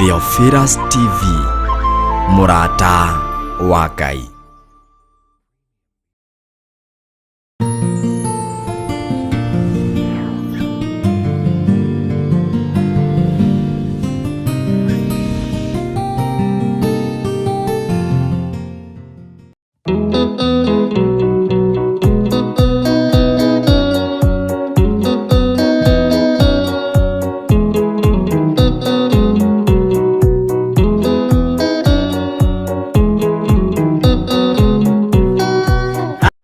Theophilus TV, mũrata wa Ngai.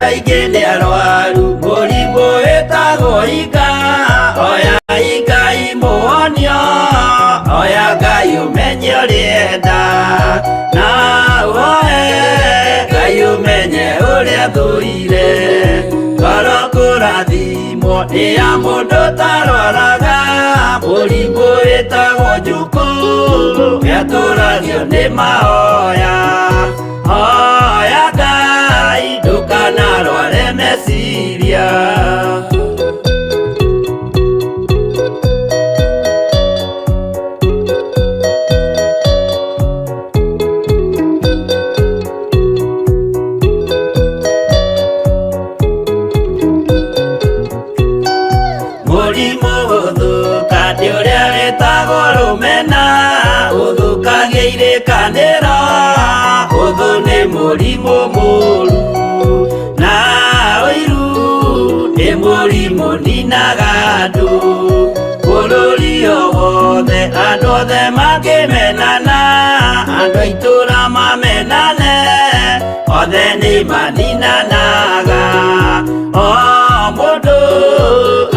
Aingĩ nĩ arwaru mũrimũ wĩtagwo inga, oya Ngai mũhonio, oya Ngai ũmenye ũrĩenda, na ũhoe Ngai ũmenye ũrĩa thũire. Ngoro kũrathimwo nĩ ya mũndũ ũtarwaraga mũrimũ wĩtagwo njukũ, gĩatũragio nĩ mahoya. Hoya Ngai ndũkanarware meciria. Mũrimũ gũthũka nĩ ũrĩa wĩtagwo rũmena, ũthũkagia irĩkanĩro, ũthũ nĩ mũrimũ mũru, na ũiru nĩ mũrimũ ninaga andũ. Bũrũri o wothe andũ othe mangĩmenana, andũ a itũũra mamenane, othe nĩ maninanaga. O mũndũ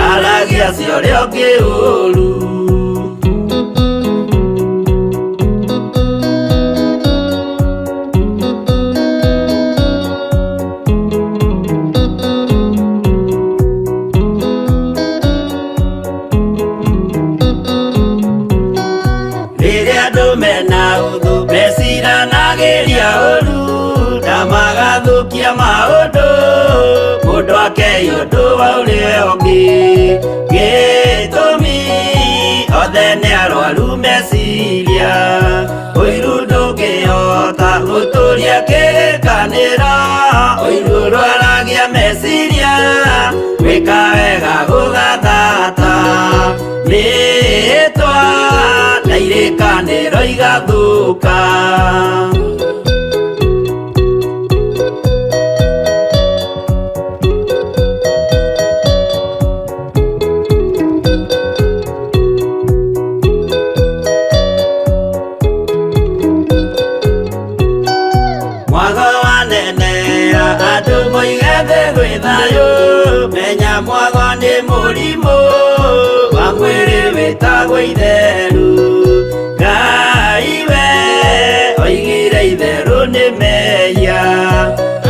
aragia cia ũrĩa ũngĩ ũru. Rĩrĩa andũ mena ũthũ meciranagĩria ũru, na magathũkia maũndũ, mũndũ akei ũndũ wa ũrĩa ũngĩ. Gĩtũmi othe nĩ arwaru meciria, ũiru ndũngĩhota gũtũria kĩrĩkanĩro, ũiru ũrwaragia meciria, gwĩka wega gũgathata, mĩhĩtwa na irĩkanĩro igathũka. Mwago wanenea andũ moige thĩ gwĩ thayũ, menya mwago nĩ mũrimũ wa mwĩrĩ wĩtagwo itheru. Ngai we oigire itherũ nĩ mehia,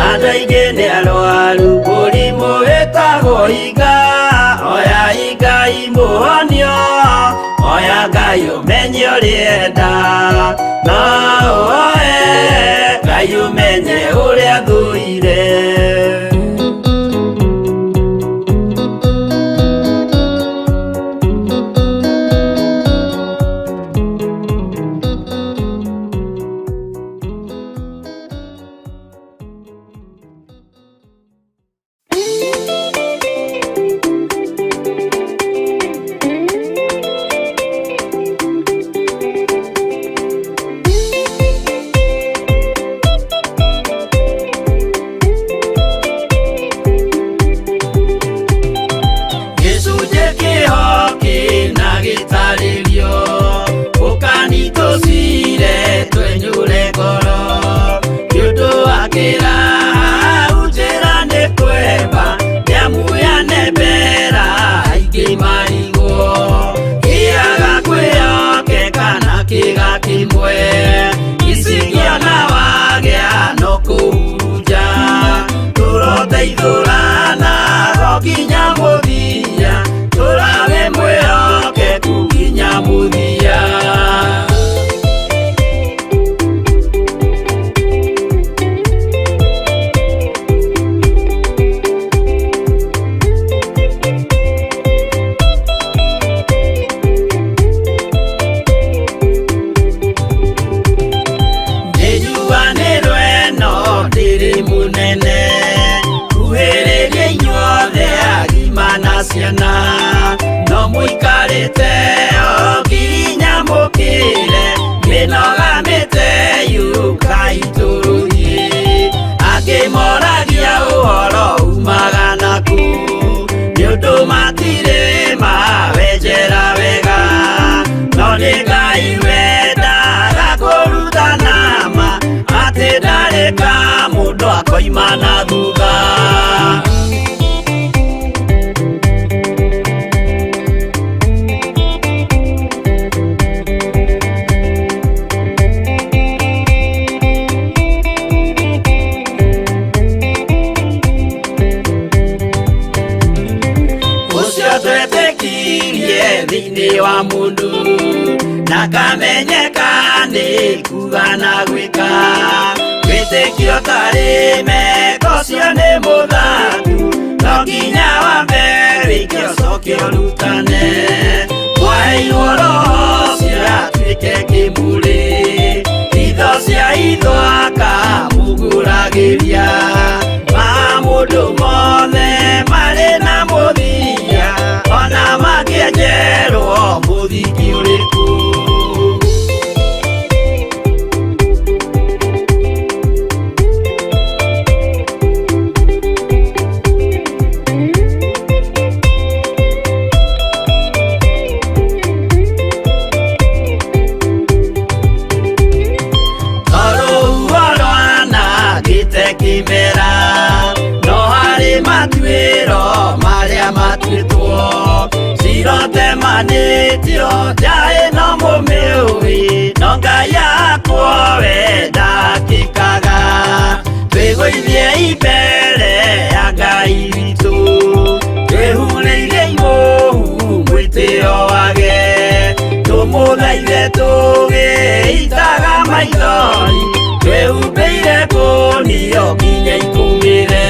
andũ aingĩ nĩ arwaru mũrimũ wĩtagwo inga, oya Ngai mũhonio, oya Ngai ũmenye ũrĩenda, na ũhoe Ngai ũmenye ũrĩa thũire. Gĩcunjĩ kĩho kĩna gĩtarĩrio, ũkani tũcire twenyũre ngoro, nĩ ũndũ wa kĩraha njĩra nĩ kwemba, nĩamu yanembera aingĩ marigwo, kĩaga kwĩhokeka na kĩga kĩmwe, icingĩona wagĩa no kũhurunja, tũroteithũrana o nginya mũthia, tũrawe mwĩhokeku nginya mũthia. mĩte o nginya mũkĩre mĩnoga mĩte yũkai tũthiĩ angĩ moragia ũhoro umaga naku nĩ ũndũ matirĩ mawenjera wega no nĩ Ngai wendaga kũrutana ma atĩ ndareka mũndũ akoima na thutha. Ũcio twetĩkirie thĩinĩ wa mũndũ ndakamenyeka nĩ kuga na gwĩka wĩtĩkio tarĩ meko ũcio nĩ mũthaku no nginya wambe wĩke ũcoke ũrutane mwaheirwo roho ũcio atuĩke kĩmũrĩ itho cia itho akamũgũragĩria ma mũndũ mothe marĩ na mũthia ona mangĩenjerwo mũthingi ũrĩkũ. Kimera no harĩ matuĩro marĩa matuĩtwo cirotemanĩtio njaĩ no mũmĩũĩ no Ngai akwo we ndakĩkaga twĩgũithie imbere ya Ngai witũ twĩhurĩire imũhu mwĩtĩo wage tũmũthaithe tũgĩitaga maithori twĩhumbĩire ngũnio nginya ikũmĩre.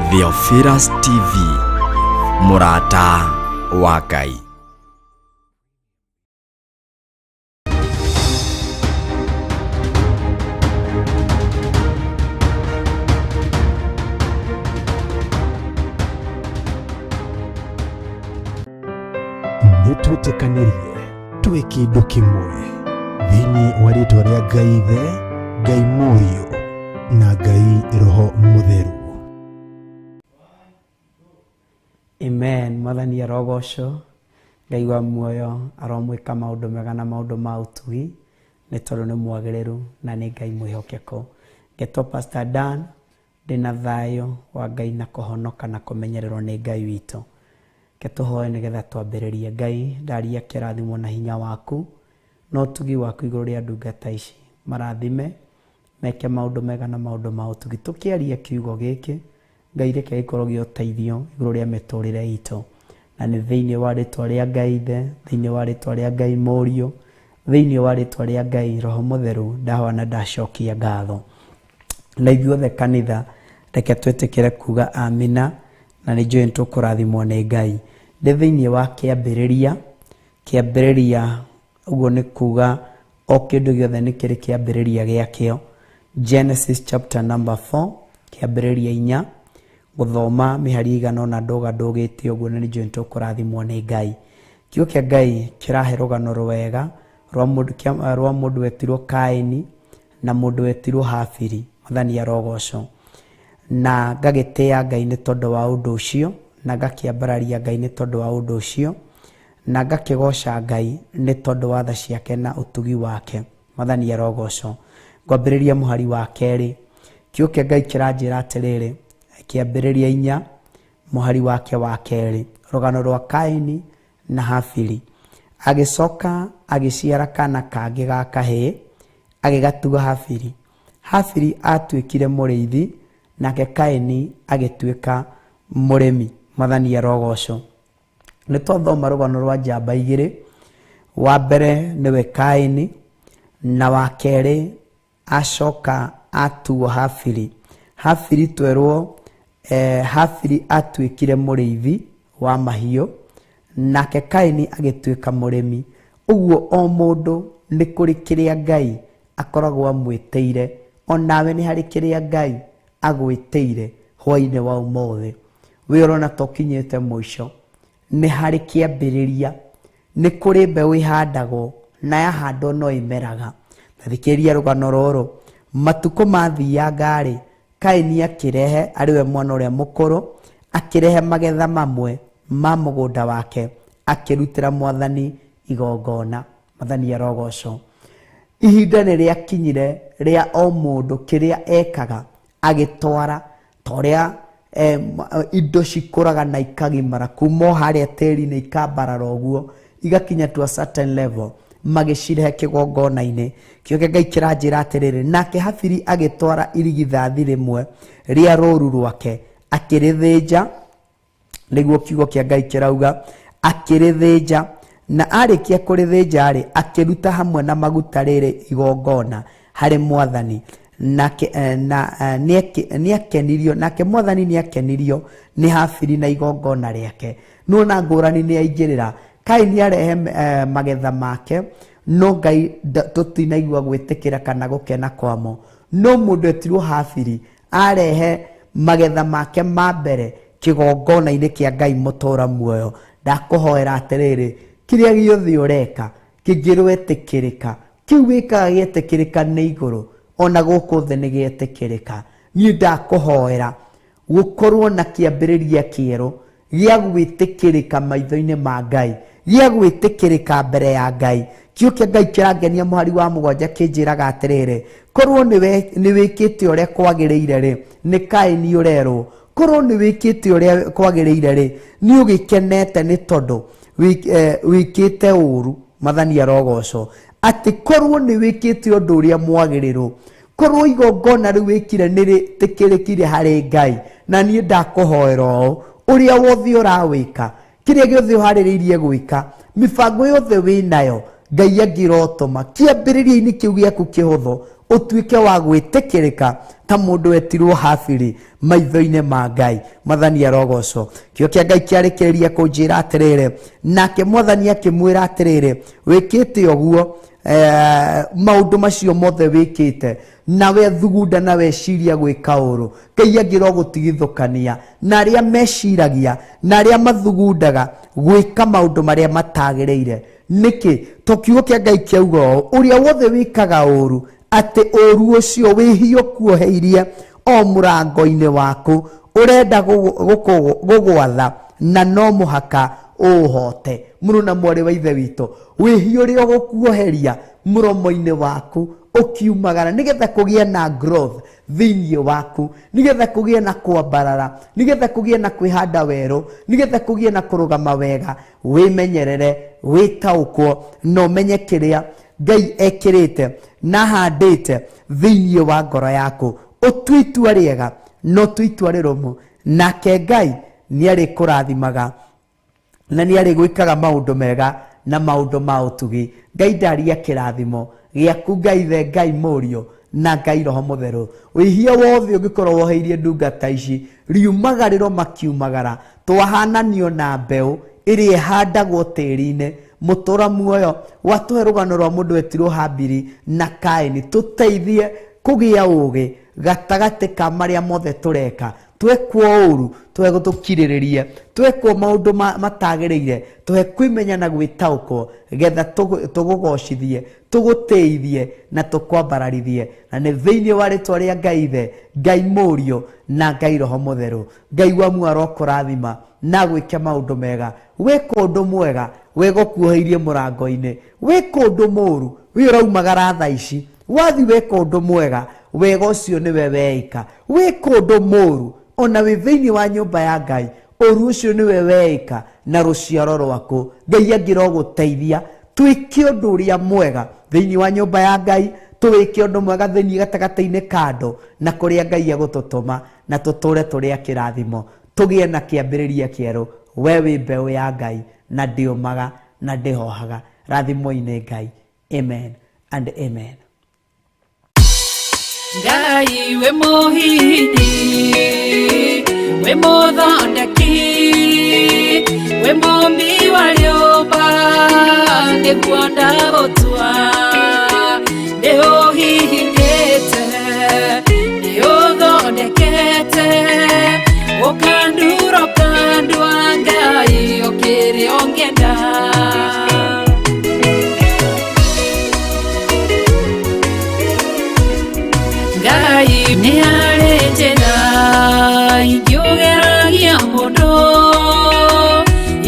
Theophilus TV, mũrata wa Ngai. Nĩtwĩtĩkanĩrie twĩ kĩndũ kĩmwe thĩinĩ wa rĩtwa rĩa Ngai Ithe, Ngai Mũriũ na Ngai Roho Mũtheru. Amen. Mwathani arogocwo, Ngai wa muoyo aromwĩka maũndũ mega na maũndũ ma ũtugi nĩ tondũ nĩ mwagĩrĩru na nĩ Ngai mwĩhokeku. Ngetwo Pastor Dan, ndĩna thayũ wa Ngai na kũhonoka na kũmenyererwo nĩ Ngai witũ. Ke tũhoe nĩgetha twambĩrĩrie. Ngai ndaria kĩrathimo na hinya waku na ũtugi waku igũrũ rĩa ndungata ici, marathime meke maũndũ mega na maũndũ ma ũtugi. Tũkĩaria kiugo gĩkĩ Ngai reke gĩkorwo gĩa ũteithio igũrũ rĩa mĩtũrĩre itũ, na nĩ thĩinĩ wa rĩtwa rĩa Ngai Ithe, thĩinĩ wa rĩtwa rĩa Ngai Mũriũ, thĩinĩ wa rĩtwa rĩa Ngai Roho Mũtheru, ndahoya na ndacokia ngatho. Na ithuothe kanitha reke twĩtĩkĩre kuga amina, na nĩ njũĩ nĩtũkũrathimwo nĩ Ngai. Ndĩ thĩinĩ wa kĩambĩrĩria, kĩambĩrĩria ũguo nĩ kuga o kĩndũ gĩothe nĩ kĩrĩ kĩambĩrĩria gĩakĩo. Genesis chapter number 4, kĩambĩrĩria 4, gũthoma mĩhari ĩigana ũna ndũga ndũgĩte ũguo, na nĩ njũĩ nĩtũkũrathimwo nĩ Ngai. Kiugo kĩa Ngai kĩrahe rũgano rwega rwa mũndũ wetirwo Kaini na mũndũ wetirwo Habili. Mwathani arogocwo. Na ngagĩtĩĩa Ngai nĩ tondũ wa ũndũ ũcio, na ngakĩambararia Ngai nĩ tondũ wa ũndũ ũcio, na ngakĩgoca Ngai nĩ tondũ wa tha ciake na ũtugi wake. Mwathani arogocwo. Ngwambĩrĩria mũhari wa kerĩ. Kiugo kĩa Ngai kĩranjĩra atĩrĩrĩ, kĩambĩrĩria 4 mũhari wake wa 2, rũgano rwa Kaini na Habili. Agĩcoka agĩciara kana kangĩ ga kahĩĩ, agĩgatua Habili. Habili atuĩkire mũrĩithi, nake Kaini agĩtuĩka mũrĩmi. Mwathani arogocwo. Nĩ twathoma rũgano rwa njamba igĩrĩ. Wa mbere nĩwe Kaini, na wa kerĩ acoka atuo Habili. Habili twerwo, Habili atuĩkire mũrĩithi wa mahiũ, nake Kaini agĩtuĩka mũrĩmi. Ũguo o mũndũ nĩ kũrĩ kĩrĩa Ngai akoragwo amwĩtĩire, onawe nĩ harĩ kĩrĩa Ngai agwĩtĩire hwaĩ-inĩ wa ũmũthĩ. We ũrona ta ũkinyĩte mũico, nĩ harĩ kĩambĩrĩria, nĩ kũrĩ mbeũ ĩhandagwo na yahandwo no ĩmeraga. Ta thikĩrĩria rũgano rũrũ. Matukũ mathianga-rĩ, Kaini akĩrehe, arĩ we mwana ũrĩa mũkũrũ, akĩrehe magetha mamwe ma mũgũnda wake, akĩrutĩra Mwathani igongona. Mwathani arogocwo. Ihinda nĩ rĩakinyire rĩa o mũndũ kĩrĩa ekaga agĩtwara, ta ũrĩa indo cikũraga na ikagimara kuma o harĩa tĩri-inĩ ikambarara ũguo, igakinya to a certain level, magĩcirehe kĩgongona-inĩ. Kĩo kĩa Ngai kĩranjĩra atĩrĩrĩ, nake Habili agĩtwara irigithathi rĩmwe rĩa rũũru rwake, akĩrĩthĩnja, nĩguo kiugo kĩa Ngai kĩrauga, akĩrĩthĩnja, na arĩkia kũrĩthĩnja-rĩ, akĩruta hamwe na maguta rĩrĩ igongona harĩ Mwathani. Nake, na nĩakenirio, nake Mwathani nĩakenirio nĩ Habili na igongona rĩake. Nĩwona ngũrani nĩaingĩrĩra. Kaini arehe magetha make, no Ngai tũtinaigua gwĩtĩkĩra kana gũkena kwamo. No mũndũ etirwo Habili arehe magetha make ma mbere kĩgongona-inĩ kĩa Ngai mũtũra muoyo. Ndakũhoera atĩrĩrĩ, kĩrĩa gĩothe ũreka kĩngĩrwetĩkĩrĩka, kĩu wĩkaga gĩetĩkĩrĩka nĩ igũrũ, ona gũkũ thĩ nĩ gĩetĩkĩrĩka. Niĩ ndakũhoera gũkorwo na kĩambĩrĩria kĩerũ gĩa gwĩtĩkĩrĩka maitho-inĩ ma Ngai, gĩa gwĩtĩkĩrĩka mbere ya Ngai. Kiugo kĩa Ngai kĩrangenia mũhari wa 7 kĩnjĩraga atĩrĩrĩ, korwo nĩ wĩkĩte ũrĩa kwagĩrĩire rĩ, nĩ Kaini ũrerwo, korwo nĩ wĩkĩte ũrĩa kwagĩrĩire rĩ, nĩ ũgĩkenete nĩ tondũ wĩkĩte ũru. Mwathani arogocwo. Atĩ korwo nĩ wĩkĩte ũndũ ũrĩa mwagĩrĩru, korwo igongona rĩu wĩkire nĩ rĩtĩkĩrĩkire harĩ Ngai, na niĩ ndakũhoera ũũ, ũrĩa wothe ũrawĩka, kĩrĩa gĩothe ũharĩrĩirie gwĩka, mĩbango yothe wĩnayo, Ngai angĩrotũma kĩambĩrĩria-inĩ kĩu gĩaku kĩhũthũ ũtuĩke wa gwĩtĩkĩrĩka ta mũndũ etirwo Habili maitho-inĩ ma Ngai. Mwathani arogocwo. Kĩo kĩa Ngai kĩarĩkĩrĩria kũnjĩra atĩrĩrĩ, nake Mwathani akĩmwĩra atĩrĩrĩ, wĩkĩte ũguo, maũndũ macio mothe wĩkĩte, nawe thugunda na weciria gwĩka ũũru, Ngai angĩrogũtigithũkania na arĩa meciragia na arĩa mathugundaga gwĩka maũndũ marĩa matagĩrĩire. Nĩkĩ? To kiugo kĩa Ngai kĩauga ũũ, ũrĩa wothe wĩkaga ũũru, atĩ ũũru ũcio wĩhio kuoheirie o mũrango-inĩ waku, ũrenda gũgwatha na no mũhaka ũũhote. Mũrũ na mwarĩ wa Ithe witũ, wĩhio ũrĩa ũgũkuoheria mũromo-inĩ waku ũkiumagara, nĩgetha kũgĩe na growth thĩinĩ waku, nĩgetha kũgĩe na kwambarara, nĩgetha kũgĩe na kwĩhanda werũ, nĩgetha kũgĩe na kũrũgama wega, wĩmenyerere, wĩtaũkwo, na ũmenye kĩrĩa Ngai ekĩrĩte na ahandĩte thĩinĩ wa ngoro yaku. Ũtue itua rĩega, na ũtue itua rĩrũmu, nake Ngai nĩarĩkũrathimaga na nĩarĩgwĩkaga maũndũ mega na maũndũ ma ũtugi. Ngai ndaria kĩrathimo gĩaku, Ngai Ithe, Ngai Mũriũ na Ngai Roho Mũtheru. Wĩhia wothe ũngĩkorwo woheirie ndungata ici, riumagarĩro makiumagara, twahananio na mbeũ ĩrĩa ĩhandagwo tĩri-inĩ. Mũtũra muoyo watũhe rũgano rwa mũndũ etirwo Habili na Kaini, tũteithie kũgĩa ũũgĩ gatagatĩ ka marĩa mothe tũreka. Twekwo ũũru, tũhe tũkirĩrĩrie, twekwo maũndũ matagĩrĩire, tũhe kwĩmenya na gwĩtaũkwo, getha tũgũgocithie, tũgũtĩithie na tũkwambararithie. Na nĩ thĩinĩ wa rĩtwa rĩa Ngai Ithe, Ngai Mũriũ na Ngai Roho Mũtheru. Ngai wa muoyo arokũrathima na agwĩke maũndũ mega. Wĩka ũndũ mwega, wĩgũkuoheirie mũrango-inĩ. Wĩka ũndũ mũũru, wĩ ũraumagara thaa ici. Wathi wĩka ũndũ mwega, Wega ũcio nĩwe weĩka. Wĩ kũndũ mũru ona wĩ thĩinĩ wa nyũmba ya Ngai, ũru ũcio nĩwe weĩka na rũciaro rwaku. Ngai angĩrogũteithia twĩke ũndũ ũrĩa mwega thĩinĩ wa nyũmba ya Ngai, twĩke ũndũ mwega thĩinĩ gatagatĩ-inĩ ka andũ na kũrĩa Ngai egũtũtũma, na tũtũre tũrĩ a kĩrathimo, tũgĩe na kĩambĩrĩria kĩerũ. We wĩ mbeũ ya Ngai na ndĩũmaga na ndĩhohaga. Rathimwo-inĩ Ngai. Amen and amen. Ngai we mũhihinyi, we mũthondeki, we mũmbi wa rĩũmba, nĩguo ndagũtua. Nĩũhihinyĩte, nĩũthondekete, ũkandura ũkandua, Ngai ũkĩrĩ ũngĩenda. Ngai nĩ harĩ njĩra ingĩũgeragia mũndũ,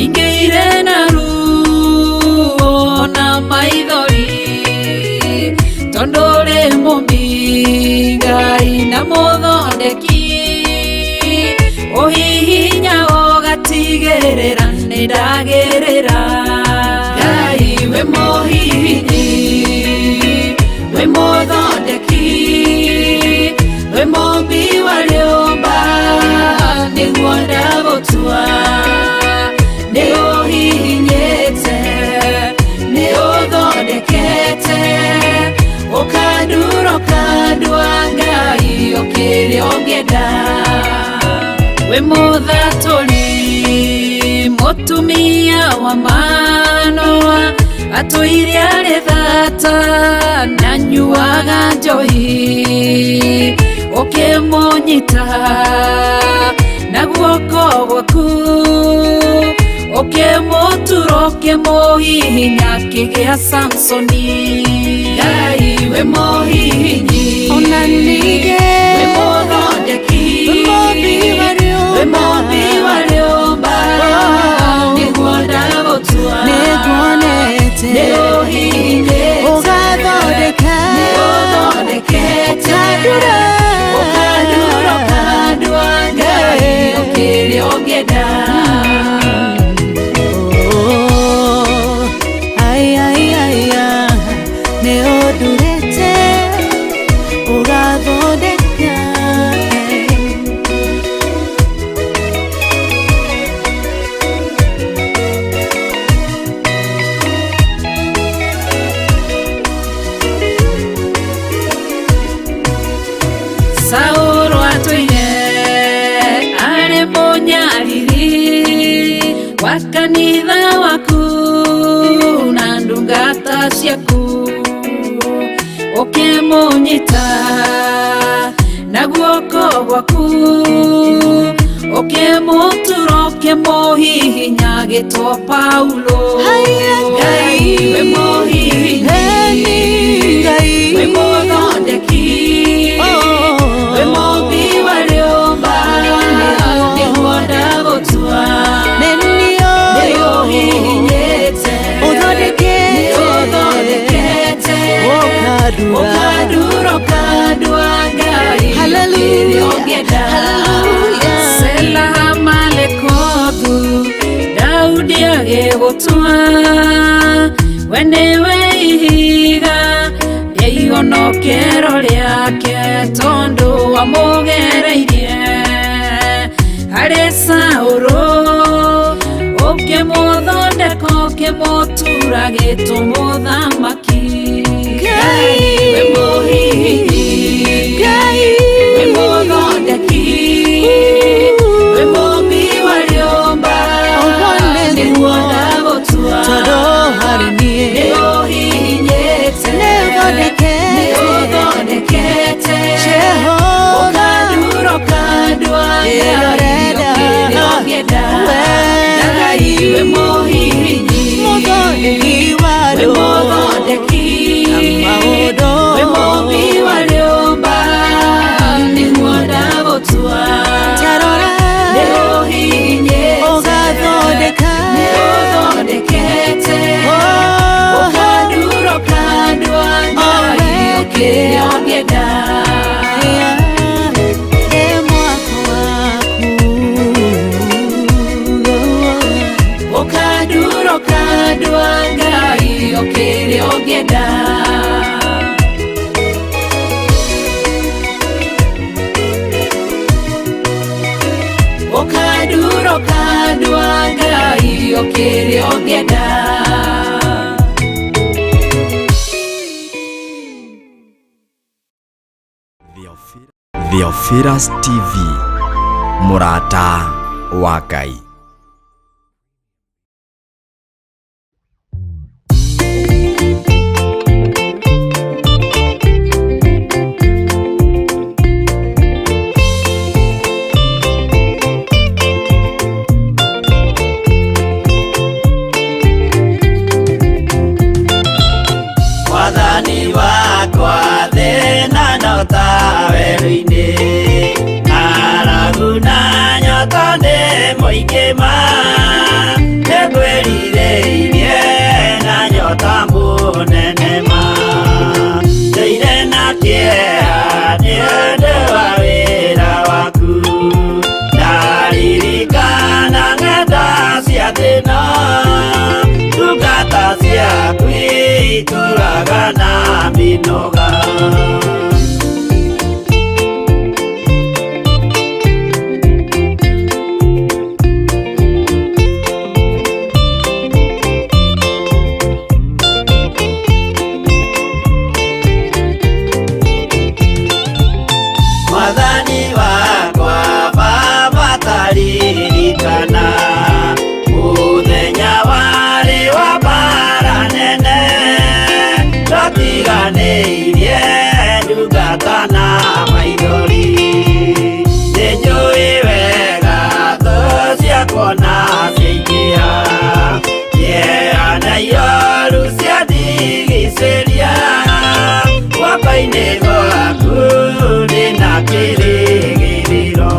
ingĩire na ruo na maithori, tondũ ũrĩ mũmbi Ngai na mũthondeki, ũhihinya ũgatigĩrĩra nĩ ndagĩrĩra. Ngai we mũhihinyi, we mũthondeki, we mũmbi wa rĩũmba, nĩguo ndagũtua. Nĩũhihinyĩte, nĩũthondekete, ũkandura ũkandua, Ngai ũkĩrĩ ũngĩenda. We mũthatũri, mũtumia wa Manoa, atũire arĩ thata na nyuaga njohi, ũkĩmũnyita na guoko gwaku, ũkĩmũtura ũkĩmũhihinya akĩgĩa Samsoni. Ngai we mũhihinyi, Ona ningĩ we mũthondeki, we mũmbi wa rĩũmba, we mũmbi wa rĩũmba, nĩguo ndagũtua. Nĩnguonete Nĩũhihinyĩte, ũgathondeka, nĩũthondekete, ũkandura, ũkandura ũkandua, Ngai ũkĩrĩ ũngĩenda. Oh, ai, ai, ai, ah, nĩũndurĩte ũgathondeka. Saũlũ atũire arĩ mũnyariri wa kanitha waku na ndungata ciaku, ũkĩmũnyita na guoko gwaku, ũkĩmũtura ũkĩmũhihinya agĩtwo Paulo. Ngai we mũhihinyi, Ngai we mũthondeki, we mũmbi wa rĩũmba, nĩguo ndagũtua. Nĩũhihinyĩte, Ũthondekete. nĩũthondekete, Ũkandura. ũkandura ũkandua, Ngai Hallelujah. ũkĩrĩ ũngĩenda. Hallelujah. Sela Malekothu, Daudi agĩgũtua, we nĩwe ihiga rĩa ihonokero rĩake, tondũ wamũgereirie harĩ Saũlũ, ũkĩmũthondeka ũkĩmũtura gĩtwo mũthamaki. Ngai. We mũhihinyi, Ngai. we mũthondeki, we mũmbi wa rĩũmba, Ũguo nĩguo. nĩguo ndagũtua. Tondũ harĩ niĩ Nĩũhihinyĩte, Nĩũthondekete. nĩũthondekete, Jehova. ũkandura ũkandua, Ngai Ĩrorenda. ũkĩrĩ ũngĩenda. We. Ngai we mũhihinyi, mũthondeki wa we rĩũmba. mũthondeki, ũngĩenda. Ũkandura ũkandua Ngai o kĩrĩa ũngĩenda. Theophilus TV, mũrata wa Ngai. Mwathani wakwa thĩna no ta werũ-inĩ, ng'aragu na nyota nĩ mũingĩ ma, nĩngwĩrirĩirie na nyota mũnene ma. Ndũire na kĩeha nĩ ũndũ wa wĩra waku, ndaririkana ng'enda cia thĩna, ndungata ciaku itũraga na mĩnoga. Mwathani wakwa Baba taririkana mũthenya warĩ wa mbara nene, twatiganĩirie ndungata na maithori. Nĩnjũĩ wega thũ ciakwa na ciaingĩha, kĩeha na ioru ciandigicĩria, guoko-inĩ gwaku ndĩna kĩrĩgĩrĩro.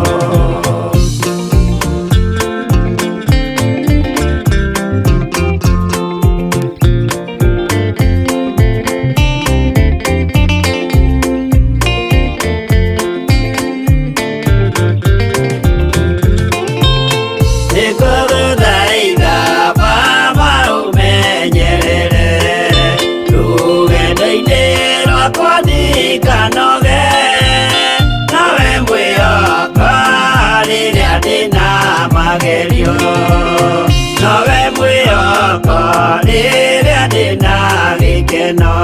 Nĩngũgũthaitha Baba ũmenyerere rũgendo-inĩ rwakwa ndikanoge, nawe mwĩhoko rĩrĩa ndĩna magerio, nowe mwĩhoko rĩrĩa ndĩna gĩkeno,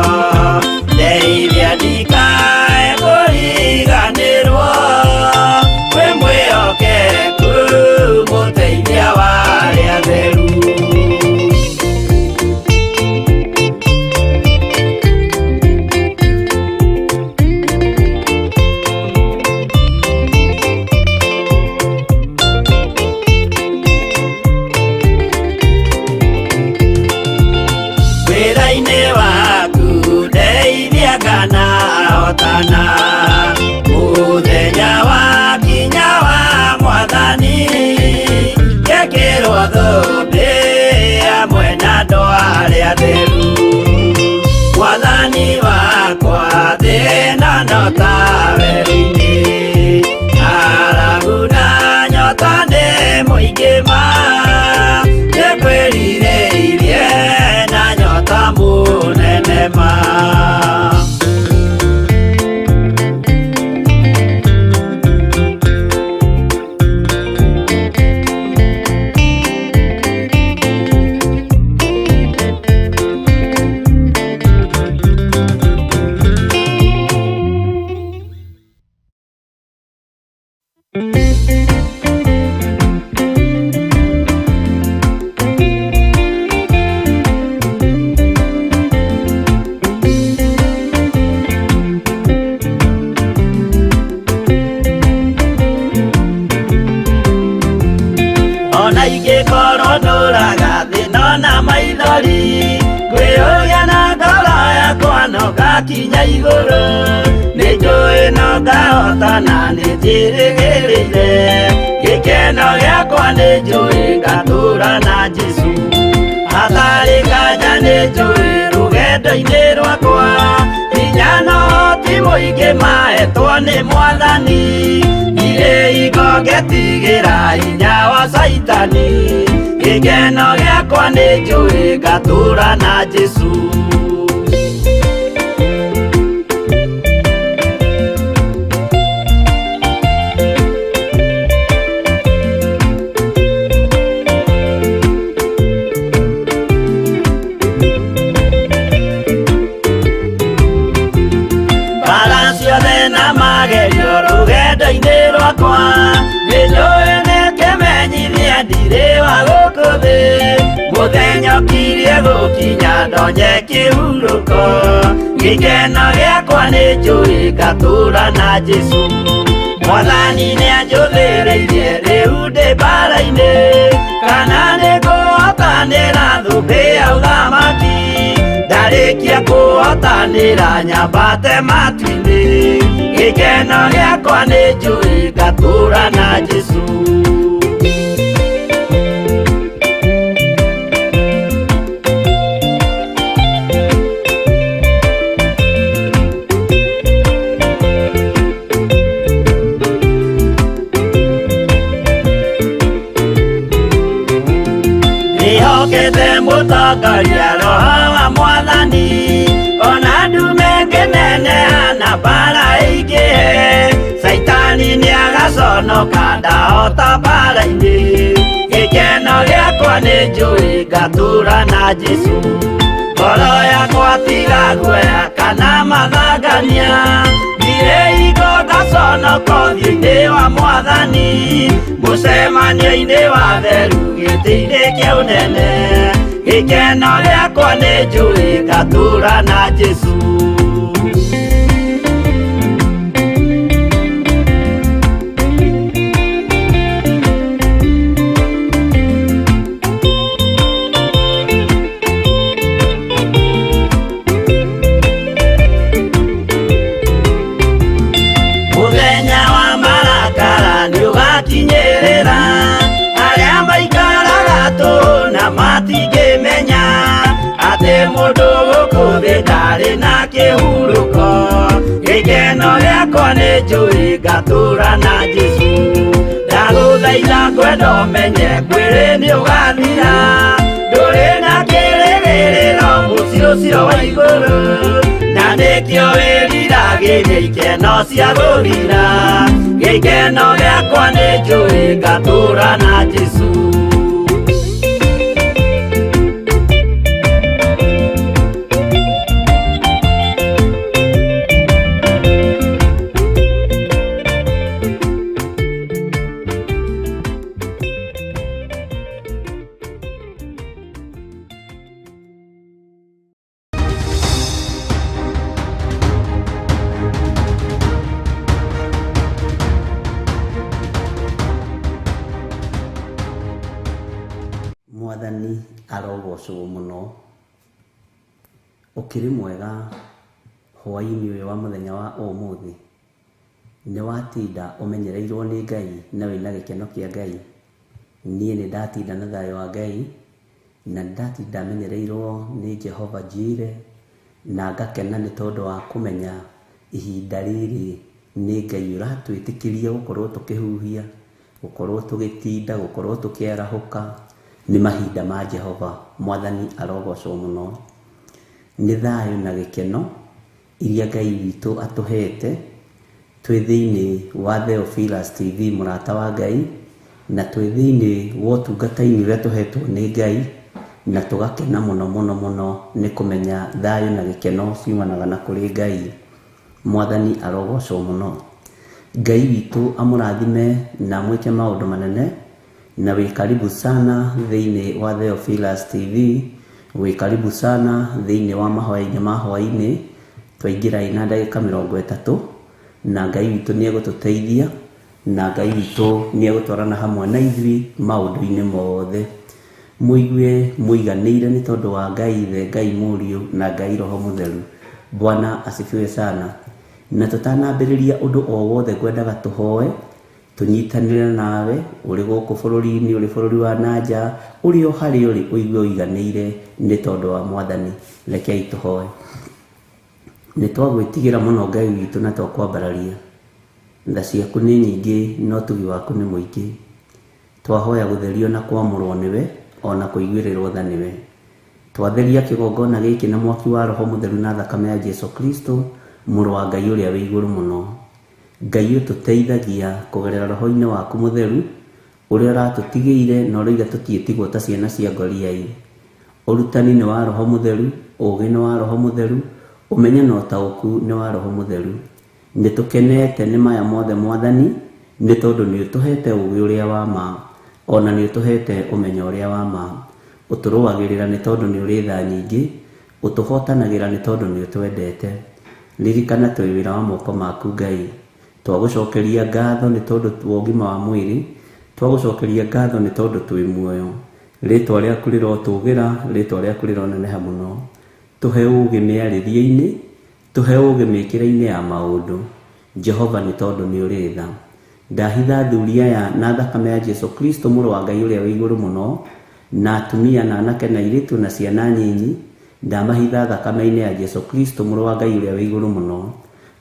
ndeithia ndikae kũriganĩrwo, wĩ mwĩhokeku mũteithia wa arĩa atheru. Wĩra-inĩ waku ndeithia kana hotana, mũthenya wakinya wa Mwathani, ngekĩrwo thũmbĩ hamwe na andũ arĩa atheru. Mwathani wakwa thĩna no ta werũ-inĩ, ng'aragu na nyota nĩ mũingĩ ma, nĩngwĩrirĩirie na nyota mũnene ma. Ona ingĩkorwo ndũraga thĩna na maithori, ngwĩyũria na ngoro yakwa no ngakinya igũrũ, nĩnjũĩ no ngahotana nĩnjĩrĩgĩrĩire, gĩkeno gĩakwa nĩnjũĩ ngatũra na Jesũ. Hatarĩ nganja nĩnjũĩ rũgendo-inĩ rwakwa, hinya no ti mũingĩ mahetwo nĩ Mwathani, ndirĩ hingo ngetigĩra hinya wa Caitani, gĩkeno gĩakwa nĩnjũĩ ngatũra na Jesũ. gũkinya ndonye kĩhurũko gĩkeno gĩakwa nĩ njũĩ ngatũũra na Jesũ Mwathani nĩanjũthĩrĩirie rĩu ndĩ mbara-inĩ kana nĩngũhotanĩra thũmbĩ ya ũthamaki ndarĩkia kũhotanĩra nyambate matu-inĩ gĩkeno gĩakwa nĩ njũĩ ngatũũra na Jesũ. Nĩhokete mũtongoria roho wa mwathani ona ndume ngĩneneha na mbara ĩingĩhe Caitani nĩagaconoka ndahota mbara-inĩ gĩkeno gĩakwa nĩ njũĩ ngatũũra na Jesũ ngoro yakwa tiga guoya kana mathangania ndirĩ hingo ngaconoka ũthiũ-inĩ wa mwathani mũcemanio-inĩ wa theru gĩtĩ-inĩ kĩa ũnene gĩkeno gĩakwa nĩ njũĩ ngatũũra na Jesũ. Mũthenya wa marakara nĩũgakinyĩrĩra arĩa maikaraga tũhũ na matingĩmenya atĩ mũndũ gũkũ thĩ ndarĩ na kĩhurũko gĩkeno gĩakwa nĩ njũĩ ngatũũra na Jesũ ndagũthaitha ngwenda ũmenye mwĩrĩ nĩũgathira ndũrĩ na kĩrĩgĩrĩro mũciĩ ũcio wa igũrũ na nĩkĩo wĩriragĩria ikeno cia gũthira gĩkeno gĩakwa nĩ njũĩ ngatũũra na Jesũ. Mwathani arogocwo muno ukiri mwega hwaini uyu wa muthenya wa umuthi ni watinda umenyereirwo ni Ngai na wina gikeno kia Ngai. Nie ni ndatinda na thayo wa Ngai na ndatinda menyereirwo ni Jehova Jire na ngakena ni tondu wa kumenya ihinda riri ni Ngai uratwitikiria gukorwo tukihuhia, gukorwo tugitinda, gukorwo tukiarahuka. Ni mahinda ma Jehova. Mwathani arogocwo muno. Ni thayo na gikeno iria Ngai witũ atuhete twi thiini wa Theophilus TV murata wa Ngai, na twi thiini wa ũtungata-inĩ ũrĩa tũhetwo nĩ Ngai, na tũgakena mũno mũno mũno nĩ kũmenya thayo na gĩkeno ciumanaga na kũrĩ Ngai. Mwathani arogocwo mũno. Ngai witũ amũrathime na amwĩke maũndũ manene, na wĩ karibu sana thĩinĩ wa Theophilus TV, wĩ karibu sana thĩinĩ wa mahoya-inĩ ma hwaĩ-inĩ. Twaingĩra na ndagĩka 30 na Ngai witũ nĩ egũtũteithia na Ngai witũ nĩ egũtwarana hamwe na ithuĩ maũndũ-inĩ mothe. Mũigue mũiganĩire nĩ tondũ wa Ngai Ithe, Ngai Mũriũ na Ngai Roho Mũtheru. Bwana asifiwe sana. Na tũtanambĩrĩria ũndũ o wothe ngwendaga tũhoe tũnyitanĩre nawe ũrĩ gũkũ bũrũri-inĩ, ũrĩ bũrũri wa nanja, ũrĩ o harĩa ũrĩ, ũigue ũiganĩire nĩ tondũ wa Mwathani. Rekei tũhoe. Nĩ twagwĩtigĩra mũno Ngai witũ na twakwambararia. Tha ciaku nĩ nyingĩ na ũtugi waku nĩ mũingĩ. Twahoya gũtherio na kwamũrwo nĩwe ona kũiguĩrĩrwo tha nĩwe. Twatheria kĩgongona gĩkĩ na mwaki wa Roho Mũtheru na thakame ya Jesu Kristo mũrũ wa Ngai ũrĩa wĩ igũrũ mũno. Ngai ũtũteithagia kũgerera roho-inĩ waku mũtheru ũrĩa ũratũtigĩire na ũroiga tũtiĩtigwo ta ciana cia ngoriai. Ũrutani nĩ wa Roho Mũtheru, ũũgĩ nĩ wa Roho Mũtheru, ũmenyo na ũtaũku nĩ wa Roho Mũtheru. Nĩ tũkenete nĩ maya mothe Mwathani, nĩ tondũ nĩ ũtũhete ũũgĩ ũrĩa wa ma, ona nĩ ũtũhete ũmenyo ũrĩa wa ma. Ũtũrũagĩrĩra nĩ tondũ nĩ ũrĩ tha nyingĩ, ũtũhotanagĩra nĩ tondũ nĩ ũtwendete. Ririkana twĩ wĩra wa moko maku Ngai. Twagũcokeria ngatho nĩ tondũ wa ũgima wa mwĩrĩ, twagũcokeria ngatho nĩ tondũ twĩ muoyo. Rĩtwa rĩaku rĩrotũgĩra, rĩtwa rĩaku rĩroneneha mũno. Tũhe ũũgĩ mĩarĩrie-inĩ, tũhe ũũgĩ mĩkĩre-inĩ ya maũndũ. Jehova nĩ tondũ nĩ ũrĩ tha. Ndahitha athuri aya na thakame ya Jesu Kristo mũrũ wa Ngai ũrĩa wĩ igũrũ mũno, na atumia na anake na airĩtu na ciana nyinyi, ndamahitha thakame-inĩ ya Jesu Kristo mũrũ wa Ngai ũrĩa wĩ igũrũ mũno.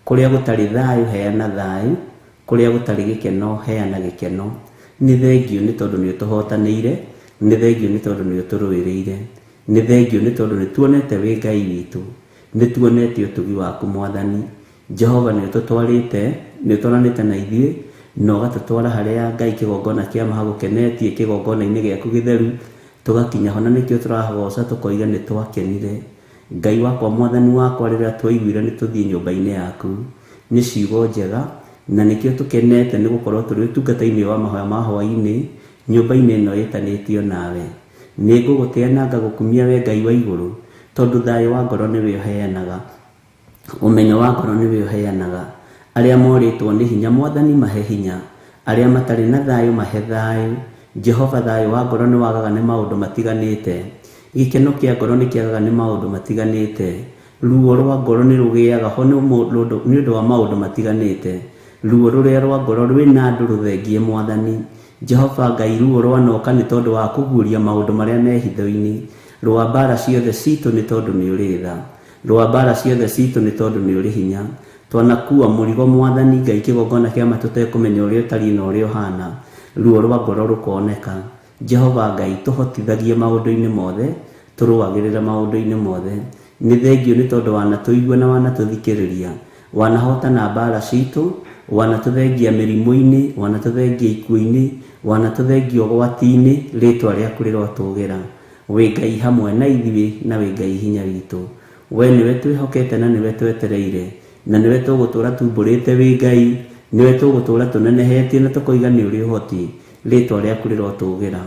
Kũrĩa gũtarĩ thayũ heana thayũ, kũrĩa gũtarĩ gĩkeno heana gĩkeno. Nĩ thengiũ nĩ tondũ nĩ ũtũhotanĩire, nĩ thengiũ nĩ tondũ nĩ ũtũrũĩrĩire, nĩ thengiũ nĩ tondũ nĩ tuonete wĩ Ngai witũ, nĩ tuonete ũtugi waku Mwathani. Jehova nĩ ũtũtwarĩte, nĩ ũtwaranĩte na ithuĩ, na ũgatũtwara harĩa Ngai kĩgongona kĩa ma hagũkenetie kĩgongona-inĩ gĩaku gĩtheru, tũgakinya ho na nĩkĩo tũragoca tũkoiga nĩ twakenire. Ngai wakwa Mwathani wakwa rĩrĩa twaiguire nĩ tũthiĩ nyũmba-inĩ yaku. Nĩ ciugo njega na nĩkĩo tũkenete nĩ gũkorwo tũrĩ ũtungata-inĩ wa mahoya ma hwaĩ-inĩ nyũmba-inĩ ĩno ĩtanĩtio nawe. Nĩ ngũgũtĩa na ngagũkumia we Ngai wa igũrũ, tondũ thayũ wa ngoro nĩwe ũheanaga. Ũmenyo wa ngoro nĩwe ũheanaga. Arĩa morĩtwo nĩ hinya Mwathani mahe hinya. Arĩa matarĩ na thayũ mahe thayũ. Jehova thayũ wa ngoro nĩ wagaga nĩ maũndũ matiganĩte. Gĩkeno kĩa ngoro nĩ kĩagaga nĩ maũndũ matiganĩte. Ruo rwa ngoro nĩ rũgĩaga ho nĩ ũndũ wa maũndũ matiganĩte. Ruo rũrĩa rwa ngoro rwĩna andũ rũthengie Mwathani. Jehova Ngai ruo rwanoka nĩ tondũ wa kũguũria maũndũ marĩa me hitho-inĩ. Rũa mbara ciothe citũ nĩ tondũ nĩ ũrĩ tha. Rũa mbara ciothe citũ nĩ tondũ nĩ ũrĩ hinya. Twanakuua mũrigo Mwathani Ngai kĩgongona kĩa ma tũtekũmenya ũrĩa ũtariĩ na ũrĩa ũhana. Ruo rwa ngoro rũkoneka. Jehova Ngai tũhotithagie maũndũ-inĩ mothe, tũrũagĩrĩre maũndũ-inĩ mothe. Nĩ thengiũ nĩ tondũ wanatũigua na wanatũthikĩrĩria. Wanahotana mbara citũ, wanatũthengia mĩrimũ-inĩ, wanatũthengia ikuũ-inĩ, wanatũthengia ũgwati-inĩ, rĩtwa rĩaku rĩrotũgĩra. Wĩ Ngai hamwe na ithuĩ na wĩ Ngai hinya witũ. We nĩwe twĩhokete na nĩwe twetereire, na nĩwe tũgũtũra tumbũrĩte wĩ Ngai, nĩwe tũgũtũra tũnenehetie na tũkoiga nĩ ũrĩ ũhoti, rĩtwa rĩaku rĩrotũgĩra.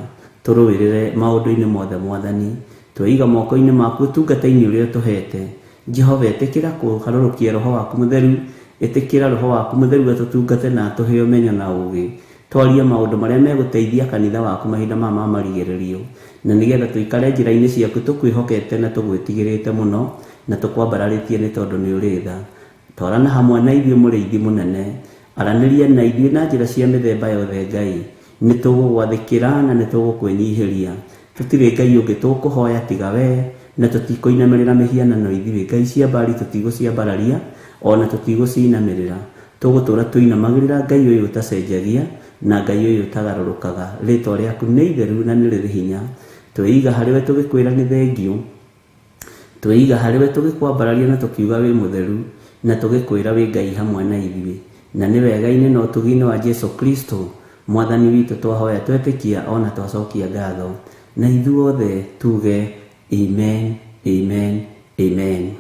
Tũrũĩrĩre maũndũ-inĩ mothe Mwathani. Tweiga moko-inĩ maku ũtungata-inĩ ũrĩa ũtũhete. Jehova ĩtĩkĩra kũharũrũkia roho waku mũtheru, ĩtĩkĩra roho waku mũtheru atũtungate na atũhe ũmenyo na ũũgĩ. Twarie maũndũ marĩa megũteithia kanitha waku mahinda maya ma marigĩrĩrio, na nĩgetha tũikare njĩra-inĩ ciaku tũkwĩhokete na tũgwĩtigĩrĩte mũno na tũkwambararĩtie nĩ tondũ nĩ ũrĩ tha. Twarana hamwe na ithuĩ mũrĩithi mũnene. Aranĩria na ithuĩ na njĩra cia mĩthemba yothe Ngai. Nĩ tũgũgwathĩkĩra na nĩ tũgũkwĩnyihĩria. Tũtirĩ Ngai ũngĩ tũkũhoya tiga we, na tũtikũinamĩrĩra mĩhianano ithuĩ. Ngai cia Baali tũtigũciambararia, ona tũtigũcinamĩrĩra. Tũgũtũra tũinamagĩrĩra Ngai ũyũ ũtacenjagia na Ngai ũyũ ũtagarũrũkaga. Rĩtwa rĩaku nĩ itheru na nĩ rĩrĩ hinya. Twĩiga harĩ we tũgĩkwĩra nĩ thengiũ. Twĩiga harĩ we tũgĩkwambararia na tũkiuga wĩ mũtheru, na tũgĩkwĩra wĩ Ngai hamwe na ithuĩ. Na nĩ wega-inĩ na ũtugi-inĩ wa Jesu Kristo Mwathani witũ twahoya twetĩkia ona twacokia ngatho. Na ithuothe tuge amen, amen, amen.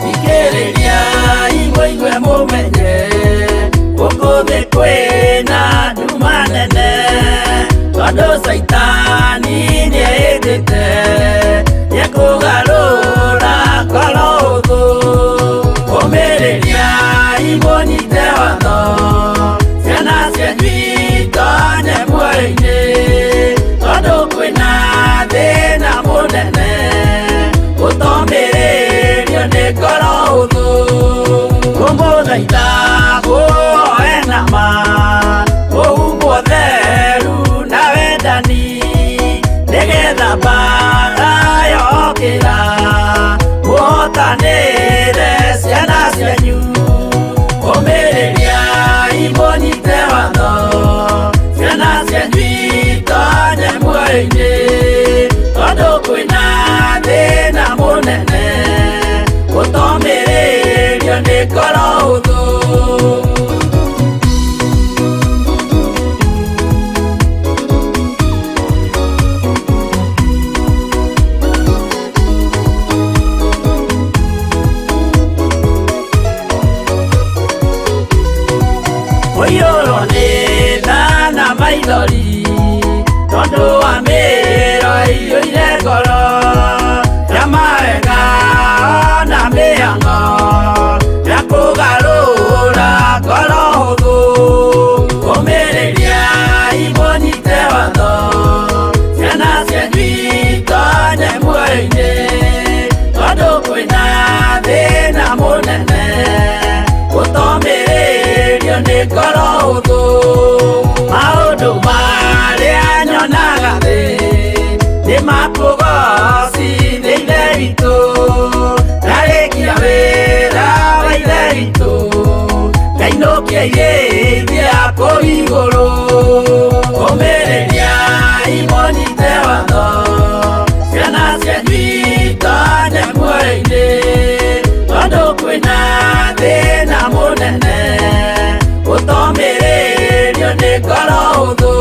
Thikĩrĩria mũigue mũmenye gũkũ thĩ kwĩna nduma nene, tondũ Caitani nĩehĩtĩte nĩekũgarũra ngoro ũthũ. Ũmĩrĩria mũnyite watho, ciana cianyu itonye muoyo-inĩ, tondũ kwĩna thĩna mũnene ũtomĩrĩrio nĩ ngoro ũthũ. Kũmũthaitha mũhoe na ma, mũhumbwo theru na wendani, nĩgetha mbaara yokĩra mũhotanĩre ciana cianyu. Ũmĩrĩria mũnyite watho, ciana cianyu itonye muoyo-inĩ, tondũ kwĩna thĩna mũnene ũtomĩrĩrio nĩ ngoro ũthũ. Kainũkĩirĩithia kũu igũrũ ũmĩrĩriai mũnyite watho ciana cianyu itonye muoyo-inĩ tondũ kwĩna thĩna mũnene ũtomĩrĩrio nĩ ngoro hũthũ.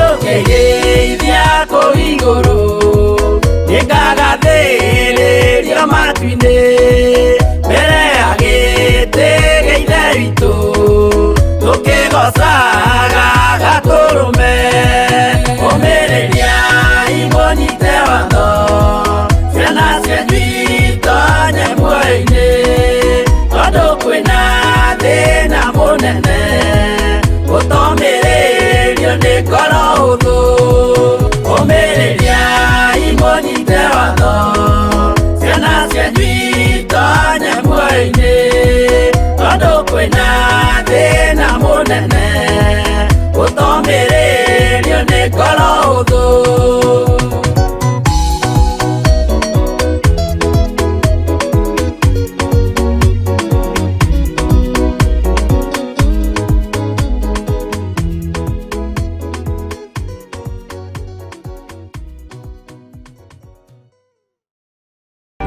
Kainũkĩirĩithia kũu igũrũ nĩngagathĩrĩrio matu-inĩ mbere ya gĩtĩ gĩa Ithe witũ tũkĩgocaga Gatũrũme. Ũmĩrĩriai mũnyite watho ciana cianyu itonye muoyo-inĩ tondũ kwĩna thĩna mũnene ũtomĩrĩrio nĩ ngoro hũthũ. Ũmĩrĩriai mũnyite watho ciana cianyu itonye muoyo-inĩ tondũ kwĩna thĩna mũnene ũtomĩrĩrio nĩ ngoro hũthũ.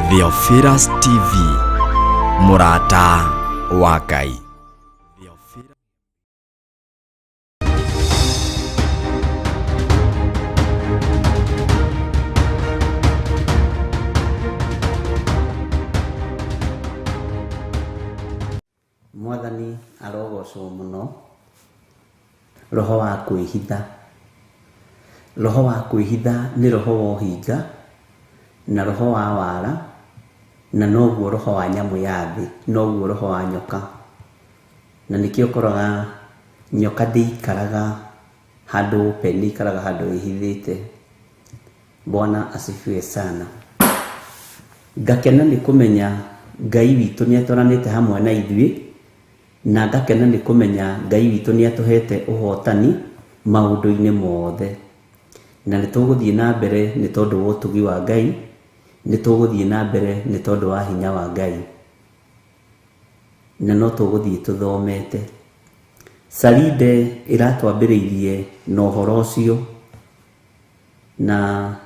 Theophilus TV, mũrata wa Ngai. Mwathani arogocwo mũno. Roho wa kwĩhitha, roho wa kwĩhitha nĩ roho wa ũhinga na roho wa wara, na noguo roho wa nyamũ ya thĩ, noguo roho wa nyoka. Na nĩkĩo ũkoraga nyoka ndĩikaraga handũ open, ĩikaraga handũ ĩhithĩte. Bwana asifiwe sana. Ngakena nĩ kũmenya Ngai witũ nĩ atwaranĩte hamwe na ithuĩ, na ngakena nĩ kũmenya Ngai witũ nĩ atũhete ũhotani maũndũ-inĩ mothe. Na nĩ tũgũthiĩ na mbere nĩ tondũ wa ũtugi wa Ngai, nĩ tũgũthiĩ na mbere nĩ tondũ wa hinya wa Ngai, na no tũgũthiĩ tũthomete. Sarinde ĩratwambĩrĩirie na ũhoro ũcio, na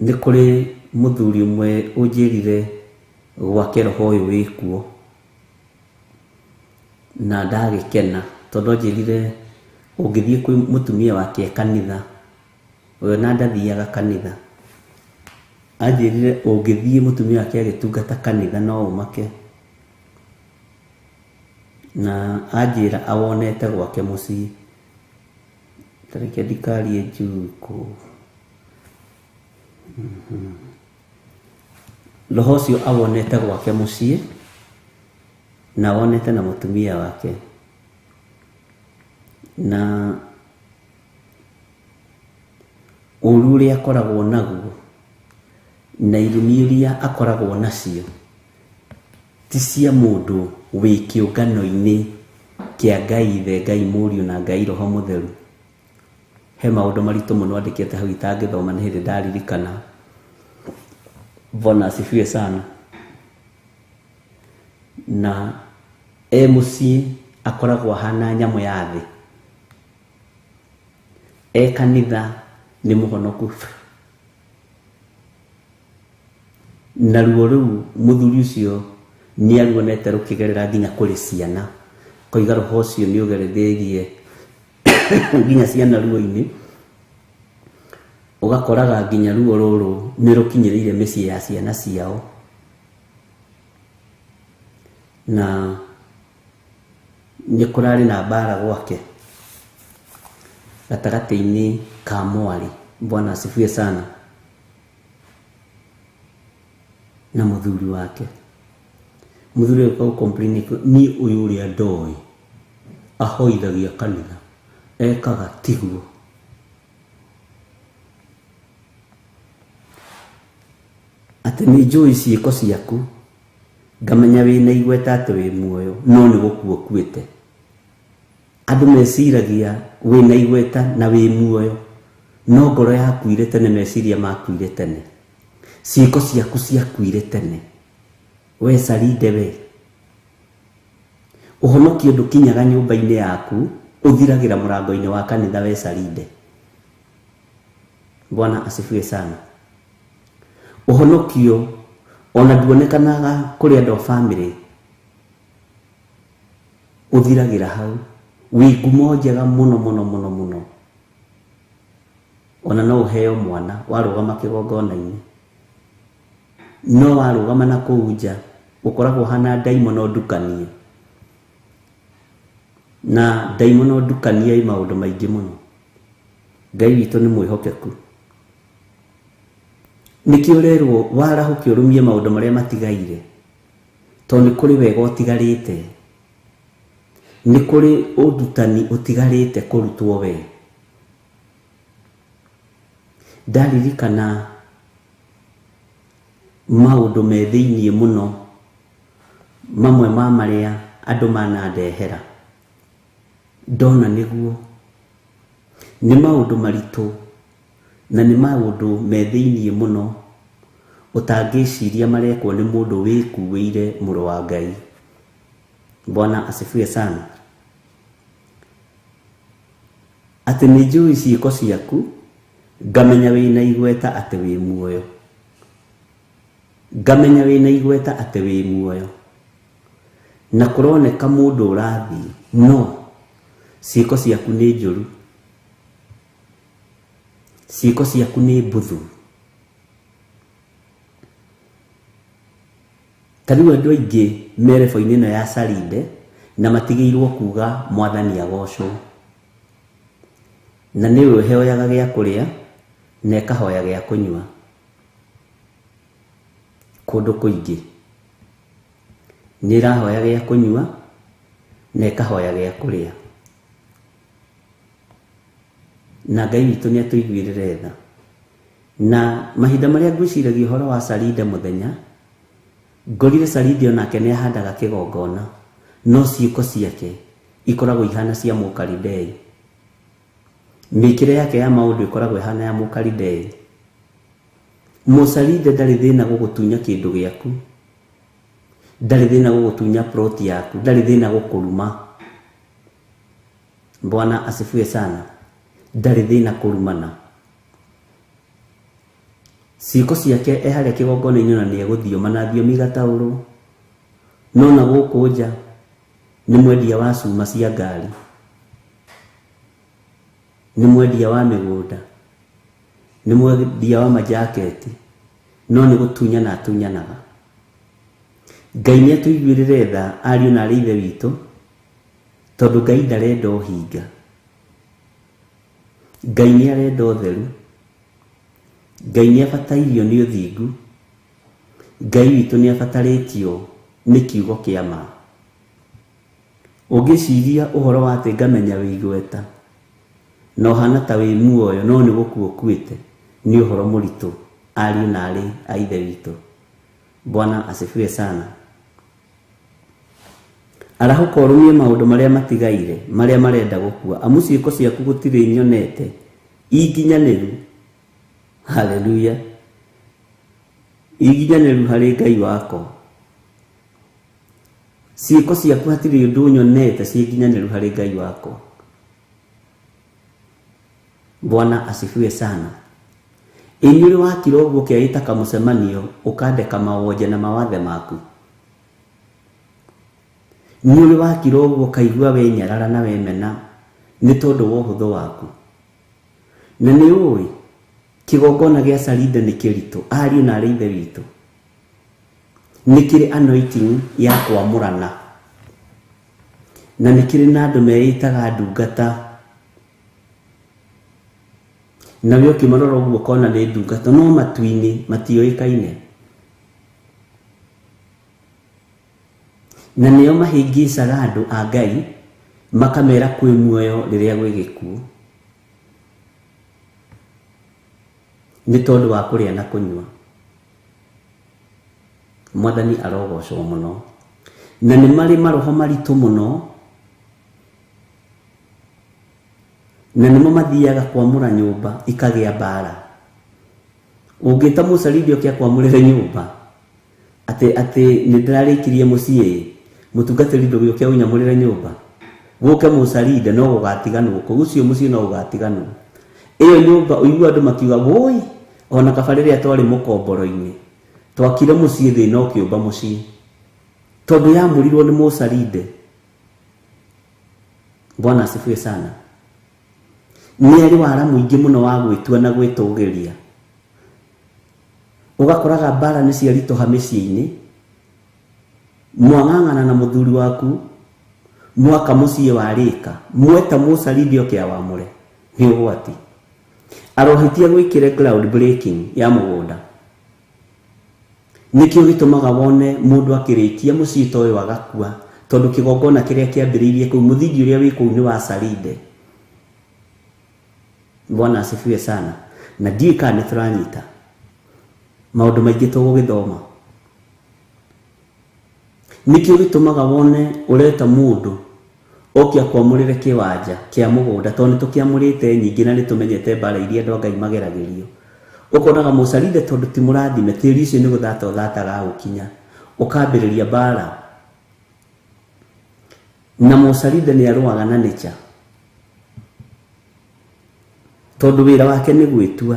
nĩ kũrĩ mũthuri ũmwe ũnjĩrire gwake roho ũyũ wĩkuo, na ndagĩkena tondũ anjĩrire ũngĩthiĩ kwĩ mũtumia wake kanitha, we na ndathiaga kanitha, anjĩrire ũngĩthiĩ mũtumia wake agĩtungata kanitha no ũmake. Na anjĩra awonete gwake mũciĩ. Tareke ndikarie njukũ. Roho ũcio awonete gwake mũciĩ na awonete na mũtumia wake, na ũru ũrĩa akoragwo naguo na irumi iria akoragwo nacio ti cia mũndũ wĩ kĩũngano-inĩ kĩa Ngai Ithe, Ngai Mũriũ na Ngai Roho Mũtheru. He maũndũ maritũ mũno andĩkĩte hau itangĩthoma, nĩ hĩndĩ ndaririkana. Bwana asifiwe sana. Na e mũciĩ akoragwo ahana nyamũ ya thĩ, e kanitha nĩ mũhonoku. Na ruo rũu mũthuri ũcio nĩ aruonete rũkĩgerera nginya kũrĩ ciana, koiga roho ũcio nĩ ũgerereirie nginya ciana ruo-inĩ, ũgakoraga nginya ruo rũrũ nĩ rũkinyĩrĩire mĩciĩ ya ciana ciao. Na nĩ kũrarĩ na mbara gwake gatagatĩ-inĩ ka mwarĩ. Bwana asifiwe sana. Na mũthuri wake, mũthuri ũyũ complain niĩ ũyũ ũrĩa ndoĩ ahoithagia kanitha ekaga tiguo. Atĩ nĩ njũĩ ciĩko ciaku, Ngamenya wĩna igweta atĩ wĩ muoyo no nĩ gũkua ũkuĩte. Andũ meciragia wĩna igweta na wĩ muoyo no ngoro yakuire tene, meciria makuire tene, ciĩko ciaku ciakuire tene. We Sarinde we, ũhonokio ndũkinyaga nyũmba-inĩ yaku, ũthiragĩra mũrango-inĩ wa kanitha. We Sarinde, Bwana asifiwe sana. Ũhonokio ona nduonekanaga kũrĩ andũ a bamĩrĩ, ũthiragĩra hau. Wĩ ngumo njega mũno mũno mũno mũno, ona no ũheo mwana warũgama kĩgongona-inĩ, no warũgama na kũu nja ũkoragwo hana ndaimono ndukanie, na ndaimono ndukanie ĩ maũndũ maingĩ mũno. Ngai witũ nĩ mwĩhokeku. Nĩkĩo ũrerwo warahũke ũrũmie maũndũ marĩa matigaire, tondũ nĩ kũrĩ wega ũtigarĩte, nĩ kũrĩ ũrutani ũtigarĩte kũrutwo we. Ndaririkana maũndũ me thĩiniĩ mũno, mamwe ma marĩa andũ manandehera ndona nĩguo nĩ maũndũ maritũ na nĩ maũndũ me thĩiniĩ mũno ũtangĩciria marekwo nĩ mũndũ wĩkuĩire mũrũ wa Ngai. Bwana asifiwe sana. Atĩ nĩ njũĩ ciĩko ciaku, ngamenya wĩna igweta atĩ wĩ muoyo, ngamenya wĩna igweta atĩ wĩ muoyo, na kũroneka mũndũ ũrathiĩ no ciĩko ciaku nĩ njũru, ciĩko ciaku nĩ mbuthu. Ta rĩu andũ aingĩ me rebo-inĩ ĩno ya Sarinde na matigĩirwo kuga mwathani agocwo, na nĩwe ũheoyaga gĩa kũrĩa na ĩkahoya gĩa kũnyua kũndũ kũingĩ. Nĩ ĩrahoya gĩa kũnyua na ĩkahoya gĩa kũrĩa, na Ngai witũ nĩ atũiguĩrĩre tha. Na mahinda marĩa ngwĩciragia ũhoro wa Sarinde mũthenya, ngorire Sarinde onake nĩ ahandaga kĩgongona, no ciĩko ciake ikoragwo ihana cia mũkalidei. Mĩkĩre yake ya maũndũ ĩkoragwo ĩhana ya mũkalidei. Mũcarinde ndarĩ thĩna gũgũtunya kĩndũ gĩaku, ndarĩ thĩna gũgũtunya ploti yaku, ndarĩ thĩna gũkũruma. Bwana asifiwe sana. Ndarĩ thĩna kũrumana. Ciĩko ciake e harĩa kĩgongona-inĩ na nĩ egũthioma na thiomi igataũrwo, no na gũkũ nja nĩ mwendia wa cuma cia ngari, nĩ mwendia wa mĩgũnda, nĩ mwendia wa majaketi, no nĩ gũtunyana atunyanaga. Ngai nĩ atũiguĩrĩre tha ariũ na arĩ ithe witũ, tondũ Ngai ndarenda ũhinga, Ngai nĩ arenda ũtheru, Ngai nĩ abatairio nĩ ũthingu, Ngai witũ nĩ abatarĩtio nĩ kiugo kĩa ma. Ũngĩciria ũhoro wa atĩ ngamenya wĩ igweta na ũhana ta wĩ muoyo no nĩ gũkua ũkuĩte, nĩ ũhoro mũritũ ariũ na arĩ a ithe witũ. Bwana asifiwe sana. Arahũka ũrũmie maũndũ marĩa matigaire marĩa marenda gũkua, amu ciĩko ciaku gũtirĩ nyonete inginyanĩru. Haleluya. Inginyanĩru harĩ Ngai wakwa. Ciĩko ciaku hatirĩ ũndũ nyonete ciĩ nginyanĩru harĩ Ngai wakwa. Bwana asifiwe sana. Inyuĩ wakira ũguo ũkeĩta kamũcemanio ũkandeka mawonje na mawathe maku. Nĩ ũrĩ wakira ũguo ũkaigua wenyarara na wemena nĩ tondũ wa ũhũthũ waku. Na nĩ ũĩ kĩgongona gĩa Sarinde nĩ kĩritũ, ariũ na arĩ ithe witũ. Nĩ kĩrĩ anointing ya kwamũrana, na nĩ kĩrĩ na andũ meĩtaga ndungata, na we ũkĩmarora ũguo ũkona nĩ ndungata no matu-inĩ matiũĩkaine, na nĩo mahĩngĩcaga andũ a Ngai makamera kwĩ muoyo rĩrĩa gwĩ gĩkuũ nĩ tondũ wa kũrĩa na kũnyua. Mwathani arogocwo mũno. Na nĩ marĩ maroho maritũ mũno, na nĩmo mathiaga kwamũra nyũmba ikagĩa mbara. Ũngĩta mũcarindi oke akwamũrĩre nyũmba atĩ atĩ nĩ ndĩrarĩkirie mũciĩ, mũtungatĩri ndũgĩũke ũnyamũrĩre nyũmba, gũke mũcarinde no gũgatiganwo kũu, ũcio mũciĩ no gũgatiganwo. Ĩyo nyũmba ũigua andũ makiuga woi, ona kaba rĩrĩa twarĩ mũkomboro-inĩ twakire mũciĩ thĩna ũkĩũmba mũciĩ, tondũ yamũrirwo nĩ mũcarinde. Bwana asifiwe sana. Nĩ arĩ wara mũingĩ mũno wa gwĩtua na gwĩtũgĩria. Ũgakoraga mbara nĩ ciaritũha mĩciĩ-inĩ, mwang'ang'ana na mũthuri waku, mwaka mũciĩ warĩka, mweta mũcarindi oke awamũre, nĩ ũgwati. Arohĩtia gwĩkĩre ground breaking ya mũgũnda. Nĩkĩo gĩtũmaga wone mũndũ akĩrĩkia mũciĩ ta ũyũ agakua, tondũ kĩgongona kĩrĩa kĩambĩrĩirie kũu, mũthingi ũrĩa wĩ kũu nĩ wa carinde. Bwana asifiwe sana. Na ndiũĩ kana nĩ tũranyita maũndũ maingĩ tũgũgĩthoma. Nĩkĩo gĩtũmaga wone ũreta mũndũ oke akwamũrĩre kĩwanja kĩa mũgũnda, tondũ nĩ tũkĩamũrĩte nyingĩ na nĩ tũmenyete mbara iria andũ a Ngai mageragĩrio. Ũkonaga mũcarinde tondũ ti mũrathime, tĩri ũcio nĩ gũthata ũthataga ũkinya, ũkambĩrĩria mbara. Na mũcarinde nĩ arũaga na nature, tondũ wĩra wake nĩ gwĩtua.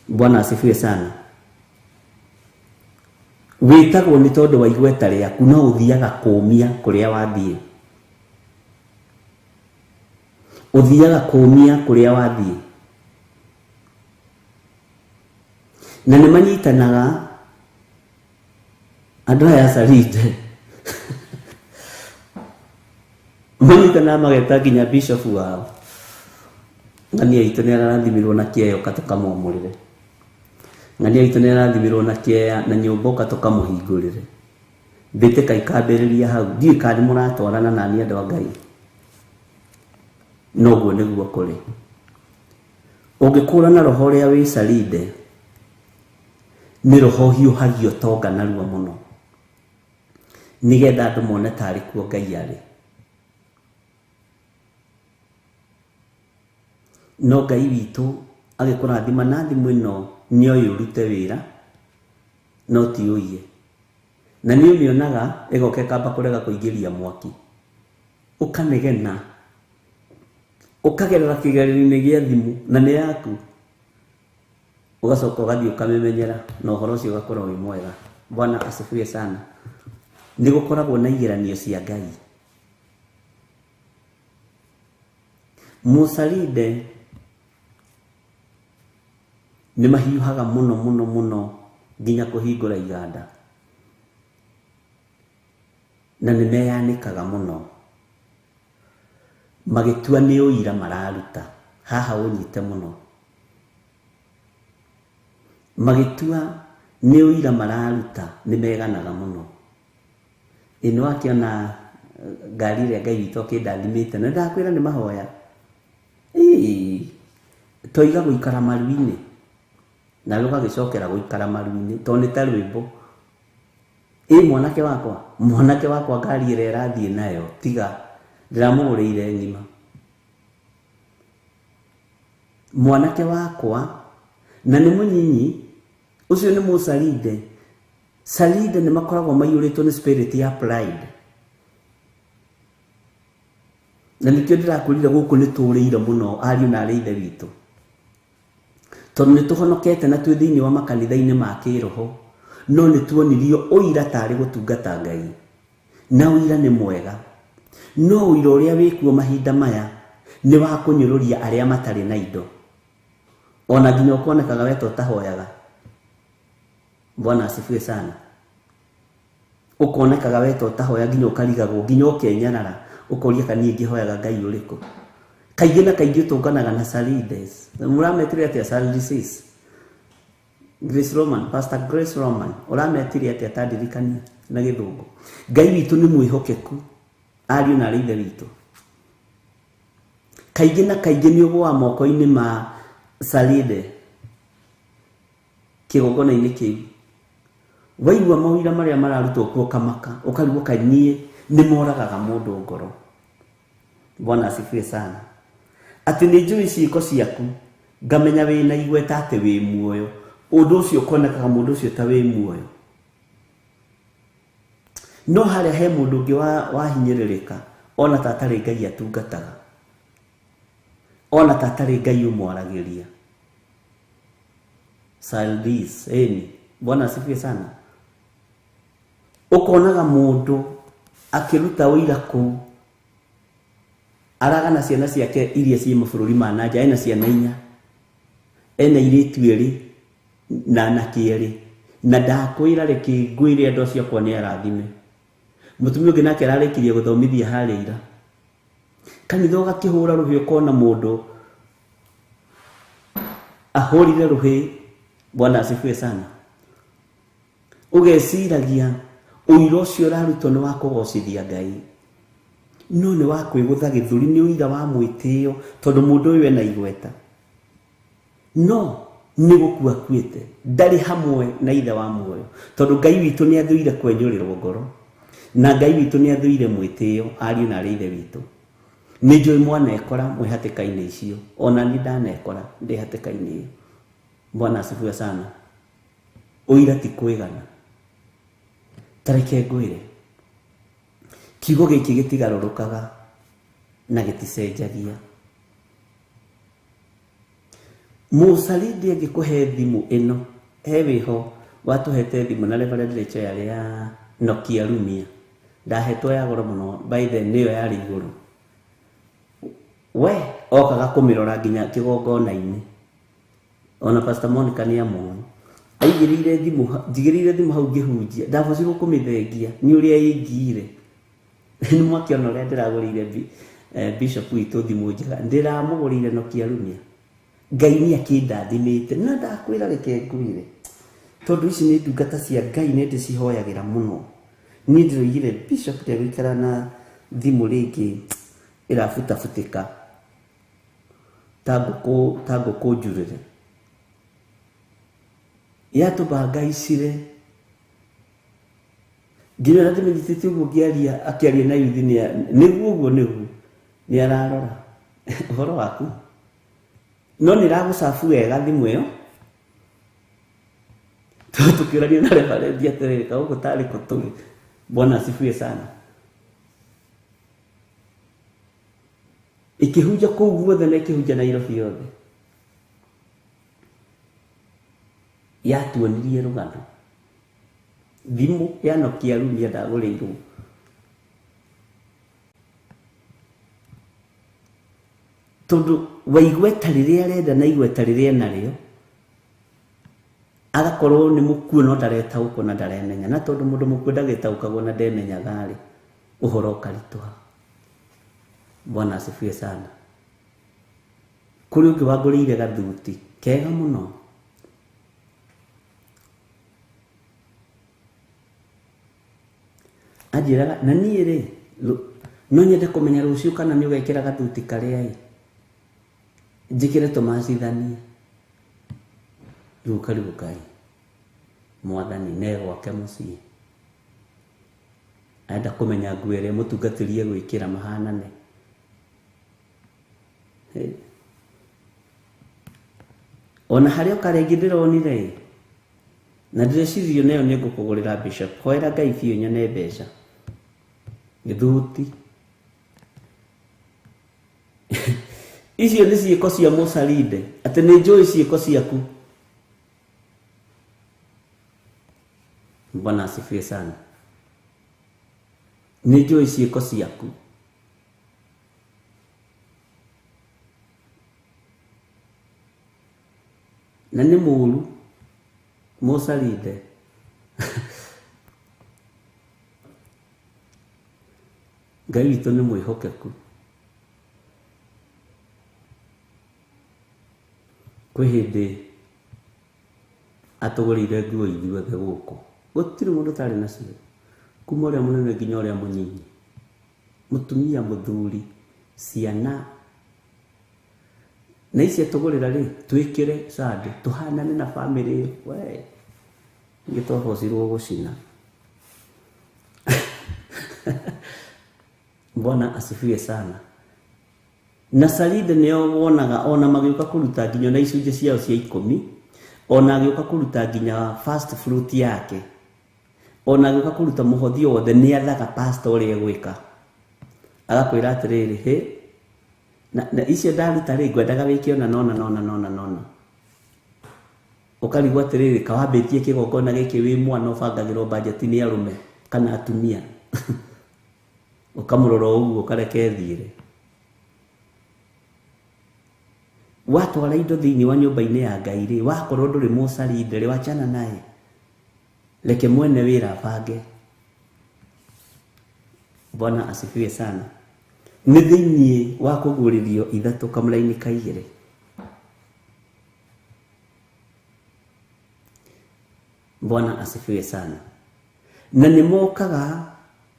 Bwana asifiwe sana. Wĩtagwo nĩ tondũ wa igweta rĩaku, no ũthiaga kũũmia kũrĩa wathiĩ. Ũthiaga kũũmia kũrĩa wathiĩ. Na nĩ manyitanaga andũ aya acarinde. Manyitanaga mageta nginya bishop wao. Ng'ania itũ nĩ ararathimirwo na kĩeya ũka tũkamwamũrĩre. Ng'ania itũ nĩ arathimirwo na kĩeya na nyũmba ũka tũkamũhingũrĩre. Mbĩtĩka ikambĩrĩria hau. Ndiũĩ kana nĩ mũratwarana nani andũ a Ngai. Noguo nĩguo kũrĩ. Ũngĩkũrana roho ũrĩa wĩ carinde, nĩ roho ũhiũhagia ũtonga narua mũno, nĩgetha andũ mone tarĩ kuo Ngai arĩ. No Ngai witũ agĩkũrathima na thimũ ĩno nĩ oĩ ũrute wĩra, no ti ũiye. Na nĩ ũmĩonaga ĩgoka ĩkamba kũrega kũingĩria mwaki. Ũkanegena, ũkagerera kĩgerio-inĩ gĩa thimũ na nĩ yaku. Ũgacoka ũgathiĩ ũkamĩmenyera na ũhoro ũcio ũgakorwo wĩ mwega. Bwana asifiwe sana. Nĩ gũkoragwo na igeranio cia Ngai. Mũcarinde nĩ mahiũhaga mũno mũno mũno nginya kũhingũra iganda. Na nĩ meyanĩkaga mũno. Magĩtua nĩ ũira mararuta. Haha ũnyite mũno. Magĩtua nĩ ũira mararuta, nĩ meganaga mũno. Ĩ nĩ wakĩona ngari ĩrĩa Ngai witũ akĩndathimĩte, na ndakwĩra nĩ mahoya. Ĩĩ, toiga gũikara maru-inĩ, nawe ũgagĩcokera gũikara maru-inĩ, tondũ nĩ ta rwĩmbo. Ĩ mwanake wakwa ngari ĩrĩa ĩrathiĩ nayo, tiga ndĩramũgũrĩire ng'ima. Mwanake wakwa, na nĩ mũnyinyi, ũcio nĩ mũcarinde. Carinde nĩ makoragwo maiyũrĩtwo nĩ spirit ya pride. Na nĩkĩo ndĩrakwĩrire gũkũ nĩ tũrĩire mũno ariũ na arĩ ithe witũ. Tondũ nĩ tũhonokete na twĩ thĩinĩ wa makanitha-inĩ ma kĩroho, no nĩ tuonirio ũira tarĩ gũtungata Ngai. Na ũira nĩ mwega. No ũira ũrĩa wĩkuo mahinda maya nĩ wa kũnyũrũria arĩa matarĩ na indo. Ona nginya ũkonekaga we ta ũtahoyaga. Bwana asifiwe sana. Ũkonekaga we ta ũtahoya nginya ũkarigagwo, nginya ũkenyarara, ũkoria kana niĩ ngĩhoyaga Ngai ũrĩkũ. Kaingĩ na kaingĩ ũtũnganaga na Salides. Mũrametire atĩa Salides? Grace Roman, Pastor Grace Roman, ũrametire atĩa ta ndirikania na gĩthũngũ. Ngai witũ nĩ mwĩhokeku, ariũ na arĩ ithe witũ. Kaingĩ na kaingĩ nĩ ũgũaga moko-inĩ ma Salide kĩgongona-inĩ kĩu. Waigua mawira marĩa mararutwo kuo kamaka ũkarigwo kaĩ niĩ nĩ moragaga mũndũ ngoro. Bwana asifiwe sana. Atĩ nĩ njũĩ ciĩko ciaku ngamenya wĩna igweta atĩ wĩ muoyo. Ũndũ ũcio ũkonekaga mũndũ ũcio ta wĩ muoyo. No harĩa he mũndũ ũngĩ wahinyĩrĩrĩka ona ta atarĩ Ngai atungataga, ona ta atarĩ Ngai ũmwaragĩria. Saldis, eni. Bwana asifiwe sana. Ũkonaga mũndũ akĩruta ũira kũu aragana ciana ciake iria ciĩ mabũrũri ma na nja, ena ciana inya, ena airĩtu erĩ na anake erĩ, na ndakwĩra reke ngwĩre andũ acio akwa nĩ arathime. Mũtumia ũngĩ nake ararĩkirie gũthomithia harĩa ira. Kanitha ũgakĩhũra rũhĩ ũkona mũndũ ahũrire rũhĩ. Bwana asifiwe sana. Ũgeciragia ũira ũcio ũrarutwo nĩ wa kũgocithia Ngai, no nĩ wa kwĩgũtha gĩthũri, nĩ ũira wa mwĩtĩo tondũ mũndũ ũyũ ena igweta, no nĩ gũkua akuĩte, ndarĩ hamwe na ithe wa muoyo, tondũ Ngai witũ nĩ athũire kwenyũrĩrwo ngoro, na Ngai witũ nĩ athũire mwĩtĩo, ariũ na arĩ ithe witũ. Nĩ njũĩ mwanekora mwĩ hatĩka-inĩ icio, ona niĩ ndanekora ndĩ hatĩka-inĩ ĩyo. Bwana asifiwe sana. Ũira ti kwĩgana. Ta reke ngwĩre, kiugo gĩkĩ gĩtigarũrũkaga na gĩticenjagia. Mũcalindi angĩkũhe thimũ ĩno, he wĩho watũhete thimũ na Reverend Rachel yarĩ ya Nokia Lumia, ndahetwo ya goro mũno, by then nĩyo yarĩ igũrũ. We okaga kũmĩrora nginya kĩgongona-inĩ. Ona Pastor Monica nĩ amũĩ. Aigĩrĩire thimũ, njigĩrĩire thimũ hau ngĩhunjia, ndabocirwo kũmĩthengia nĩ ũrĩa ĩngiire. Nĩ mwakĩona ũrĩa ndĩragũrĩire Bishop witũ thimũ njega, ndĩramũgũrĩire Nokia Lumia. Ngai nĩ akĩndathimĩte, na ndakwĩra reke ngwĩre, tondũ ici nĩ ndungata cia Ngai nĩ ndĩcihoyagĩra mũno. Niĩ ndĩroigire Bishop ndegũikara na thimũ rĩngĩ ĩrabutabutĩka ta ngũkũ njurĩre. Yatũbangaicire nginya na ndĩmĩnyitĩte ũguo ngĩaria, akĩaria na yuthi nĩguo ũguo nĩguo nĩ ararora ũhoro waku, no nĩ ĩragũcabu wega thimũ ĩyo. Tondũ tũkĩũrania na Reverend atĩrĩrĩ, kaũgũ tarĩ kũ tũrĩ. Bwana asifiwe sana. Ĩkĩhunja kũu guothe na ĩkĩhunja Nairobi yothe. Yatuonirie rũgano. Thimũ ya Nokia Lumia ndagũrĩirwo. Tondũ wa igweta rĩrĩa arenda na igweta rĩrĩa enarĩo, agakorwo nĩ mũkuũ no ndaretaũkwo na ndaremenya. Na tondũ mũndũ mũkuũ ndagĩtaũkagwo na ndemenyaga rĩ, ũhoro ũkaritũha. Bwana asifiwe sana. Kũrĩ ũngĩ wangũrĩire gathuti kega mũno. Anjĩraga na niĩ rĩ, no nyende kũmenya rũciũ kana nĩ ũgekĩra gathuti karĩa ĩ, njĩkĩre tũmacithanie. Rĩu ũkarigwo Ngai, Mwathani ne gwake mũciĩ. Arenda kũmenya nguo ĩrĩa mũtungatĩri egwĩkĩra mahanane. Ona harĩa ũkarĩa ingĩ ndĩronire ĩ, na ndĩreciria nayo nĩ ngũkũgũrĩra Bishop. Hoera Ngai biũ nyone mbeca. Gĩthuti. Icio nĩ ciĩko cia Mũcalinde, atĩ nĩ njũĩ ciĩko ciaku. Bwana asifiwe sana. Nĩ njũĩ ciĩko ciaku. Na nĩ mũũru Mũcalinde. Ngai witũ nĩ mwĩhokeku. Kwĩ hĩndĩ atũgũrĩire nguo ithuothe gũkũ, gũtirĩ mũndũ ũtarĩ nacio, kuma ũrĩa mũnene nginya ũrĩa mũnyinyi, mũtumia, mũthuri, ciana. Na ici atũgũrĩra rĩ, twĩkĩre Sunday, tũhanane na bamĩrĩ ĩyo. We. Ningĩ twabocirwo gũcina. Bwana asifiwe sana. Na Saride nĩo wonaga ona magĩũka kũruta nginya na icunjĩ ciao cia 10, ona agĩũka kũruta nginya first fruit yake, ona agĩũka kũruta mũhothi wothe, nĩ athaga pastor ũrĩa egwĩka. Agakwĩra atĩrĩrĩ, hĩ, na icio ndaruta rĩ, ngwendaga wĩke ona nona nona nona nona. Ũkarigwo atĩrĩrĩ, kawambĩtie kĩgongona gĩkĩ wĩ mwana ũbangagĩrwo budget nĩ arũme kana atumia. Ũkamũrora ũguo ũkareke thiĩre. Watwara indo thĩinĩ wa nyũmba-inĩ ya Ngai rĩ, wakorwo ndũrĩ mũcarinde rĩ, wachana naye. Reke mwene wĩra abange. Bwana asifiwe sana. Nĩ thĩinĩ wa kũguũrĩrio 3 kamũraini ka 2. Bwana asifiwe sana. Na nĩ mokaga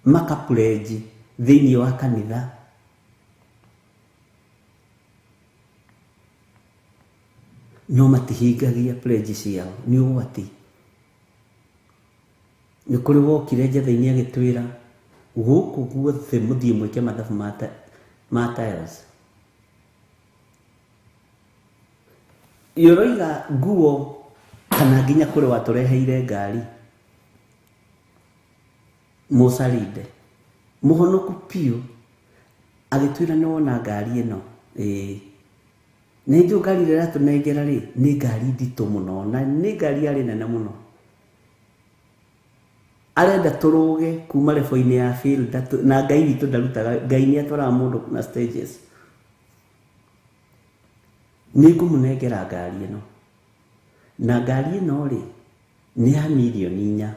makapurenji thĩinĩ wa kanitha. No matihingagia pledge ciao, nĩ ũgwati. Nĩ kũrĩ wokire njetha-inĩ agĩtwĩra gũkũ guothe mũthiĩ mwĩke mathabu ma tiles. Ũroiga nguo kana nginya kũrĩ watũreheire ngari mũcarinde mũhonoku piũ, agĩtwĩra nĩ wona ngari ĩno, ĩĩ nĩ njũĩ ngari ĩrĩa ĩratũnengera rĩ, nĩ ngari nditũ mũno na nĩ ngari yarĩ nene mũno. Arenda tũrũge kuma level-inĩ ya field na Ngai witũ ndarutaga, Ngai nĩ atwaraga mũndũ na stages. Nĩ ngũmũnengera ngari ĩno, na ngari ĩno rĩ nĩ ya mirioni 4,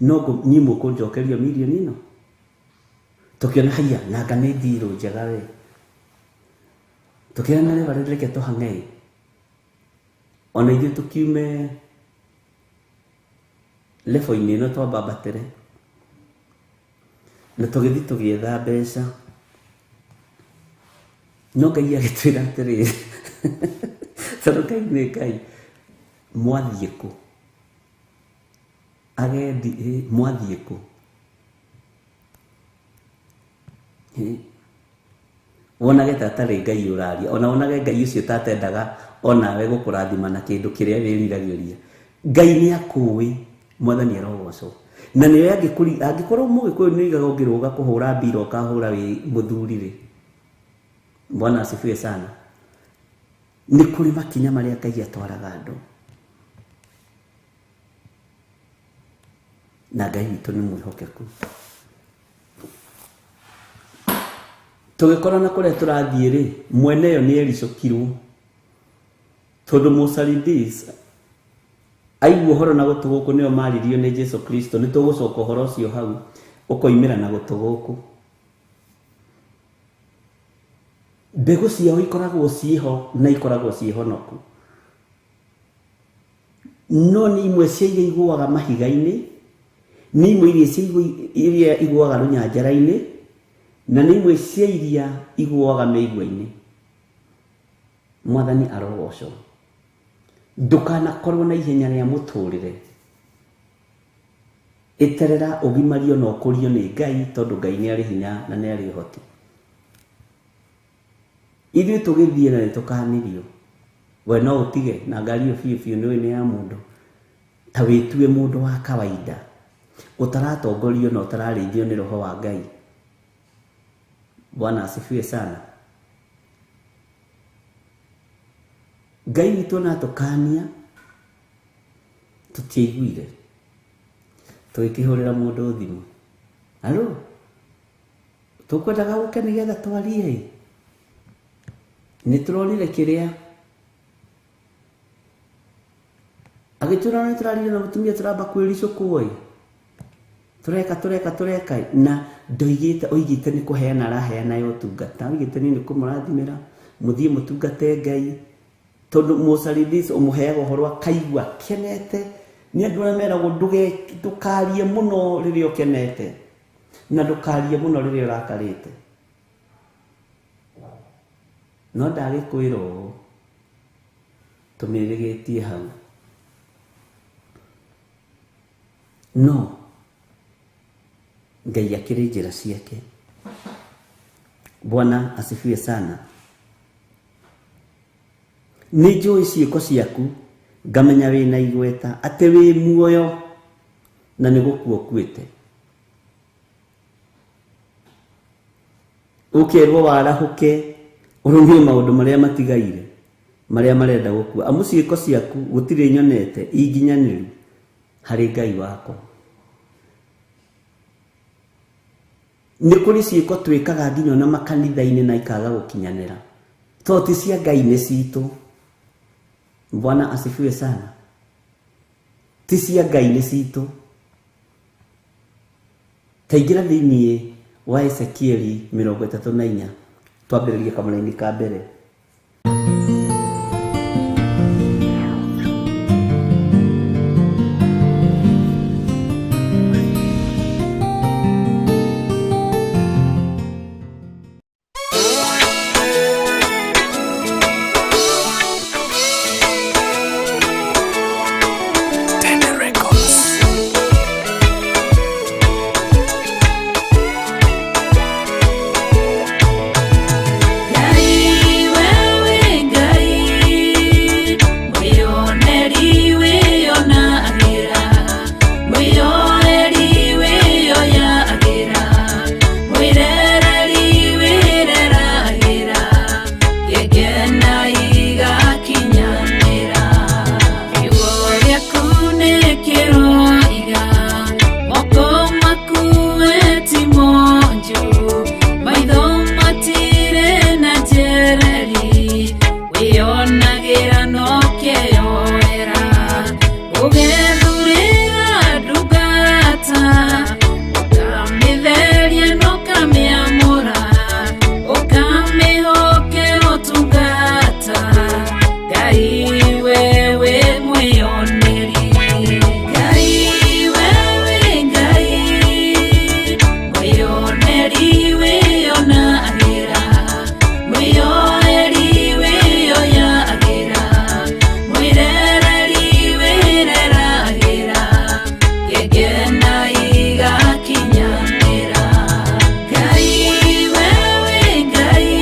no niĩ mũkũnjokeria mirioni ĩno. Tũkĩona haiya, nanga nĩ ndirũ njega we. Tũkĩona rĩu reke tũhang'e, ona ithuĩ tũkiume level-inĩ ĩno twambambatĩre, na tũgĩthiĩ tũgĩetha mbeca. No Ngai agĩtwĩra atĩrĩrĩ, tondũ Ngai nĩ Ngai, mwathiĩ kũ? Agendi, mwathiĩ kũ? Wonage ta atarĩ Ngai ũraria, ona wonage Ngai ũcio ta atendaga onawe gũkũrathima na kĩndũ kĩrĩa wĩriragĩria. Ngai nĩ akũĩ, Mwathani arogocwo. Na nĩwe angĩkorwo mũgĩkũyũ nĩ oigaga ũngĩrũga kũhũra mbira ũkahũra wĩ mũthuri rĩ. Bwana asifiwe sana. Nĩ kũrĩ makinya marĩa Ngai atwaraga andũ, na Ngai witũ nĩ mwĩhokeku. Tũgĩkorwo na kũrĩa tũrathiĩ rĩ, mwene yo nĩ ericũkirwo, tondũ Mũcaridis aigua ũhoro na gũtũ gũkũ nĩo maririo nĩ Jesu Kristo, nĩ tũgũcoka ũhoro ũcio hau ũkoimĩra na gũtũ gũkũ. Mbegũ ciao ikoragwo ciĩho na ikoragwo ciĩhonoku, no nĩ imwe cia iria igũaga mahiga-inĩ, nĩ imwe iria cia iria igũaga rũnyanjara-inĩ, na nĩ imwe cia iria igũaga mĩigua-inĩ. Mwathani arogocwo. Ndũkanakorwo na ihenya rĩa mũtũrĩre, ĩterera ũgimario na ũkũrio nĩ Ngai, tondũ Ngai nĩ arĩ hinya na nĩ arĩ ũhoti. Ithuĩ tũgĩthiĩ na nĩ tũkanirio, we no ũtige na ngari ĩyo biũ biũ nĩ nĩ ya mũndũ, ta wĩtue mũndũ wa kawaida ũtaratongorio na ũtararĩithio nĩ roho wa Ngai. Bwana asifiwe sana. Ngai witũ na atũkania tũtiaiguire, tũgĩkĩhũrĩra mũndũ thimũ, alo, tũkwendaga gũke nĩgetha twarie, nĩ tũronire kĩrĩa agĩtwĩra, nĩ tũrarire na mũtumia tũramba kwĩricũkwo ĩ, tũreka tũreka tũreka, na ndoigĩte, oigĩte nĩ kũheana araheana ya ũtungata, oigĩte niĩ nĩ kũmũrathimĩra mũthiĩ mũtungate Ngai, tondũ Mũcaridis ũmũheaga ũhoro akaigua akenete. Nĩ andũ arĩa meragwo ndũkarie mũno rĩrĩa ũkenete, na ndũkarie mũno rĩrĩa ũrakarĩte. No ndagĩkwĩra ũũ, tũmĩrĩgĩtie hau. No Ngai akĩrĩ njĩra ciake. Bwana asifiwe sana. Nĩ njũĩ ciĩko ciaku, ngamenya wĩna igweta, atĩ wĩ muoyo na nĩ gũkua ũkuĩte. Ũkerwo warahũke ũrũmie maũndũ marĩa matigaire marĩa marenda gũkua, amu ciĩko ciaku gũtirĩ nyonete inginyanĩru harĩ Ngai wakwa. Nĩ kũrĩ ciĩko twĩkaga nginya ona makanitha-inĩ na ikaga gũkinyanĩra, tondũ ti cia Ngai nĩ citũ. Bwana asifiwe sana. Ti cia Ngai nĩ citũ. Taingĩra thĩiniĩ wa Ezekieli 34, twambĩrĩrie kamũraini ka mbere. Ngai wewe Ngai, mwĩoneri wĩonagĩra, mwĩyoeri wĩyoyagĩra, mwĩrereri wĩreragĩra, gĩkena igakinyanĩra. Kiugo gĩaku nĩ kĩroiga, moko maku we ti monju, maitho matirĩ na njereri, wĩonagĩra no kĩyoera, ũgethurĩra ndungata, ũkamĩtheria na ũkamĩamũra, ũkamĩhokera ũtungata, Ngai wewe mwĩoneri. Ngai wewe Ngai, mwĩoneri wĩonagĩra, mwĩyoeri wĩyoyagĩra, mwĩrereri wĩreragĩra, gĩkena igakinyanĩra. Ngai wewe Ngai,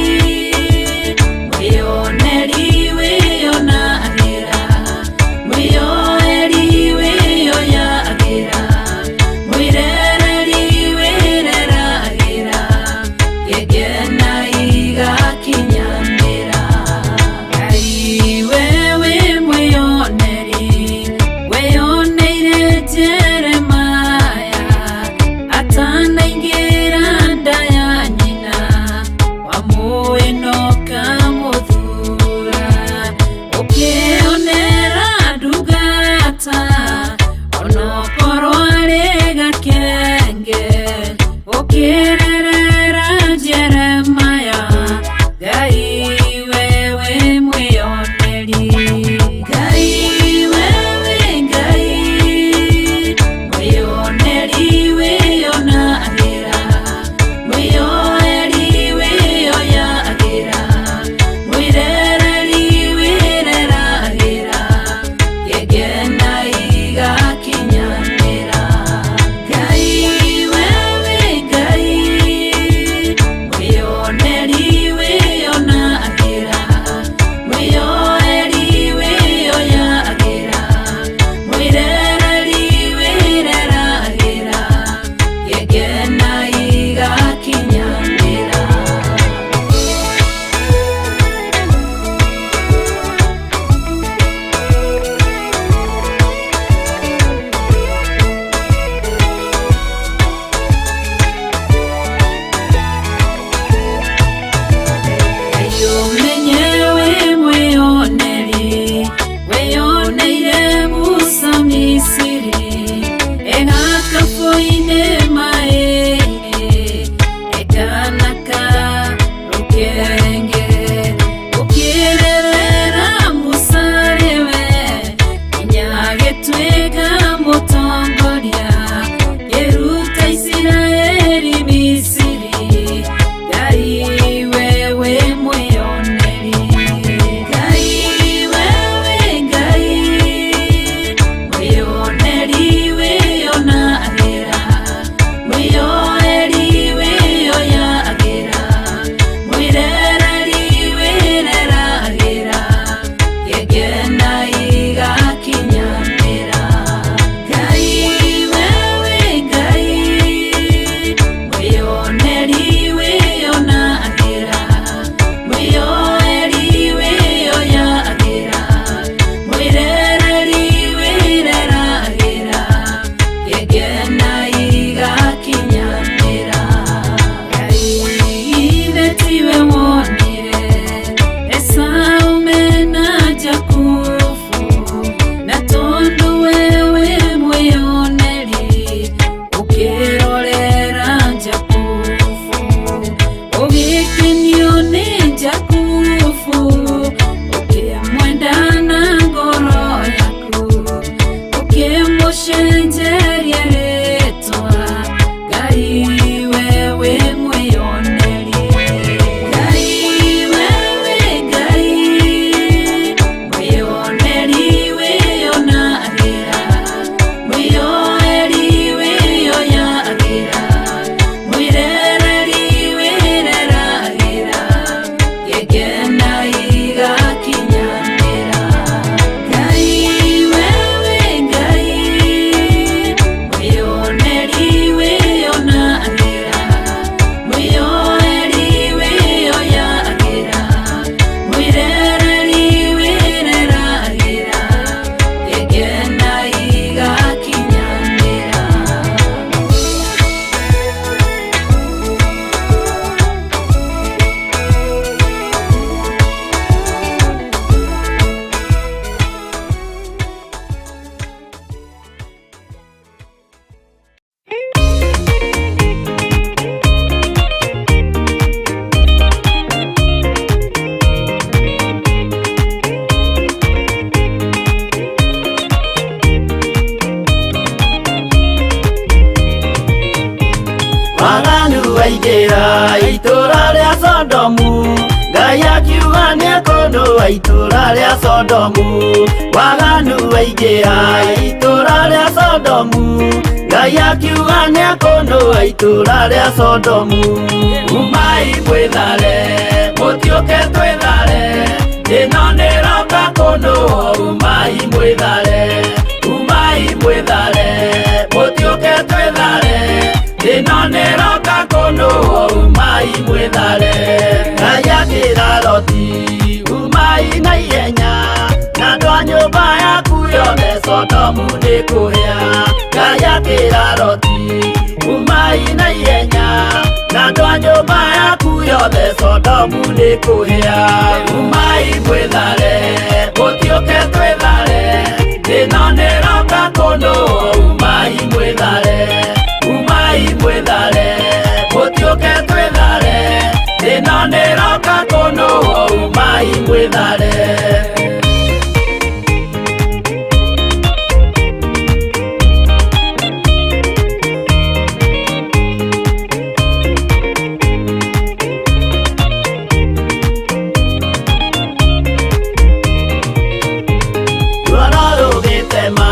mwĩoneri wĩonagĩra, mwĩyoeri wĩyoyagĩra, mwĩrereri wĩreragĩra, gĩkena igakinyanĩra. Ngai wewe mwĩoneri, weyoneire Jeremaya atanaingĩra nda ya nyina, wamũĩ na ũkamũthura, ũkĩonera ndungata onokorwo arĩ gakenge, ũkĩrerera Jeremaya, Ngai wewe mwĩoneri. Ngai wewe Ngai, mwĩoneri wĩonagĩra, mwĩyoeri wĩyoyagĩra, mwĩrereri wĩreragĩra, gĩkena igakinyanĩra. Ngai wewe Ngai, Ngũcenjerie rĩtwa Ngai wewe mwĩyoneri Ngai wewe Ngai mwĩyoneri wĩyonagĩra mwĩyoeri wĩyoyagĩra mwĩrereri wĩreragĩra ngĩkena igakinyanĩra Ngai wewe Ngai mwĩyoneri wĩyonagĩra mwĩyoeri wĩyoyagĩra mwĩrereri wĩreragĩra ngĩkena igakinyanĩra. Waganu waingĩra itũra rĩa Sodomu, Ngai akiuga nĩekũnũa itũra rĩa Sodomu. Waganu waingĩra itũra rĩa Sodomu, Ngai akiuga nĩekũnũa itũra rĩa Sodomu. Umai mwĩthare, mũtiũke twĩthare, ĩno nĩroka kũnũo. Umai mwĩthare, umai mwĩthare, mũtiũke twĩthare, ĩno nĩroka kũnũo. Umai mwĩthare. Ngai akĩra Loti, umai na ihenya, na andũ a nyũmba yaku yothe Sodomu nĩkũhĩa. Ngai akĩra Loti, umai na ihenya, na andũ a nyũmba yaku yothe Sodomu nĩkũhĩa. Umai mwĩthare, mũtiũke twĩthare, ĩno nĩroka kũnũo. Umai mwĩthare, umai mwĩthare, mũtiũke twĩthare, ĩno nĩroka kũnũo. Umai mwĩthare. Ruoro rũgĩtema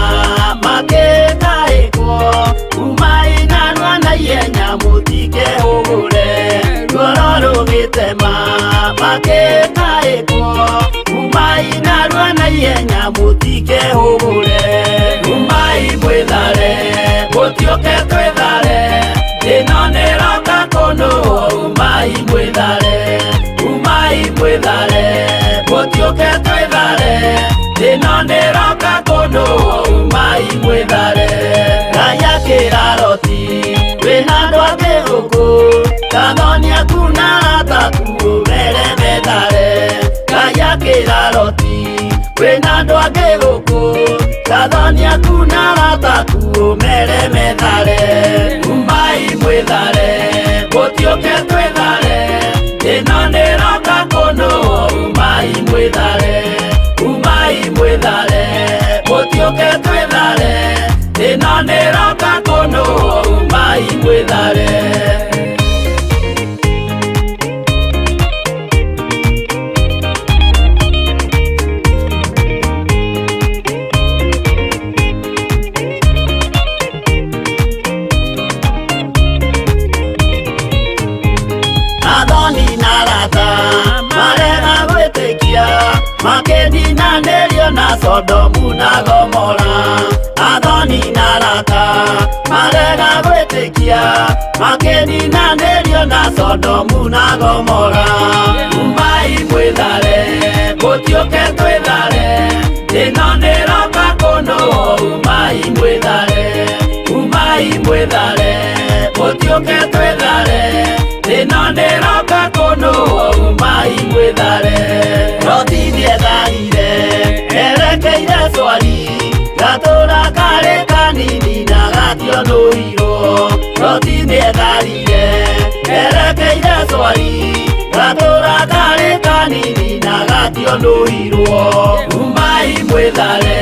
makĩtaĩkwo, umai narua na ihenya mũtikehũgũre. Ruoro rũgĩtema makĩtaĩkwo, umai narua na ihenya mũtikehũgũre. Umai mwĩthare, mũtiũke twĩthare, ĩno nĩroka kũnũo. Umai mwĩthare, umai mwĩthare, mũtiũke twĩthare, ĩno nĩroka kũnũo. Umai mwĩthare. Ngai akĩra Loti, wĩna andũ angĩ gũkũ, kathoni aku na arata aku ũmere methare. Ngai akĩra Loti, wĩna andũ angĩ gũkũ, kathoni aku na arata aku ũmere methare. Umai mwĩthare, mũtiũke twĩthare, ĩno nĩroka kũnũo. Umai mwĩthare, umai mwĩthare, mũtiũke twĩthare, ĩno nĩroka kũnũo. Umai mwĩthare. Athoni na arata marega gwĩtĩkia, makĩninanĩrio na Sodomu na Gomora. Athoni na arata marega gwĩtĩkia, makĩninanĩrio na Sodomu na Gomora. Umai mwĩthare, mũtiũke twĩthare, ĩno nĩroka kũnũo. Umai mwĩthare, umai mwĩthare, mũtiũke twĩthare, ĩno nĩroka kũnũo. Umai mwĩthare. Loti nĩetharire erekeire Swari, gatũra karĩ kanini na gationũirwo. Loti nĩetharire erekeire Swari, gatũra karĩ kanini na gationũirwo. Umai mwĩthare,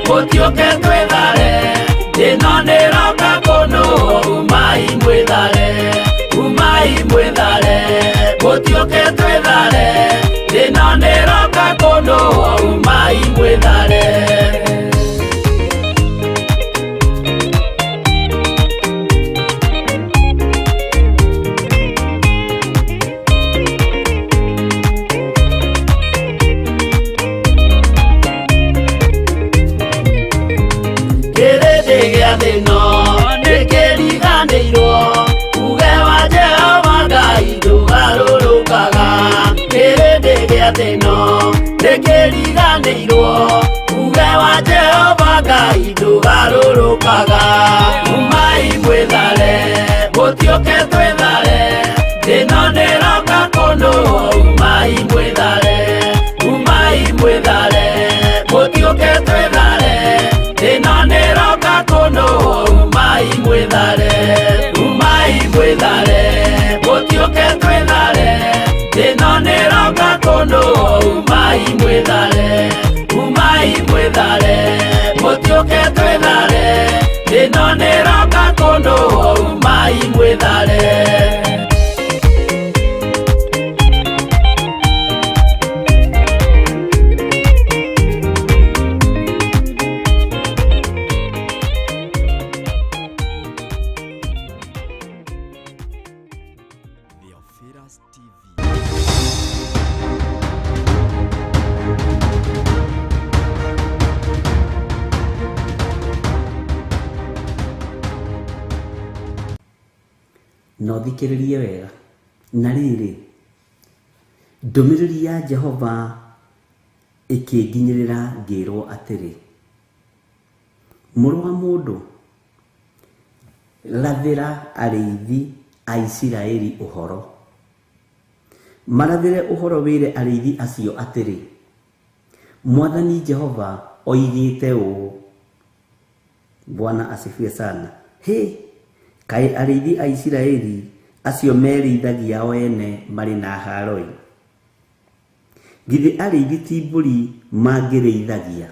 mũtiũke twĩthare, Umai mwĩthare. Kĩrĩndĩ gĩa thĩ ĩno nĩkĩriganĩirwo, uge wa Jehova Ngai ndũgarũrũkaga. Kĩrĩndĩ gĩa thĩ ĩno nĩkĩriganĩirwo, uge wa Jehova Ngai ndũgarũrũkaga. Umai mwĩthare, mũtiũke twĩthare, thĩ ĩno nĩĩroka kũnũhwo. Umai mwĩthare, umai mwĩthare, mũtiũke twĩthare, thĩ ĩno nĩĩroka kũnũhwo. Umai mwĩthare, umai mwĩthare, mũtiũke twĩthare, thĩ ĩno nĩĩroka kũnũhwo. Umai mwĩthare, umai mwĩthare, mũtiũke twĩthare, thĩ ĩno nĩĩroka kũnũhwo. Umai mwĩthare. Theophilus TV. Na ũthikĩrĩrie wega. Na rĩrĩ, ndũmĩrĩri ya Jehova ĩkĩnginyĩrĩra ngĩrwo atĩrĩ, mũrũ wa mũndũ, rathĩra arĩithi a Isiraeli ũhoro. Marathĩre ũhoro wĩre arĩithi acio atĩrĩ, Mwathani Jehova oigĩte ũũ. Bwana asifiwe sana. Hĩ, kaĩ arĩithi a Isiraeli acio merĩithagia o ene marĩ na haaro-ĩ! Githĩ arĩithi ti mbũri mangĩrĩithagia?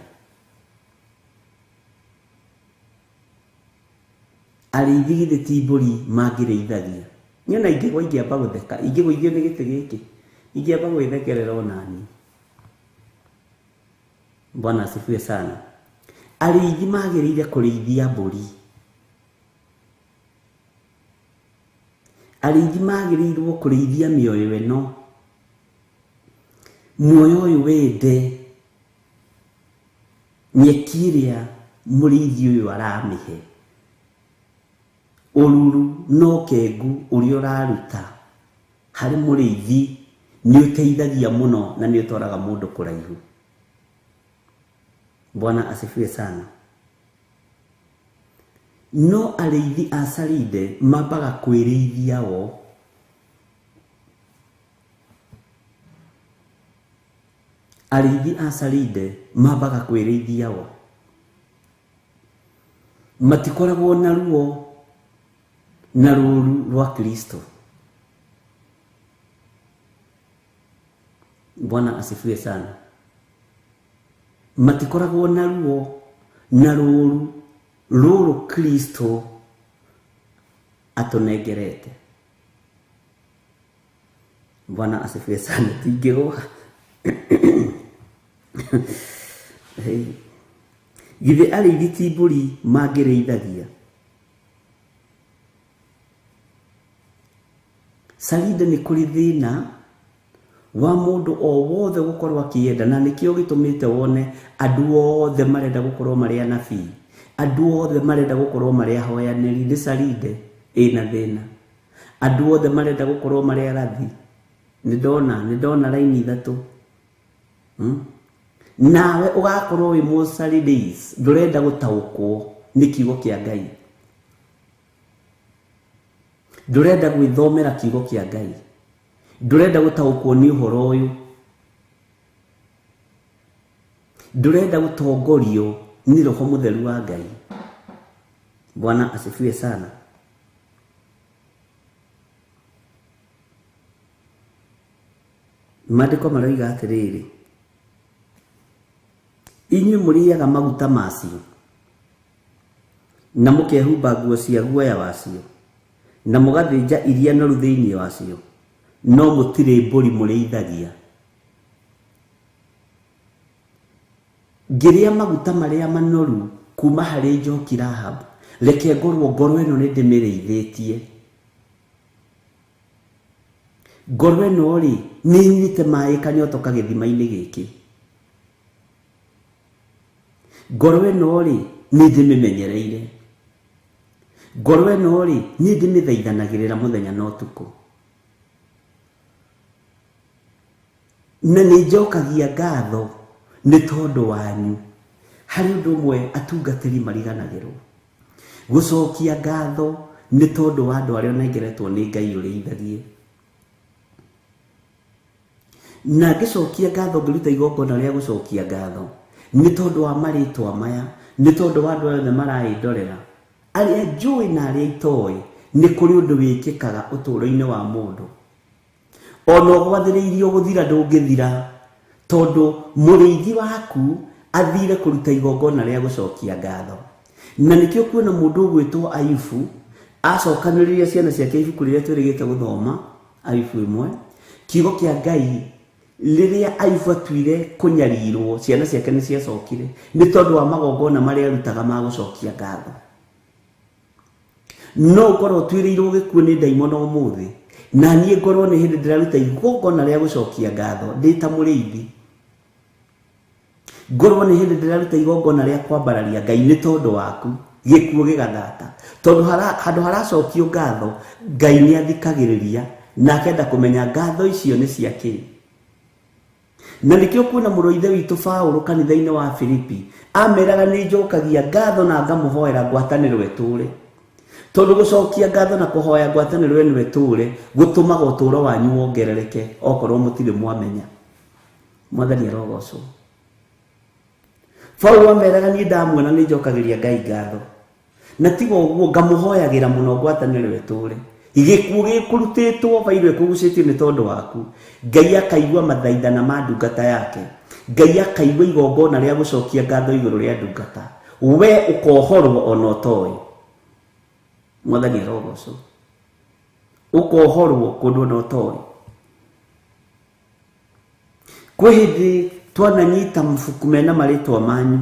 Arĩithi githĩ ti mbũri mangĩrĩithagia? Niĩ ona ingĩgwa ingĩamba gũtheka, ingĩgũithio nĩ gĩtĩ gĩkĩ, ingĩamba gwĩthekerera onaniĩ. Bwana asifiwe sana. Arĩithi magĩrĩire kũrĩithia mbũri. Arĩithi magĩrĩirwo kũrĩithia mĩoyo ĩno. Muoyo ũyũ wende nyeki ĩrĩa mũrĩithi ũyũ aramĩhe, ũruru na ũkengu ũrĩa ũraruta harĩ mũrĩithi nĩ ũteithagia mũno na nĩ ũtwaraga mũndũ kũraihu. Bwana asifiwe sana. No arĩithi a Saride mambaga kwĩrĩithia o. Arĩithi a Saride mambaga kwĩrĩithia o. Matikoragwo na ruo na rũũru rwa Kristo. Bwana asifiwe sana. Matikoragwo na ruo na rũũru rũrũ Kristo atũnengerete. Bwana asifiwe sana. Tingĩgwa. Githĩ arĩithi ti mbũri mangĩrĩithagia? Saride nĩ kũrĩ thĩna wa mũndũ o wothe gũkorwo akĩenda, na nĩkĩo gĩtũmĩte wone andũ othe marenda gũkorwo marĩ anabii, andũ othe marenda gũkorwo marĩ ahoyanĩri. Nĩ Saride ĩna thĩna. Andũ othe marenda gũkorwo marĩ arathi. Nĩ ndona raini ithatũ. Nawe ũgakorwo wĩ mũsarides, ndũrenda gũtaũkwo nĩ kiugo kĩa Ngai, ndũrenda gwĩthomera kiugo kĩa Ngai, ndũrenda gũtaũkwo nĩ ũhoro ũyũ, ndũrenda gũtongorio nĩ Roho Mũtheru wa Ngai. Bwana asifiwe sana. Maandĩko maroiga atĩrĩrĩ, inyuĩ mũrĩaga maguta macio na mũkehumba nguo cia guoya wacio na mũgathĩnja iria noru thĩinĩ wacio, no mũtirĩ mbũri mũrĩithagia. Ngĩrĩa maguta marĩa manoru kuma harĩ Njoki Rahab, reke ngorwo ngoro ĩno nĩ ndĩmĩrĩithĩtie. Ngoro ĩno rĩ, nĩ nyuĩte maĩ kanyotoka gĩthima-inĩ gĩkĩ. Ngoro ĩno rĩ, nĩ ndĩmĩmenyereire. Ngoro ĩno rĩ, nĩ ndĩmĩthaithanagĩrĩra mũthenya na ũtukũ. Na nĩ njokagia ngatho nĩ tondũ wanyu. Harĩ ũndũ ũmwe atungatĩri mariganagĩrwo. Gũcokia ngatho nĩ tondũ wa andũ arĩa ũnengeretwo nĩ Ngai ũrĩithagie. Na ngĩcokia ngatho ngĩruta igongona rĩa gũcokia ngatho nĩ tondũ wa marĩtwa maya, nĩ tondũ wa andũ othe maraĩndorera, arĩa njũĩ na arĩa itoĩ, nĩ kũrĩ ũndũ wĩkĩkaga ũtũũro-inĩ wa mũndũ. Ona ũgwathĩrĩirio gũthira ndũngĩthira, tondũ mũrĩithi waku athire kũruta igongona rĩa gũcokia ngatho. Na nĩkĩo kuona mũndũ ũgwĩtwo Ayubu acokanĩrĩria ciana ciake ibuku rĩrĩa twĩrĩgĩte gũthoma, Ayubu 1, kiugo kĩa Ngai rĩrĩa Ayubu atuire kũnyarirwo, ciana ciake nĩ ciacokire nĩ tondũ wa magongona marĩa arutaga ma gũcokia ngatho. No ũkorwo ũtuĩrĩirwo gĩkuũ nĩ ndaimono ũmũthĩ, na niĩ ngorwo nĩ hĩndĩ ndĩraruta igongona rĩa gũcokia ngatho ndĩ ta mũrĩithi. Ngorwo nĩ hĩndĩ ndĩraruta igongona rĩa kwambararia Ngai nĩ tondũ waku, gĩkuũ gĩgathata. Tondũ handũ haracokio ngatho, Ngai nĩ athikagĩrĩria na akenda kũmenya ngatho icio nĩ cia kĩ. Na nĩkĩo kuona mũrũ wa ithe witũ Paũlũ kanitha-inĩ wa Filipi ameraga nĩ njokagia ngatho na ngamũhoera ngwatanĩro ĩtũũre. Tondũ gũcokia ngatho na kũhoya ngwatanĩro ĩno ĩtũũre gũtũmaga ũtũũro wanyu wongerereke okorwo mũtirĩ mwamenya. Mwathani arogocwo. Paũlũ ameraga niĩ ndamuona nĩ njokagĩria Ngai ngatho. Na tiga ũguo ngamũhoyagĩra mũno ngwatanĩro ĩtũũre. Gĩkuũ gĩkũrutĩtwo bairũ ĩkũgucĩtio nĩ tondũ waku. Ngai akaigua mathaithana ma ndungata yake. Ngai akaigua igongona rĩa gũcokia ngatho igũrũ rĩa ndungata. We ũkohorwo ona ũtoĩ. Mwathani arogocwo. Ũkohorwo kũndũ ona ũtoĩ. Kwĩ hĩndĩ twananyita mabuku mena marĩtwa manyu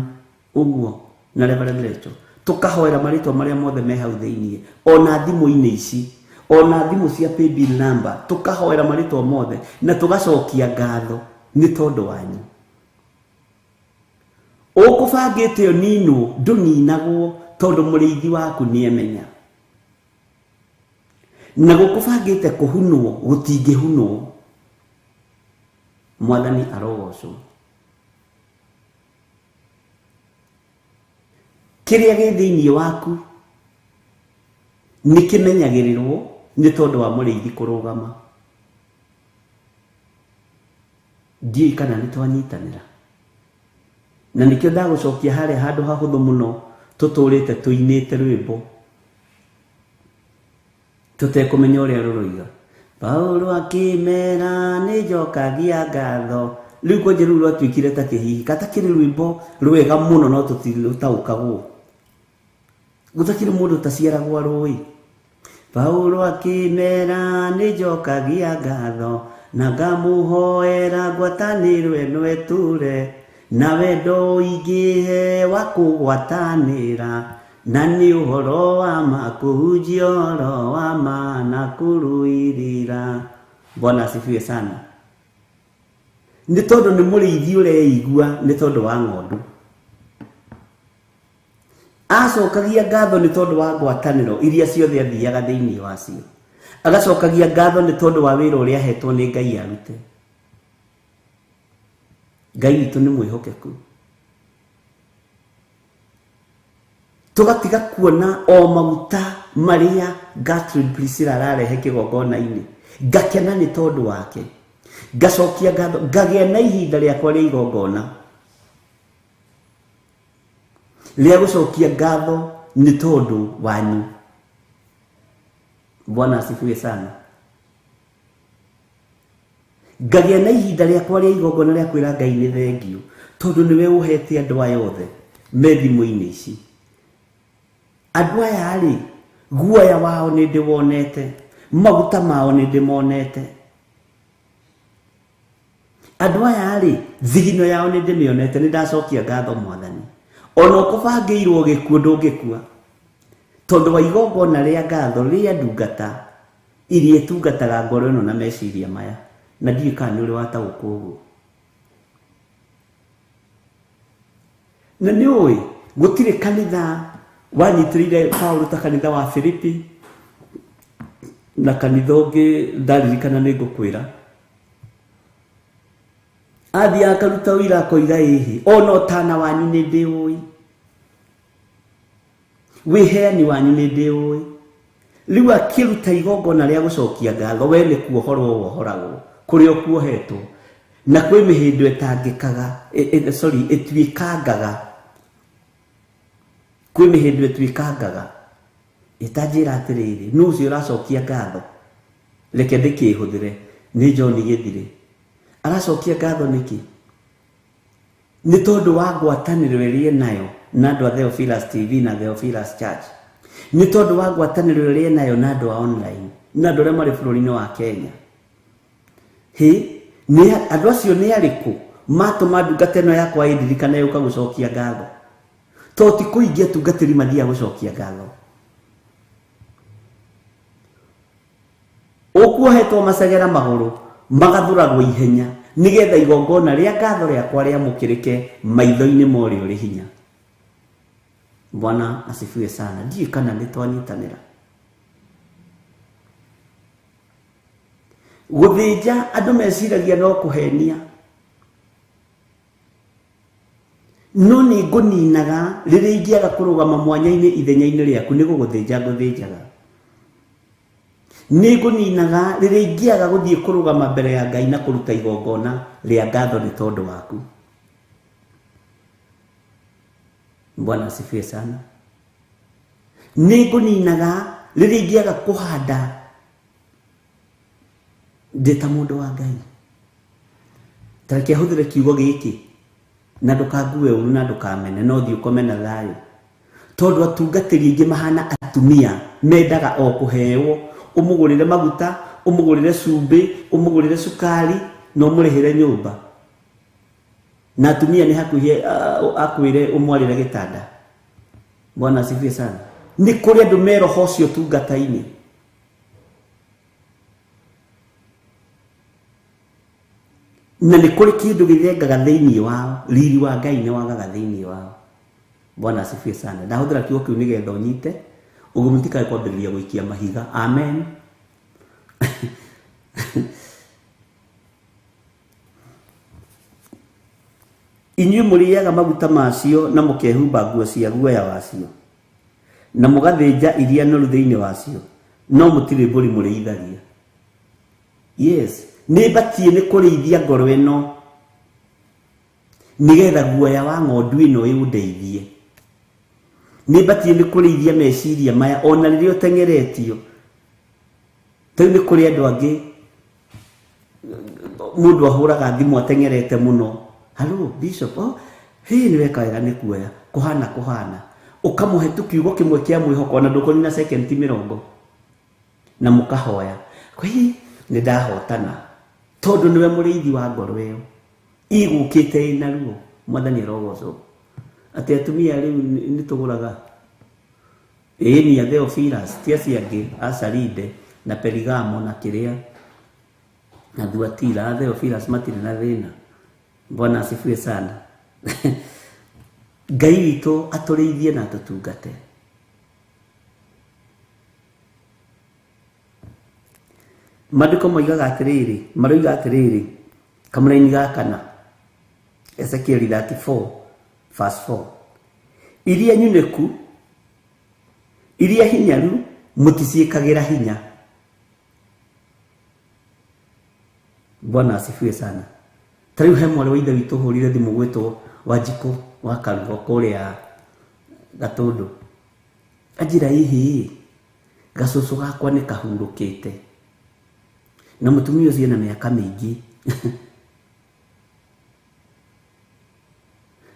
ũguo na Reverend Rachel, tũkahoera marĩtwa marĩa mothe me hau thĩiniĩ, ona thimũ-inĩ ici, ona thimũ cia paybill number, tũkahoera marĩtwa mothe na tũgacokia ngatho nĩ tondũ wanyu. Ũkũbangĩte ũninwo, ndũninagwo tondũ mũrĩithi waku nĩemenya. Na gũkũbangĩte kũhunwo, gũtingĩhunwo. Mwathani arogocwo. Kĩrĩa gĩ thĩiniĩ waku nĩ kĩmenyagĩrĩrwo nĩ tondũ wa mũrĩithi kũrũgama. Ndiũĩ kana nĩ twanyitanĩra. Na nĩkĩo ndagũcokia harĩa handũ hahũthũ mũno tũtũrĩte tũinĩte rwĩmbo tũtekũmenya ũrĩa rũroiga. Paũlũ akĩmera nĩ njokagia ngatho. Rĩu kwanja rũu rwatuĩkire ta kĩhihi, katakĩrĩ rwĩmbo rwega mũno no tũtirũtaũkagwo. Gũtakĩrĩ mũndũ ũtaciaragwo arũĩ. Paũlũ akĩmera nĩ njokagia ngatho na ngamũhoera ngwatanĩro ĩno ĩtũre na wendo ũingĩhe wa kũgwatanĩra na nĩ ũhoro wa ma kũhunjia ũhoro wa ma na kũrũĩrĩra. Bwana asifiwe sana. Nĩ tondũ nĩ mũrĩithi ũreigua nĩ tondũ wa ng'ondu. Acokagia ngatho nĩ tondũ wa ngwatanĩro iria ciothe athiaga thĩinĩ wacio. Agacokagia ngatho nĩ tondũ wa wĩra ũrĩa ahetwo nĩ Ngai arute. Ngai witũ nĩ mwĩhokeku. Tũgatiga kuona o maguta marĩa Gertrude Priscilla ararehe kĩgongona-inĩ. Ngakena nĩ tondũ wake. Ngacokia ngatho, ngagĩa na ihinda rĩakwa rĩa igongona rĩa gũcokia ngatho nĩ tondũ wanyu. Bwana asifiwe sana. Ngagĩa na ihinda rĩakwa rĩa igongona rĩa kwĩra Ngai nĩ thengiũ tondũ nĩwe ũhete andũ aya othe me thimũ-inĩ ici. Andũ aya rĩ, guoya wao nĩ ndĩwonete, maguta mao nĩ ndĩmonete. Andũ aya rĩ, thigino yao nĩ ndĩmĩonete, nĩ ndacokia ngatho Mwathani. Ona ũkũbangĩirwo gĩkuũ ndũngĩkua, tondũ wa igongona rĩa ngatho rĩa ndungata iria itungataga ngoro ĩno na meciria maya. Na ndiũĩ kana nĩ ũrĩ wataũkwo ũguo. Na nĩ ũĩ gũtirĩ kanitha wanyitĩrĩire Paũlũ ta kanitha wa Filipi na kanitha ũngĩ ndaririkana nĩ ngũkwĩra. Athiĩ akaruta ũira akoiga ĩhĩ, ona ũtana wanyu nĩ ndĩũĩ, wĩheani wanyu nĩ ndĩũĩ. Rĩu akĩruta igongona rĩa gũcokia ngatho, we nĩ kuohorwo wohoragwo kũrĩa ũkuohetwo, na kwĩ mĩhĩndo ĩtangĩkaga, sorry, ĩtuĩkangaga. Kwĩ mĩhĩndo ĩtuĩkangaga. Ĩtanjĩra atĩrĩrĩ, nũ ũcio ũracokia ngatho? Reke ndĩkĩhũthĩre, nĩ John Gĩthirĩ. Aracokia ngatho nĩkĩ? Nĩ tondũ wa ngwatanĩro ĩrĩa enayo na andũ a Theophilus TV na Theophilus Church. Nĩ tondũ wa ngwatanĩro ĩrĩa enayo na andũ a online, na andũ arĩa marĩ bũrũri-inĩ wa Kenya. Hĩ, nĩ andũ acio nĩ arĩkũ matũma ndungata ĩno yakwa ĩndirikane yũka gũcokia ngatho? To ti kũingĩ atungatĩri mathiaga gũcokia ngatho. Ũkuohetwo macegera magũrũ magathũragwo ihenya nĩgetha igongona rĩa ngatho rĩakwa rĩamũkĩrĩke maitho-inĩ ma ũrĩa ũrĩ hinya. Bwana asifiwe sana. Ndiũĩ kana nĩ twanyitanĩra. Gũthĩnja andũ meciragia no kũhenia, no nĩ ngũninaga rĩrĩa ingĩaga kũrũgama mwanya-inĩ ithenya-inĩ rĩaku, nĩ gũgũthĩnja ngũthĩnjaga. Nĩ ngũninaga rĩrĩa ingĩaga gũthiĩ kũrũgama mbere ya Ngai na kũruta igongona rĩa ngatho nĩ tondũ waku. Bwana asifiwe sana. Nĩ ngũninaga rĩrĩa ingĩaga kũhanda ndĩ ta mũndũ wa Ngai. Ta reke hũthĩre kiugo gĩkĩ na ndũkangue ũru na ndũkamene, no thiĩ ũkome na thayũ. Tondũ atungatĩri aingĩ mahana atumia mendaga o kũheo, ũmũgũrĩre maguta, ũmũgũrĩre cumbĩ, ũmũgũrĩre cukari na ũmũrĩhĩre nyũmba. Na atumia nĩ hakuhĩ akwĩre ũmwarĩre gĩtanda. Bwana asifiwe sana. Nĩ kũrĩ andũ me roho ũcio tungata-inĩ. Na nĩ kũrĩ kĩndũ gĩthengaga thĩinĩ wao, riri wa Ngai nĩ wagaga thĩinĩ wao. Bwana asifiwe sana. Ndahũthĩra kiugo kĩu nĩgetha ũnyite, ũguo mũtikae kwambĩrĩria gũikia mahiga. Amen. Inyuĩ mũrĩaga maguta macio na mũkehumba nguo cia guoya wacio, na mũgathĩnja iria noru thĩinĩ wacio, no mũtirĩ mbũri mũrĩithagia. Yes, nĩ batiĩ nĩ kũrĩithia ngoro ĩno nĩgetha guoya wa ng'ondu ĩno ĩũndeithie. Nĩ batiĩ nĩ kũrĩithia meciria maya ona rĩrĩa ũteng'eretio. Rĩu nĩ kũrĩ andũ angĩ mũndũ ahũraga thimũ ateng'erete mũno. Hello bishop, oh, hĩ nĩ weka wega nĩ kuoya, kũhana kũhana. Ũkamũhe tu kiugo kĩmwe kĩa mwĩhoko ona ndũkũnina second mĩrongo. Na mũkahoya. Hĩ, nĩ ndahotana. Tondũ nĩwe mũrĩithi wa ngoro ĩyo. Igũkĩte ĩna ruo. Mwathani arogocwo. Atĩ atumia rĩu nĩ tũgũraga. Ĩĩ ni a Theophilus, ti acio angĩ, a Saride na Perigamo na kĩrĩa na Thuatira. A Theophilus matirĩ na thĩna. Bwana asifiwe sana. Ngai witũ atũrĩithie na atũtungate. Maandĩko moigaga atĩrĩrĩ, maroiga atĩrĩrĩ, kamũraini ga kana, Ezekiel 34 verse 4. Iria nyunĩku, iria hinyaru, mũticiĩkagĩra hinya. Bwana asifiwe sana. Ta rĩu he mwarĩ wa ithe witũ ũhũrire thimũ gwĩtwo Wanjikũ wa Karugo kũrĩa Gatũndũ. Anjĩra ĩhĩ, gacũcũ gakwa nĩ kahurũkĩte. Na mũtumia ũcio ena mĩaka mĩingĩ.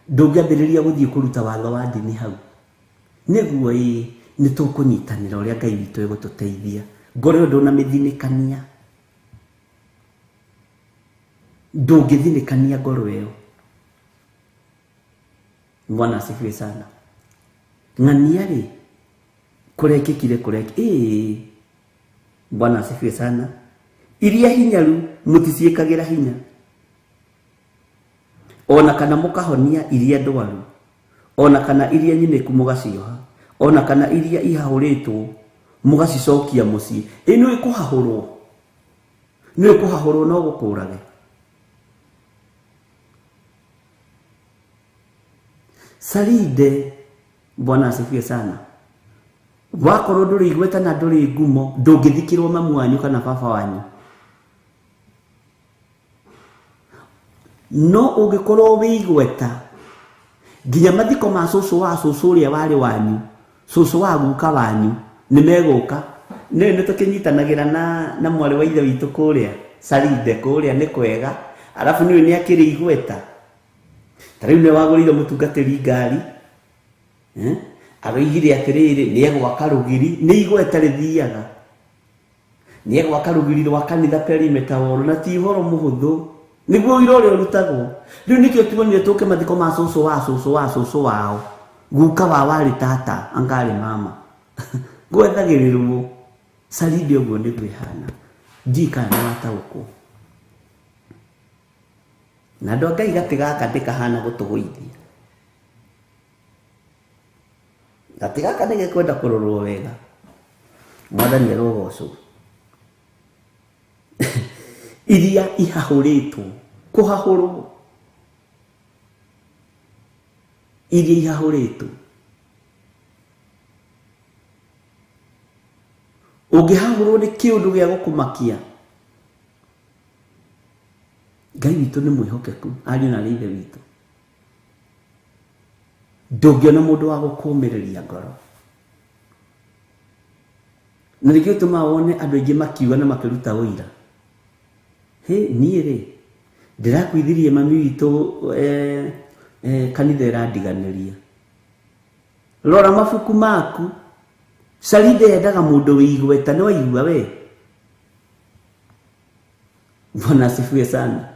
Ndũngĩambĩrĩria gũthiĩ kũruta watho wa ndini hau. Nĩguo ĩĩ, nĩ tũkũnyitanĩra ũrĩa Ngai witũ egũtũteithia. Ngoro ĩyo ndũnamĩthinĩkania. Ndũngĩthinĩkania ngoro ĩyo. Bwana asifiwe sana. Ng'ania rĩ kũrekĩkire kũreki. Bwana asifiwe sana. Iria hinyaru mũticiĩkagĩra hinya. Ona kana mũkahonia iria ndwaru. Ona kana iria nyinĩku mũgacioha. Ona kana iria ihahũrĩtwo mũgacicokia mũciĩ. Ĩ nĩũĩ kũhahũrwo. Nĩũĩ kũhahũrwo no gũkũrage. Salide, Bwana asifiwe sana. Wakorwo ndũrĩ igweta na ndũrĩ ngumo, ndũngĩthikĩrwo mamu wanyu kana baba wanyu. No ũngĩkorwo wĩ igweta nginya mathiko ma cũcũ wa cũcũ ũrĩa warĩ wanyu, cũcũ wa guka wanyu nĩ megũka. Nĩ nĩ tũkĩnyitanagĩra na mwarĩ wa ithe witũ kũrĩa Salide kũrĩa nĩ kwega, arabu nĩũĩ nĩ akĩrĩ igweta. Ta rĩu nĩ wagũrĩire mũtungatĩri ngari, aroigire atĩrĩrĩ nĩ egwaka rũgiri, nĩ igweta rĩthiaga. Nĩ egwaka rũgiri rwa kanitha perimeter wall na ti ũhoro mũhũthũ. Nĩguo ũira ũrĩa ũrutagwo. Rĩu nĩkĩo tuonire tũke mathiko ma cũcũ wa cũcũ wa cũcũ wao. Guka wa warĩ tata, anga arĩ mama. Gwethagĩrĩrwo. Salide ũguo nĩguo ĩhana. Ndiũĩ kana nĩ wataũkwo. Na andũ a Ngai gatĩ gaka ndĩkahana gũtũgũithia. Gatĩ gaka nĩgekwenda kũrorwo wega. Mwathani arogocwo. Iria ihahũrĩtwo, kũhahũrwo. Iria ihahũrĩtwo. Ũngĩhahũrwo nĩ kĩũndũ gĩa gũkũmakia. Ngai witũ nĩ mwĩhokeku, ariũ na aarĩ a Ithe witũ. Ndũngĩona mũndũ wa gũkũmĩrĩria ngoro. Na nĩkĩo gĩtũmaga wone andũ aingĩ makiuga na makĩruta ũira. Hĩ, niĩ rĩ, ndĩrakuithirie mami witũ kanitha ĩrandiganĩria. Rora mabuku maku. Salide yendaga mũndũ wĩ igweta, nĩ waigua we? Bwana asifiwe sana.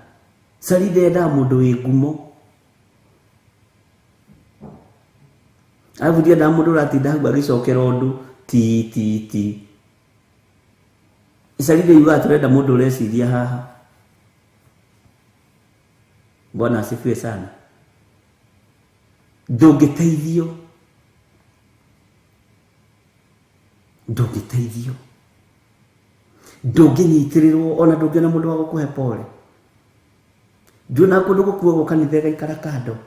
Salide yendaga mũndũ wĩ ngumo. Arabu ndiendaga mũndũ ũratinda hau agĩcokera ũndũ ti ti ti. Salide yugaga tũrenda mũndũ ũreciria haha. Bwana asifiwe sana. Ndũngĩteithio. Ndũngĩteithio. Ndũngĩnyitĩrĩrwo ona ndũngĩona mũndũ wa gũkũhe pole. Nduona kũndũ gũkuagwo kanitha ĩgaikara kando.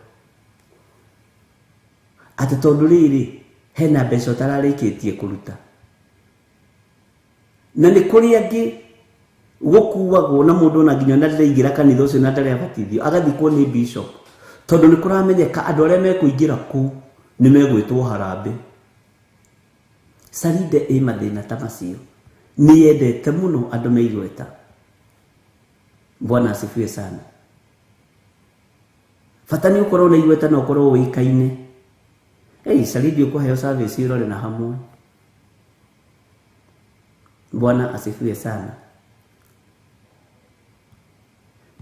Atĩ tondũ rĩrĩ hena mbeca ũtararĩkĩtie kũruta. Na nĩ kũrĩ angĩ gũkuagwo na mũndũ ona nginya ona ndaraingĩra kanitha ũcio na ndarĩ abatithio, agathikwo nĩ bishop. Tondũ nĩ kũramenyeka andũ arĩa mekũingĩra kũu nĩ megwĩtwo harambee. Salide ĩ mathĩna ta macio. Nĩ yendete mũno andũ me igweta. Bwana asifiwe sana. Bata nĩ ũkorwo na igweta na ũkorwo ũĩkaine. Ei, Salide ũkũheo service ũrore na hamwe. Bwana asifiwe sana.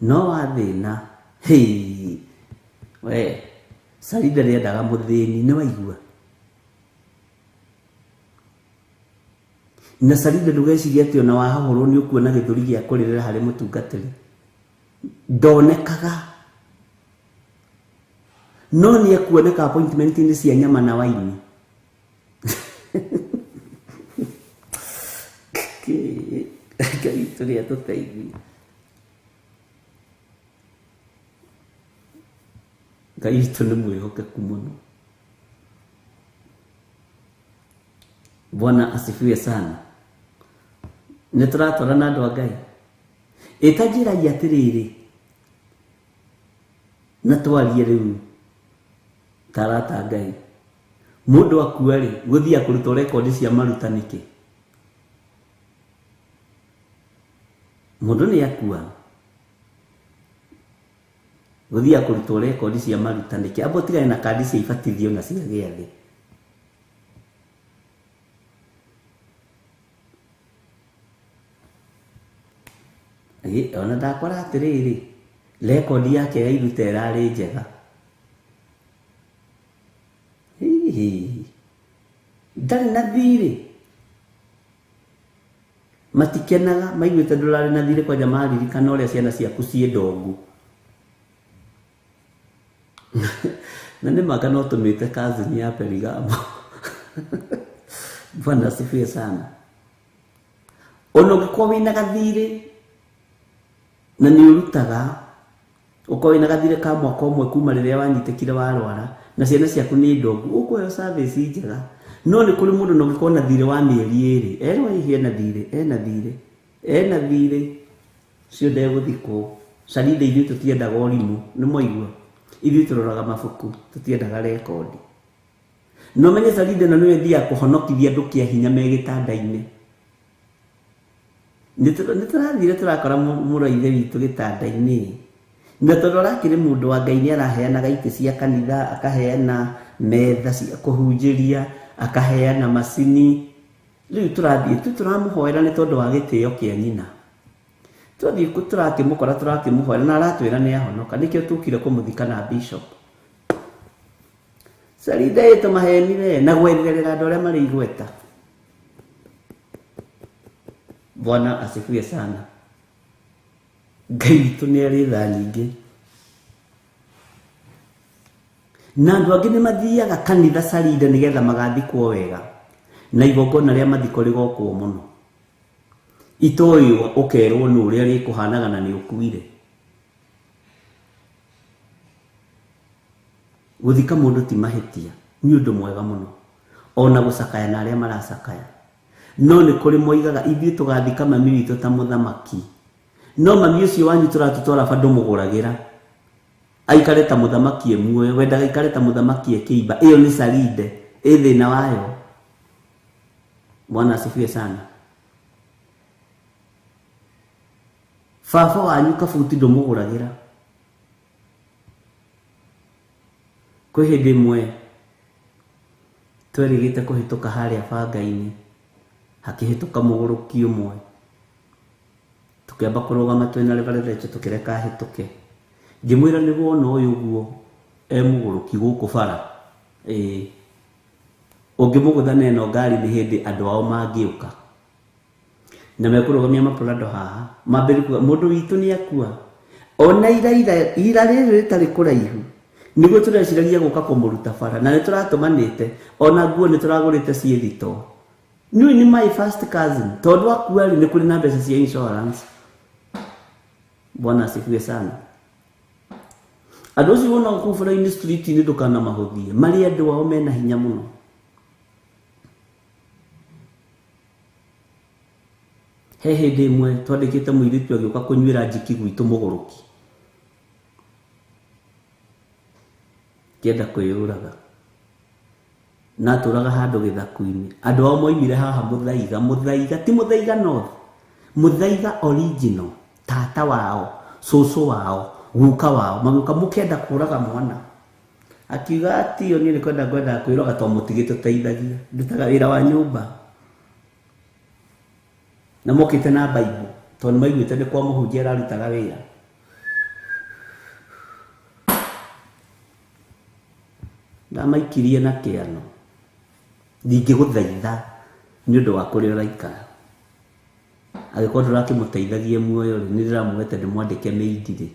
No wathĩna, hei, we, Salide rĩendaga mũthĩni, nĩ waigua? Na Salide ndũgecirie atĩ ona wahahũrwo nĩ ũkuona gĩthũri gĩa kũrĩrĩra harĩ mũtungatĩri. Ndonekaga. No nĩ ekuoneka appointment-inĩ cia nyama na waini. Ngai tũrĩa tũteithie. Ngai witũ nĩ mwĩhokeku mũno. Bwana asifiwe sana. Nĩ tũratwarana andũ a Ngai. Ĩta njĩrai atĩrĩrĩ, na twarie rĩu ta arata a Ngai. Mũndũ akua rĩ, gũthiaga kũrutwo rekondi cia maruta nĩkĩ? Mũndũ nĩ akua, gũthiaga kũrutwo rekondi cia maruta nĩkĩ? Amba ũtigane na kandi cia ibatithio na cia gĩathĩ. Ona ndakora atĩrĩrĩ, Rekondi yake ya iruta ĩrarĩ njega. Hihi ndarĩ na thirĩ. Matikenaga maiguĩte ndũrarĩ na thirĩ kwanja maririkana ũrĩa ciana ciaku ciĩ ndongu. Na nĩ maka no tũmĩte cousin ya Perigamo. Bwana asifiwe sana. Ona ũngĩkorwo wĩna gathirĩ na nĩ ũrutaga, ũkorwo wĩna gathirĩ ka mwaka ũmwe kuma rĩrĩa wanyitĩkire warwara na ciana ciaku nĩ ndongu, ũkũheo service njega. No nĩ kũrĩ mũndũ na ũngĩkorwo na thirĩ wa mĩeri ĩrĩ, erwo hihi ena thirĩ, ena thirĩ, ena thirĩ, ũcio ndegũthikwo. Carinde ithuĩ tũtiendaga ũrimũ, nĩ mwaigua? Ithuĩ tũroraga mabuku, tũtiendaga rekondi. No menye Carinde na nĩwe ĩthiaga kũhonokithia andũ kĩa hinya me gĩtanda-inĩ. Nĩ tũrathire tũrakora mũrũ wa ithe witũ gĩtanda-inĩ. Na tondũ arakĩrĩ mũndũ wa Ngai nĩ araheanaga itĩ cia kanitha, akaheana metha cia kũhunjĩria, akaheana macini. Rĩu tũrathiĩ tu tũramũhoera nĩ tondũ wa gĩtĩo kĩa nyina. Twathiĩ tũrakĩmũkora tũrakĩmũhoera na aratwĩra nĩ ahonoka, nĩkĩo tũkire kũmũthika na bishop. Carinde ĩtũ mahenire na gwetherera andũ arĩa marĩ igweta. Bwana asifiwe sana. Ngai witũ nĩ arĩ tha nyingĩ. Na andũ angĩ nĩ mathiaga kanitha Carinde nĩgetha magathikwo wega. Na igongona rĩa mathiko rĩgokwo mũno. Itoĩ ũkerwo nĩ ũrĩa rĩkũhanaga na nĩ ũkuire. Gũthika mũndũ ti mahĩtia, nĩ ũndũ mwega mũno. Ona gũcakaya na arĩa maracakaya. No nĩ kũrĩ moigaga ithuĩ tũgathika mami witũ ta mũthamaki. No mami ũcio wanyu tũratũtwara bado mũgũragĩra. Aikare ta mũthamaki e muoyo, wendaga aikare ta mũthamaki e kĩimba. Ĩyo nĩ Carinde, ĩ thĩna wayo. Bwana asifiwe sana. Baba wanyu kabuti ndũmũgũragĩra. Kwĩ hĩndĩ ĩmwe twerĩgĩte kũhĩtũka harĩa banga-inĩ, hakĩhĩtũka mũgũrũki ũmwe. Tũkĩamba kũrũgama twĩna Reverend Rachel tũkĩreka ahĩtũke. Ngĩmwĩra nĩ wona ũyũ ũguo e mũgũrũki gũkũ bara. Ĩĩ. Ũngĩmũgũtha na ĩno ngari nĩ hĩndĩ andũ ao mangĩũka. Na mekũrũgamia maprado haha, mambĩrĩrie kuga mũndũ witũ nĩ akua. Ona ira ira rĩrĩ rĩtarĩ kũraihu, nĩguo tũreciragia gũka kũmũruta bara, na nĩ tũratũmanĩte, ona nguo nĩ tũragũrĩte ciĩ thitoo. Nĩũĩ nĩ my first cousin, tondũ akua rĩ, nĩ kũrĩ na mbeca cia insurance. Bwana asifiwe sana. Andũ acio wonaga kũu bara-inĩ street-inĩ ndũkanamahũthie, marĩ andũ ao mena hinya mũno. He hĩndĩ ĩmwe twandĩkĩte mũirĩtu agĩũka kũnyuĩra njiki gwitũ mũgũrũki. Kĩenda kwĩyũraga. Na atũraga handũ gĩthaku-inĩ. Andũ ao moimire haha Mũthaiga, Mũthaiga ti Mũthaiga North, Mũthaiga original, tata wao, cũcũ wao, guka wao, magĩũka mũkĩenda kũraga mwana. Akiuga atĩ niĩ nĩ kwenda ngwendaga kwĩroga tondũ mũtigĩtũteithagia, ndutaga wĩra wa nyũmba. Na mokĩte na Bible tondũ nĩmaiguĩte nĩ kwa mũhunjia ararutaga wĩra. Ndamaikirie na kĩano. Ndingĩgũthaitha nĩ ũndũ wa kũrĩa ũraikara. Angĩkorwo ndũrakĩmũteithagia muoyo rĩ, nĩ ndĩramwete ndĩmwandĩke maid rĩ.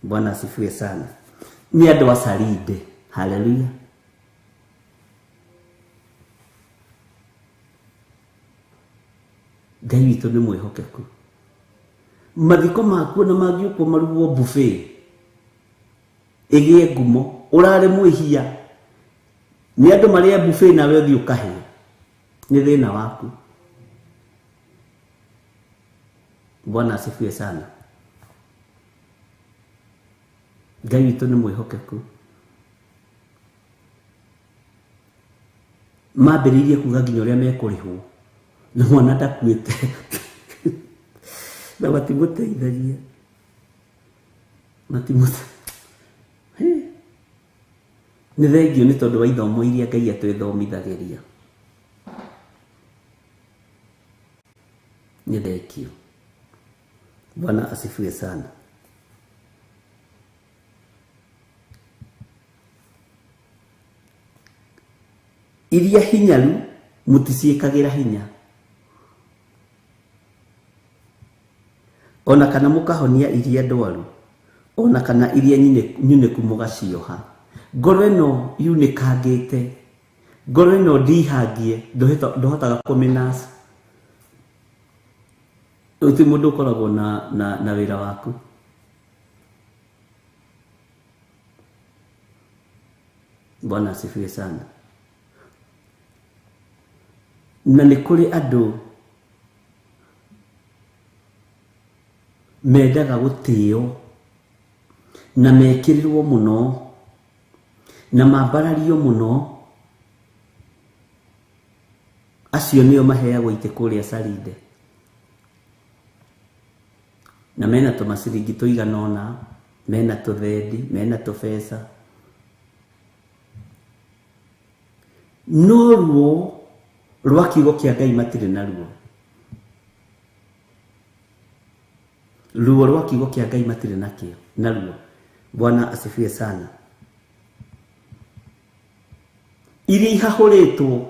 Bwana asifiwe sana. Nĩ andũ a Carinde. Haleluya. Ngai witũ nĩ mwĩhokeku. Mathiko makuo na mangĩũkwo marugwo buffet ĩgĩe ngumo, ũrarĩ mwĩhia. Nĩ andũ marĩe buffet nawe ũthiĩ ũkahĩe. Nĩ thĩna waku. Bwana asifiwe sana. Ngai witũ nĩ mwĩhokeku. Mambĩrĩirie kuga nginya ũrĩa mekũrĩhwo. Na mwana ndakuĩte. Na matimũteithagia. Nĩ thengio nĩ tondũ wa ithomo iria Ngai atwĩthomithagĩria. Nĩ thengio. Bwana asifiwe sana. Iria hinyaru muticiĩkagĩra hinya. Ona kana mũkahonia iria ndwaru, ona kana iria nyunĩku mũgacioha. Ngoro ĩno yunĩkangĩte, ngoro ĩno ndihangie, ndũhotaga kũmĩnaca. Ũti mũndũ ũkoragwo na wĩra waku. Bwana asifiwe sana. Na nĩ kũrĩ andũ mendaga gũtĩo na mekĩrĩrwo mũno na mambarario mũno, acio nĩo maheagwo itĩ kũrĩa Salinde, na mena tũmaciringi tũigana ũna, mena tũthendi, mena tũbeca. No ruo rwa kiugo kĩa Ngai matirĩ naruo. Ruo rwa kiugo kĩa Ngai matirĩ nakĩo naruo. Bwana asifiwe sana. Iria ihahũrĩtwo,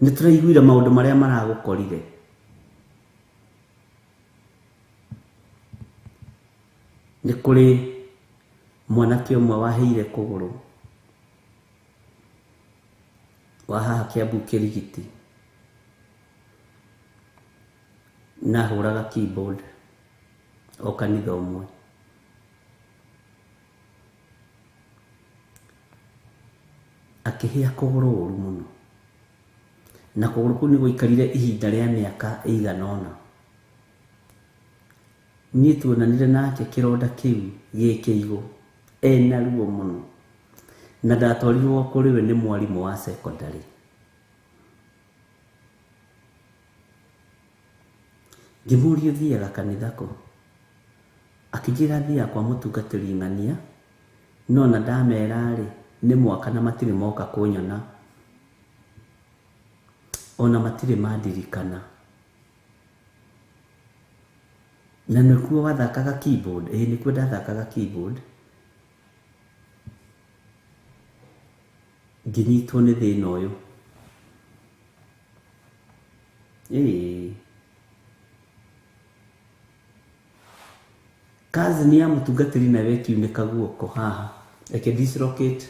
nĩ tũraiguire maũndũ marĩa maragũkorire. Nĩ kũrĩ mwanake ũmwe waheire kũgũrũ wa haha Kiambu Kĩrigiti, na ahũraga keyboard o kanitha ũmwe. Akĩhĩa kũgũrũ ũru mũno, na kũgũrũ kũu nĩ gũikarire ihinda rĩa mĩaka ĩigana ũna. Niĩ tuonanire nake kĩronda kĩu gĩ kĩigũ, ena ruo mũno, na ndatwarirwo kũrĩ we nĩ mwarimũ wa secondary. Ngĩmũũria ũthiaga kanitha kũ? Akĩnjĩra thiaga kwa mũtungatĩri ng'ania, no na ndamera rĩ, nĩ mwaka na matirĩ moka kũnyona, ona matirĩ mandirikana. Na nĩkuo wathakaga keyboard? Ĩĩ nĩkuo ndathakaga keyboard. Ngĩnyitwo nĩ thĩna ũyũ. Ĩĩ cousin ya mũtungatĩri nawe ĩkiunĩka guoko haha, ĩkĩ dislocate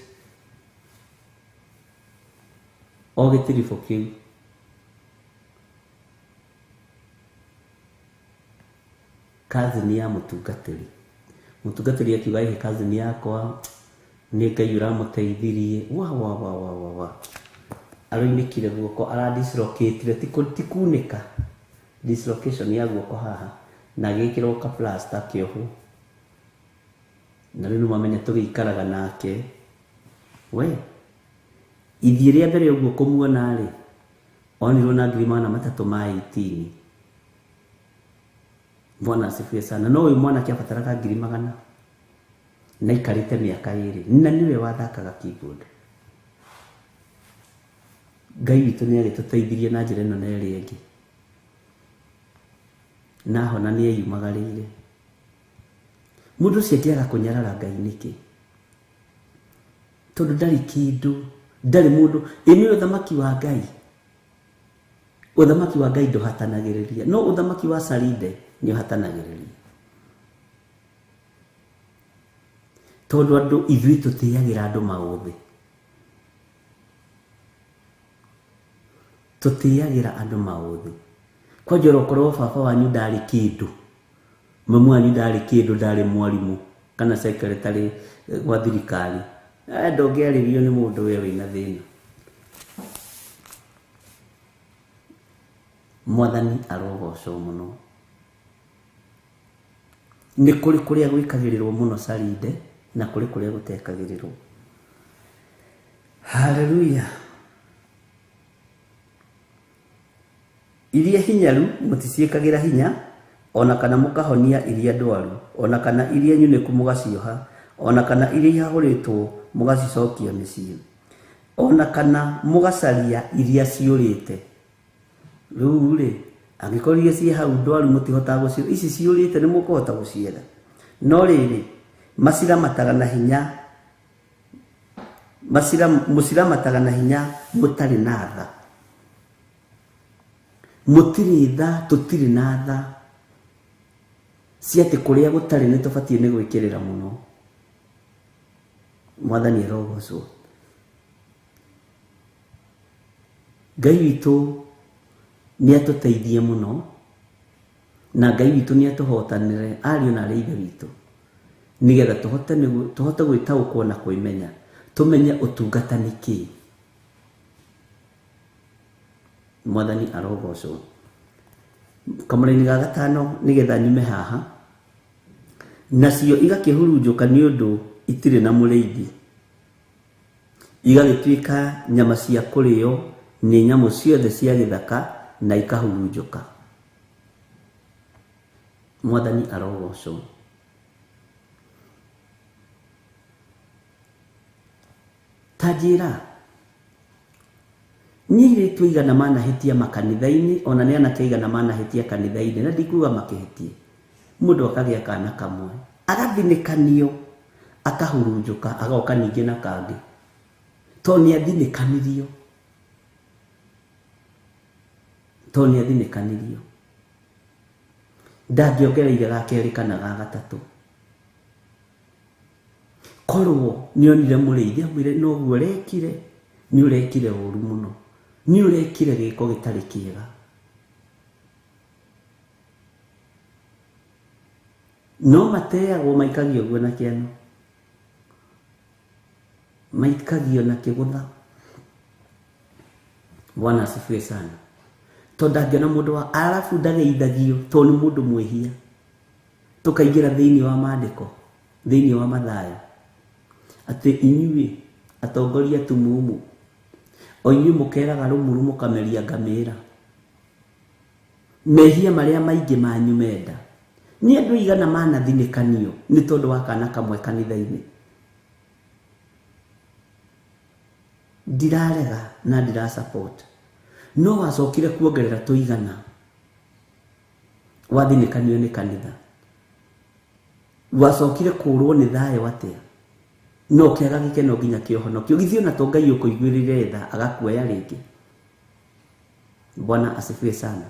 o gĩtiribũ kĩu. Cousin ya mũtungatĩri, mũtungatĩri akiuga ĩhĩ cousin yakwa nĩ Ngai ũramũteithirie. Wa wa wa wa wa wa, aroinĩkire guoko, aradislocatire, ti kunĩka, dislocation ya guoko haha, na agĩkĩrwo ka plaster kĩohwo. Na rĩu nĩmamenya tũgĩikaraga nake. We ithiĩ rĩa mbere ũguo kũmuona rĩ, onirwo na 300 ma 18. Bwana asifiwe sana. No ũyũ mwanake abataraga 100,000 na aikarĩte mĩaka 2, na nĩwe wathakaga keyboard. Ngai witũ nĩ agĩtũteithirie na njĩra ĩno na ĩrĩa ĩngĩ, na hona nĩ eyumagarĩire. Mũndũ ũcio angĩaga kũnyarara Ngai nĩkĩ? Tondũ ndarĩ kĩndũ, ndarĩ mũndũ. Ĩ nĩ ũthamaki wa Ngai. Ũthamaki wa Ngai ndũhatanagĩrĩria, no ũthamaki wa Salinde nĩ ũhatanagĩrĩria. Tondũ andũ ithuĩ tũtĩagĩra andũ maũthĩ, tũtĩagĩra andũ maũthĩ. Kwanja okorwo baba wanyu ndarĩ kĩndũ, mamu wanyu ndarĩ kĩndũ, ndarĩ mwarimũ kana secretary gwa thirikari, ndũngĩarĩrio nĩ mũndũ we wĩna thĩna. Mwathani arogocwo mũno. Nĩ kũrĩ kũrĩa gwĩkagĩrĩrwo mũno Salinde na kũrĩ kũrĩa gũtekagĩrĩrwo. Haleluya. Iria hinyaru mũticiĩkagĩra hinya, ona kana mũkahonia iria ndwaru, ona kana iria nyunĩku mũgacioha, ona kana iria ihahũrĩtwo mũgacicokia mĩciĩ, ona kana mũgacaria iria ciũrĩte. Rĩu rĩ, angĩkorwo iria ciĩ hau ndwaru mũtihotaga gũcio, ici ciũrĩte nĩ mũkũhota gũcietha. No rĩrĩ, maciramataga na hinya Mũciramataga na hinya mũtarĩ na tha. Mũtirĩ tha, tũtirĩ na tha. Cia atĩ kũrĩa gũtarĩ nĩ tũbatiĩ nĩ gwĩkĩrĩra mũno. Mwathani arogocwo. Ngai witũ nĩ atũteithie mũno na Ngai witũ nĩ atũhotanĩre ariũ na arĩ ithe witũ nĩgetha tũhote gwĩtaũkwo na kwĩmenya, tũmenye ũtungata nĩ kĩĩ. Mwathani arogocwo. Kamũraini ga gatano nĩgetha nyume haha. Nacio igakĩhurunjũka nĩ ũndũ itirĩ na mũrĩithi, igagĩtuĩka nyama cia kũrĩo nĩ nyamũ ciothe cia gĩthaka na ikahurunjũka. Mwathani arogocwo. Ta njĩra, nĩ airĩtu aigana manahĩtia makanitha-inĩ, ona nĩ anake aigana manahĩtia kanitha-inĩ, na ndikuga makĩhĩtie. Mũndũ akagĩa kana kamwe, agathinĩkanio, akahurunjũka, agoka ningĩ na kangĩ. Tondũ nĩ athinĩkanirio. Tondũ nĩ athinĩkanirio. Ndangĩongereire ga kerĩ kana ga gatatũ. Korwo nĩ onire mũrĩithi amwĩre noguo ũrekire, nĩ ũrekire ũru mũno, nĩ ũrekire gĩko gĩtarĩ kĩega. No mateagwo maikagio guo na kĩano, maikagio na kĩgũtha. Bwana asifiwe sana. Tondũ ndangĩona mũndũ wa arabu ndageithagio tondũ nĩ mũndũ mwĩhia. Tũkaingĩra thĩinĩ wa maandĩko, thĩinĩ wa Mathayo, atĩ inyuĩ atongoria tumumu, o inyuĩ mũkeraga rũmuru mũkameria ngamĩra, mehia marĩa maingĩ manyu menda. Nĩ andũ aigana manathinĩkanio nĩ tondũ wa kana kamwe kanitha-inĩ. Ndirarega na ndira support, no wacokire kuongerera tũigana wathinĩkanio nĩ kanitha. Wacokire kũrwo nĩ thayũ atĩa? No kĩaga gĩkeno nginya kĩũhonokio. Githĩ ona to Ngai ũkũiguĩrĩire tha agakuoya rĩngĩ. Bwana asifiwe sana.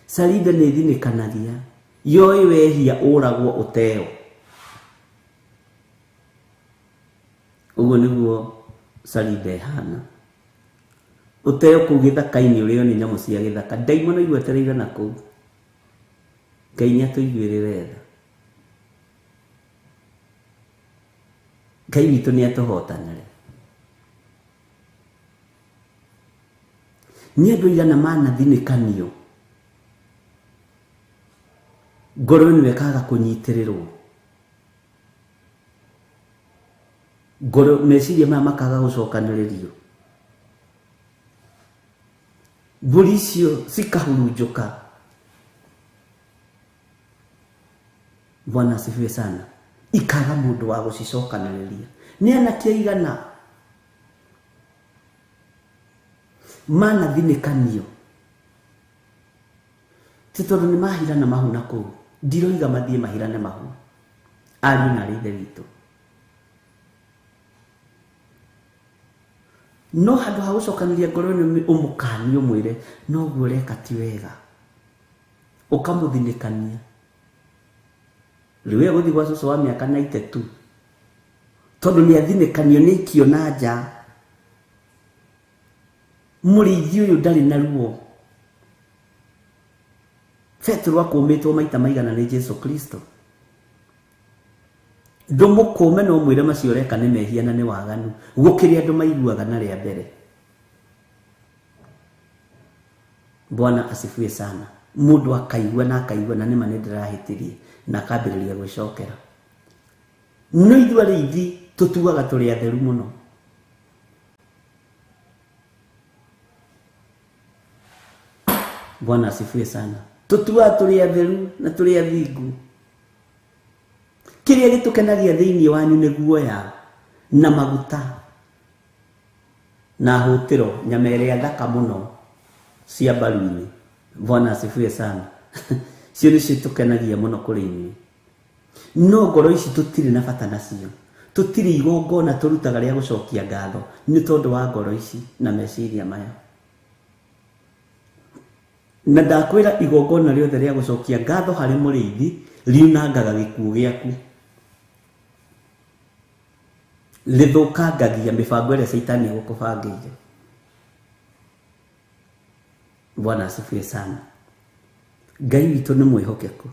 Sarida nĩ ĩthinĩkanagia, yoĩ wehia ũragwo ũteo. Ũguo nĩguo Sarida ĩhana. Ũteo kũu gĩthaka-inĩ ũrĩo nĩ nyamũ cia gĩthaka. Ndaimono igwetereire na kũu. Ngai nĩ atũiguĩrĩre tha. Ngai witũ nĩ atũhotanĩre. Nĩ andũ aigana manathinĩkanio, ngoro ĩno ĩkaga kũnyitĩrĩrwo, ngoro meciria maya makaga gũcokanĩrĩrio, mbũri icio cikahurunjũka. Bwana asifiwe sana. Ikaga mũndũ wa gũcicokanĩrĩria. Nĩ anake aigana manathinĩkanio ti tondũ nĩ mahirana mahu na kũu. Ndiroiga mathiĩ mahirane mahu, ariũ na arĩ ithe witũ. No handũ ha gũcokanĩria ngoro ĩno ũmũkanie ũmwĩre noguo ũreka ti wega, ũkamũthinĩkania. Rĩu egũthiĩ gwa cũcũ wa mĩaka 92 tondũ nĩ athinĩkanio nĩ aikio na nja. Mũrĩithi ũyũ ndarĩ na ruo. Petero akũmĩtwo maita maigana nĩ Jesu Kristo. Ndũmũkũme no mwĩre macio ũreka nĩ mehia na nĩ waganu, gũkĩrĩ andũ maiguaga na rĩa mbere. Bwana asifiwe sana. Mũndũ akaigua na akaigua na nĩma nĩ ndĩrahĩtirie na akambĩrĩria gwĩcokera. No ithuĩ arĩithi tũtuaga tũrĩ atheru mũno. Bwana asifiwe sana. Tũtuaga tũrĩ atheru na tũrĩ athingu. Kĩrĩa gĩtũkenagia thĩinĩ wanyu nĩ guoya na maguta na hũtĩro, nyama ĩrĩa thaka mũno cia mbaru-inĩ. Bwana asifiwe sana. Cio nĩcio tũkenagia mũno kũrĩ inyuĩ. No ngoro ici tũtirĩ na bata nacio. Tũtirĩ igongona tũrutaga rĩa gũcokia ngatho nĩ tondũ wa ngoro ici na meciria maya. Na ndakwĩra igongona rĩothe rĩa gũcokia ngatho harĩ mũrĩithi riunangaga gĩkuũ gĩaku, rĩthũkangagia mĩbango ĩrĩa caitani egũkũbangĩire. Bwana asifiwe sana. Ngai witũ nĩ mwĩhokeku.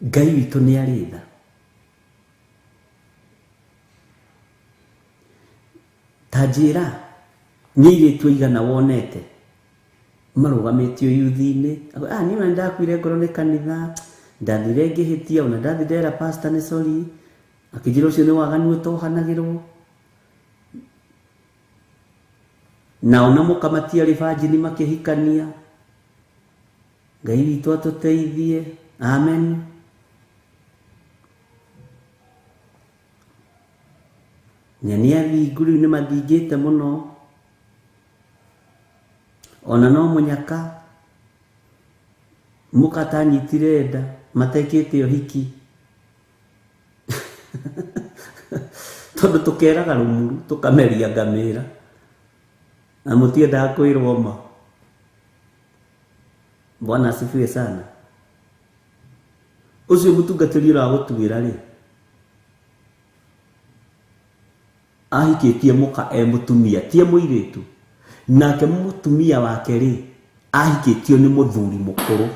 Ngai witũ nĩ arĩ tha. Ta njĩra nĩ airĩtu aigana wonete marũgamĩtio yuthi-inĩ, niĩ ona nĩndakuire ngoro nĩ kanitha, ndathire ngĩhĩtia, ona ndathi ndera pastor nĩ sorry, akĩnjĩra ũcio nĩ waganu ũtohanagĩrwo. Na ona mũka matiarĩ banjini makĩhikania. Ngai witũ atũteithie. Amen. Na nĩ athingu rĩu nĩ mathingĩte mũno, ona no mũnyaka mũka atanyitire nda matekĩte ũhiki. Tondũ tũkeraga rũmuru tũkameria ngamĩra na mũtiendaga kwĩrwo ma. Bwana asifiwe sana. Ũcio mũtungatĩri ũragũtuĩra rĩ, ahikĩtie mũka e mũtumia, ti e mũirĩtu. Nake mũtumia wake rĩ, ahikĩtio nĩ mũthuri mũkũrũ.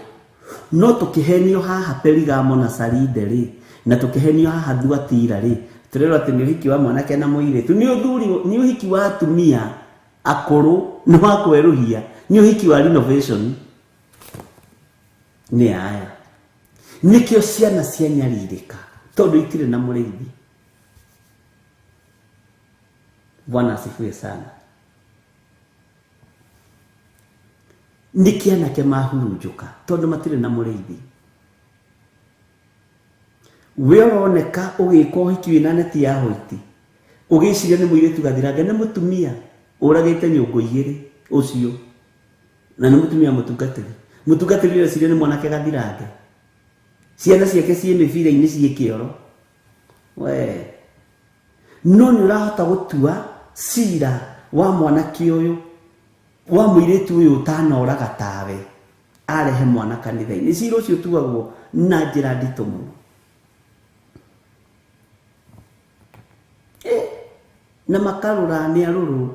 No tũkĩhenio haha Perigamo na Saride rĩ, na tũkĩhenio haha Thuatira rĩ, tũrerwo atĩ nĩ ũhiki wa mwanake na mũirĩtu, nĩ ũthuri, nĩ ũhiki wa atumia akũrũ, nĩ wa kwerũhia, nĩ ũhiki wa renovation. Nĩ aya nĩkĩo ciana cianyarirĩka tondũ itirĩ na mũrĩithi. Bwana asifiwe sana. Nĩkĩ anake mahurunjũka tondũ matirĩ na mũrĩithi. We ũroneka ũgĩka ũhiki wĩna neti ya hoiti, ũgĩciria nĩ mũirĩtu gathirange, nĩ mũtumia ũragĩte nyũngũ igĩrĩ ũcio, na nĩ mũtumia mũtungatĩri. Mũtungatĩri ũreciria nĩ mwanake gathirange, ciana ciake ciĩ mĩbira-inĩ ciĩ kĩoro. We no nĩ ũrahota gũtua cira wa mwanake ũyũ, wa mũirĩtu ũyũ ũtanoraga tawe, arehe mwana kanitha-inĩ. Cira ũcio ũtuagwo na njĩra nditũ mũno. Na makarũra nĩ arũrũ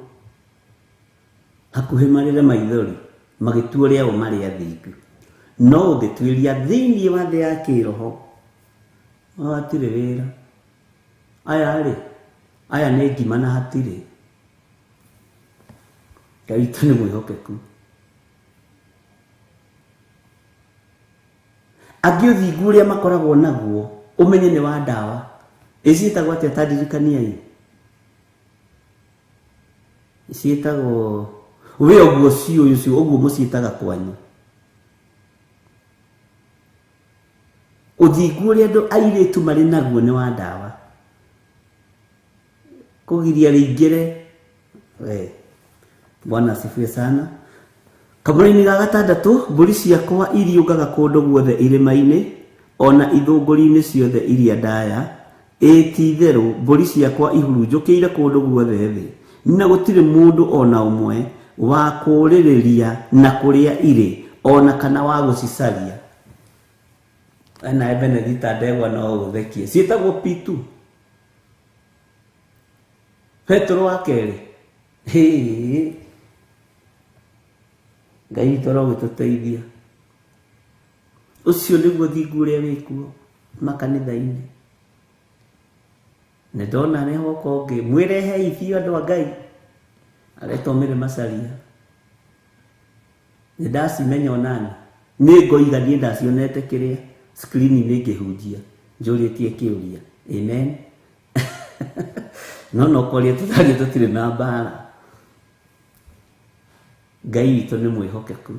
hakuhĩ marĩre maithori magĩtua ũrĩa o marĩ athingu. No ũngĩtuĩria thĩinĩ wa thĩ ya kĩroho, hatirĩ wĩra. Aya rĩ, aya nĩ ngima na hatirĩ. Ngai witũ nĩ mwĩhokeku. Angĩ ũthingu ũrĩa makoragwo naguo ũmenye nĩ wa ndawa. Ĩciĩtagwo atĩa? Ta ndirikaniai. Ciĩtagwo we ũguo ciũyũ ũcio ũguo mũciĩtaga kwanyu. Ũthingu ũrĩa andũ airĩtu marĩ naguo nĩ wa ndawa. Kũgiria rĩingĩre. We Bwana asifiwe sana. Kamũra-inĩ ga gatandatũ, mbũri ciakwa iriũngaga kũndũ guothe irĩma-inĩ, ona ithũngũri-inĩ ciothe iria ndaya. Ĩ ti-itherũ mbũri ciakwa ihurunjũkĩire kũndũ guothe thĩ, na gũtirĩ mũndũ ona ũmwe wa kũũrĩrĩria na kũrĩa irĩ, ona kana wa gũcicaria. Ena Benedita ndegwa no ũthekie. Ciĩtagwo P2. Petero wa kerĩ. Hĩ. Ngai witũ arogĩtũteithia. Ũcio nĩguo thingu ũrĩa wĩkuo makanitha-inĩ. Nĩ ndona nĩ hoka ũngĩ, mwĩrehei biũ andũ a Ngai. Aretwo Mary Macharia. Nĩ ndacimenya onani. Nĩ ngoiga niĩ ndacionete kĩrĩa screen-inĩ ngĩhunjia, njũrĩtie kĩũria. Amen. No no koria tũtariĩ tũtirĩ na mbara. Ngai witũ nĩ mwĩhokeku.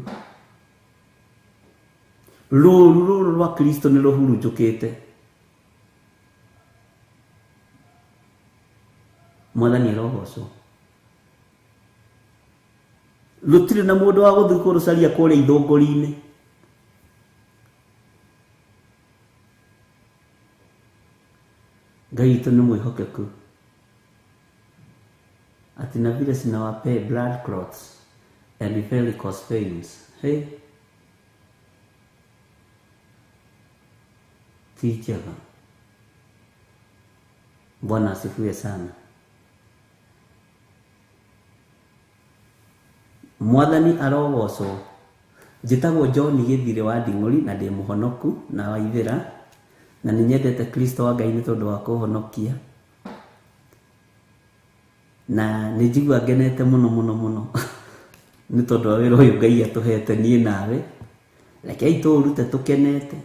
Rũũru rũrũ rwa Kristo nĩ rũhurunjũkĩte. Mwathani arogocwo. Rũtirĩ na mũndũ wa gũthiĩ kũrũcaria kũrĩa ithũngũri-inĩ. Ngai witũ nĩ mwĩhokeku. Ati na vile sinawapee blood clots and varicose veins. Hey. Ti njega. Bwana asifiwe sana. Mwathani arogocwo. Njĩtagwo John Gĩthirĩ wa Nding'ũri na ndĩ mũhonoku na wa Ithĩra na nĩ nyendete Kristo wa Ngai nĩ tondũ wa kũhonokia na nĩ njigua ngenete mũno mũno mũno nĩ tondũ wa wĩra ũyũ Ngai atũhete niĩ nawe. Rekei tũũrute tũkenete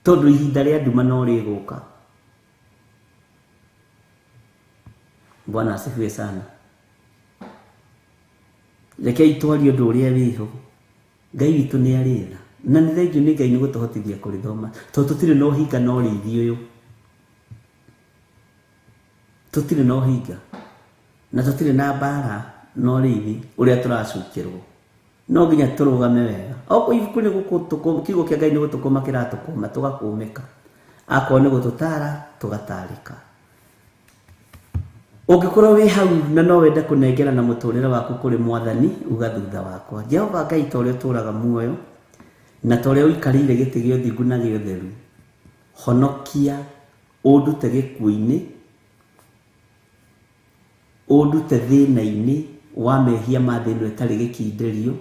tondũ ihinda rĩa nduma no rĩgũka. Bwana asifiwe sana. Rekei twarie ũndũ ũrĩa wĩho. Ngai witũ nĩ arĩ tha na nĩ thengiũ nĩ Ngai nĩ gũtũhotithia kũrĩthoma tondũ tũtirĩ na ũhinga na ũrĩithi ũyũ, tũtirĩ na ũhinga na tũtirĩ na mbara na ũrĩithi ũrĩa tũracukĩrwo. No nginya tũrũgame wega. Okorwo ibuku nĩ gũkũ, kiugo kĩa Ngai nĩ gũtũkũma kĩratũkũma tũgakũmĩka, akorwo nĩ gũtũtara tũgatarĩka. Ũngĩkorwo wĩ hau na no wende kũnengera na mũtũrĩre waku kũrĩ Mwathani, uga thutha wakwa. Jehova Ngai ta ũrĩa ũtũraga muoyo na ta ũrĩa ũikarĩire gĩtĩ gĩa ũthingu na gĩa ũtheru, honokia ũndute gĩkuũ-inĩ, ũndute thĩna-inĩ wa mehia ma thĩ ĩno ĩtarĩ gĩkindĩrio,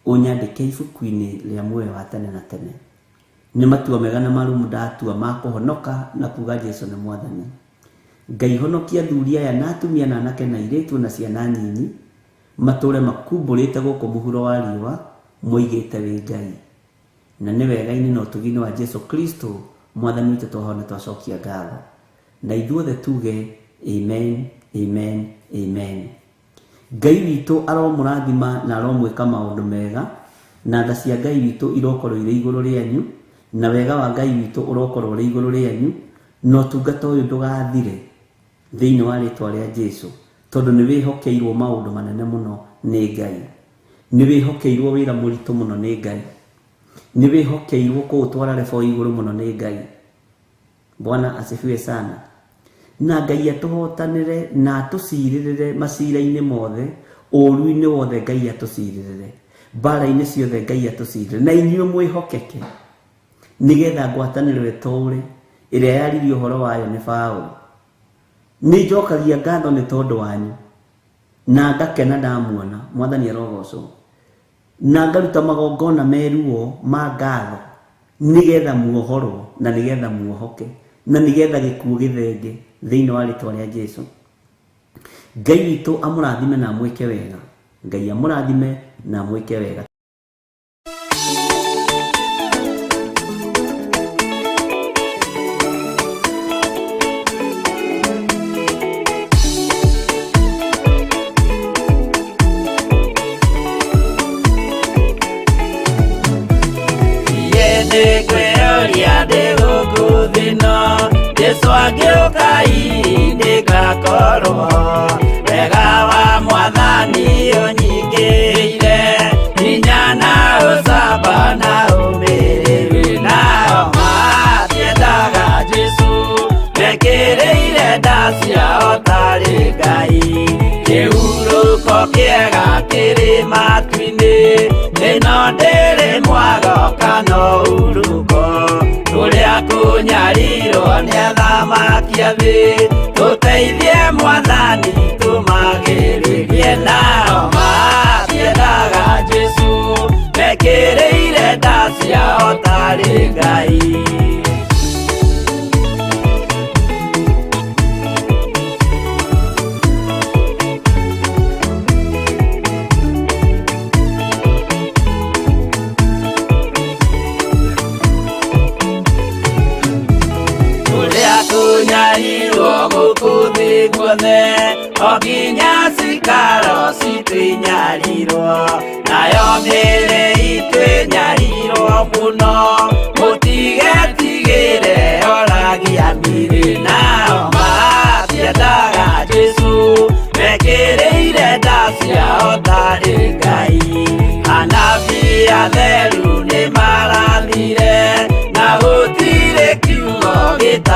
ũnyandĩke ibuku-inĩ rĩa muoyo wa tene na tene. Nĩ matua mega na marũmu ndatua ma kũhonoka na kuga Jesu nĩ Mwathani. Ngai honokia athuri aya na atumia na anake na airĩtu na ciana nyinyi matũre makumbũrĩte gũkũ mũhuro wa riũa moigĩte wĩ Ngai. Na nĩ wega-inĩ na ũtugi-inĩ wa Jesu Kristo Mwathani witũ twahona twacokia ngatho. Na ithuothe tuge amen, amen, amen. Ngai witũ aromũrathima na aromwĩka maũndũ mega, na tha cia Ngai witũ irokorwo irĩ igũrũ rĩanyu, na wega wa Ngai witũ ũrokorwo ũrĩ igũrũ rĩanyu, na ũtungata ũyũ ndũgathire thĩinĩ wa rĩtwa rĩa Jesu, tondũ nĩ wĩhokeirwo maũndũ manene mũno nĩ Ngai. Nĩ wĩhokeirwo wĩra mũritũ mũno nĩ Ngai. Nĩ wĩhokeirwo kũũtwara rebo igũrũ mũno nĩ Ngai. Bwana asifiwe sana. Na Ngai atũhotanĩre na atũcirĩrĩre macira-inĩ mothe, ũũru-inĩ wothe Ngai atũcirĩrĩre, mbara-inĩ ciothe Ngai atũcirĩrĩre, na inyuĩ mwĩhokeke nĩgetha ngwatanĩro ĩtũũre ĩrĩa yaririe ũhoro wayo nĩ Paũlũ. Nĩ njokagia ngatho nĩ tondũ wanyu na ngakena ndamuona. Mwathani arogocwo. Na ngaruta magongona meruo ma ngatho nĩgetha muohorwo na nĩgetha muohoke na nĩgetha gĩkuũ gĩthenge thĩinĩ wa rĩtwa rĩa Jesu. Ngai witũ amũrathime na amwĩke wega. Ngai amũrathime na amwĩke wega. Jesu agĩũka ndĩgakorwo wega wa Mwathani ũnyingĩrĩire hinya na ũcamba na ũmĩrĩru nao matiendaga Jesu mekĩrĩire nda ciao tarĩ Ngai. Kĩhurũko kĩega kĩrĩ matu-inĩ ĩno ndĩrĩ mwago kana ũhurũko kũrĩa kũnyarirwo nĩ athamaki a thĩ tũteithie Mwathani tũmagĩrĩrie nao matiendaga Jesu mekĩrĩire nda ciao tarĩ Ngai. Kũnyarirwo gũkũ thĩ guothe o nginya cikaro citũ inyarirwo nayo mĩĩrĩ itũ ĩnyarirwo mũno mũtigetigĩre oragia mĩĩrĩ nao matiendaga Jesu mekĩrĩire nda ciao tarĩ Ngai. Anabii atheru nĩ marathire na gũtirĩ kiugo gĩta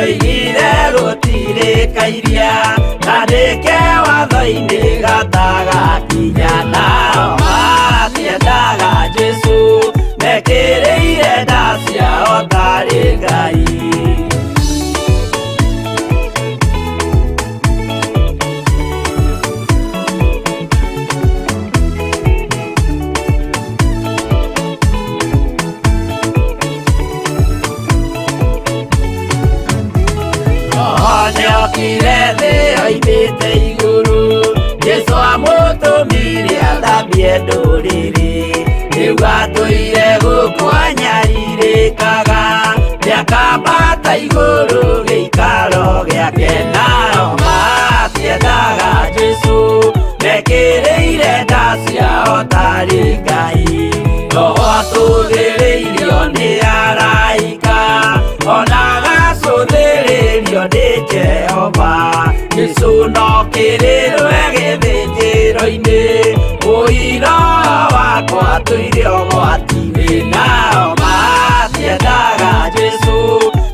Nĩoigire gũtirĩ kairia kandĩke watho-inĩ gatagakinya nao matiendaga Jesũ mekĩrĩire nda ciao tarĩ Ngai. Nĩokire thĩ oimĩte igũrũ Jesũ amũtũmire athambie ndũrĩrĩ rĩu atũire gũkũ anyarirĩkaga nĩakambata igũrũ gĩikaro gĩake nao matiendaga Jesũ mekĩrĩire nda ciao tarĩ Ngai. Roho atũthĩrĩirio nĩ araika ona agacũthĩrĩrio nĩ Jehova Jesũ no kĩrĩrwe gĩthĩnjĩro-inĩ ũira wakwa tũire ũgwati-inĩ nao matiendaga Jesũ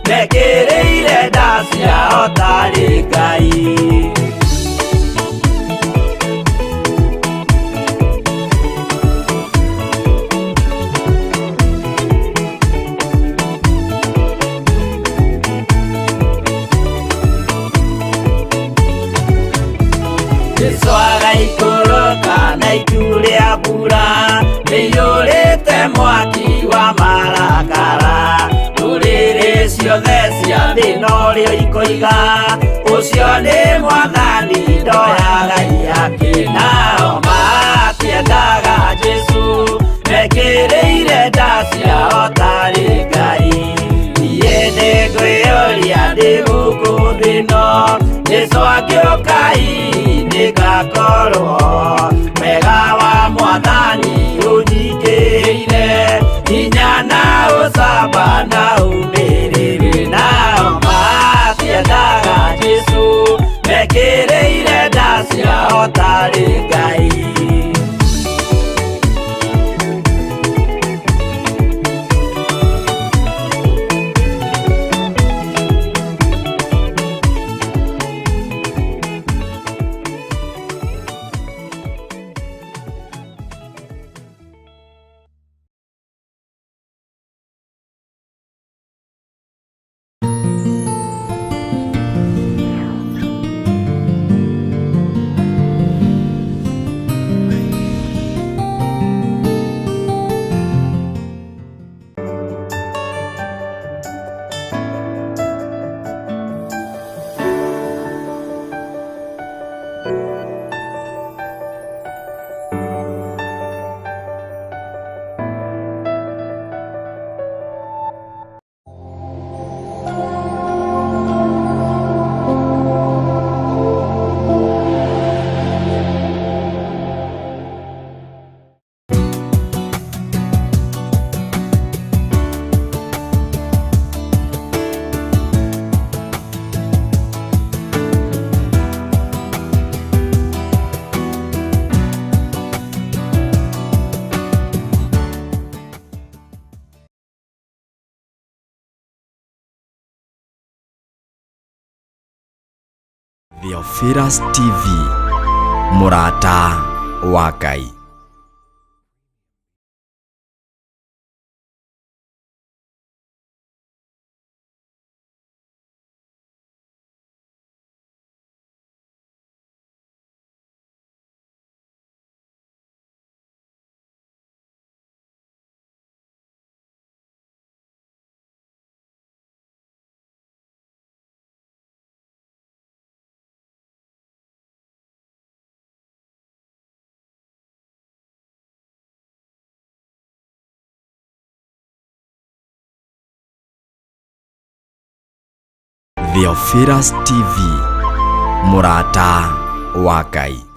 mekĩrĩire nda ciao tarĩ Ngai. Jesũ agaikũrũka na itu rĩa mbura rĩiyũrĩte mwaki wa marakara ndũrĩrĩ ciothe cia thĩ norĩo ikoiga ũcio nĩ mwathani ndoyaga iyake nao matiendaga Jesũ mekĩrĩire nda ciao tarĩ Ngai. Niĩ nĩngwĩyũria ndĩ gũkũ thĩ ĩno Jesũ angĩũka hihi nĩngakorwo wega wa mwathani ũnyingĩrĩire hinya na ũcamba na ũmĩrĩru nao matiendaga Jesũ mekĩrĩire nda ciao tarĩ Ngai. Theophilus TV, mũrata wa Ngai. Theophilus TV, mũrata wa Ngai.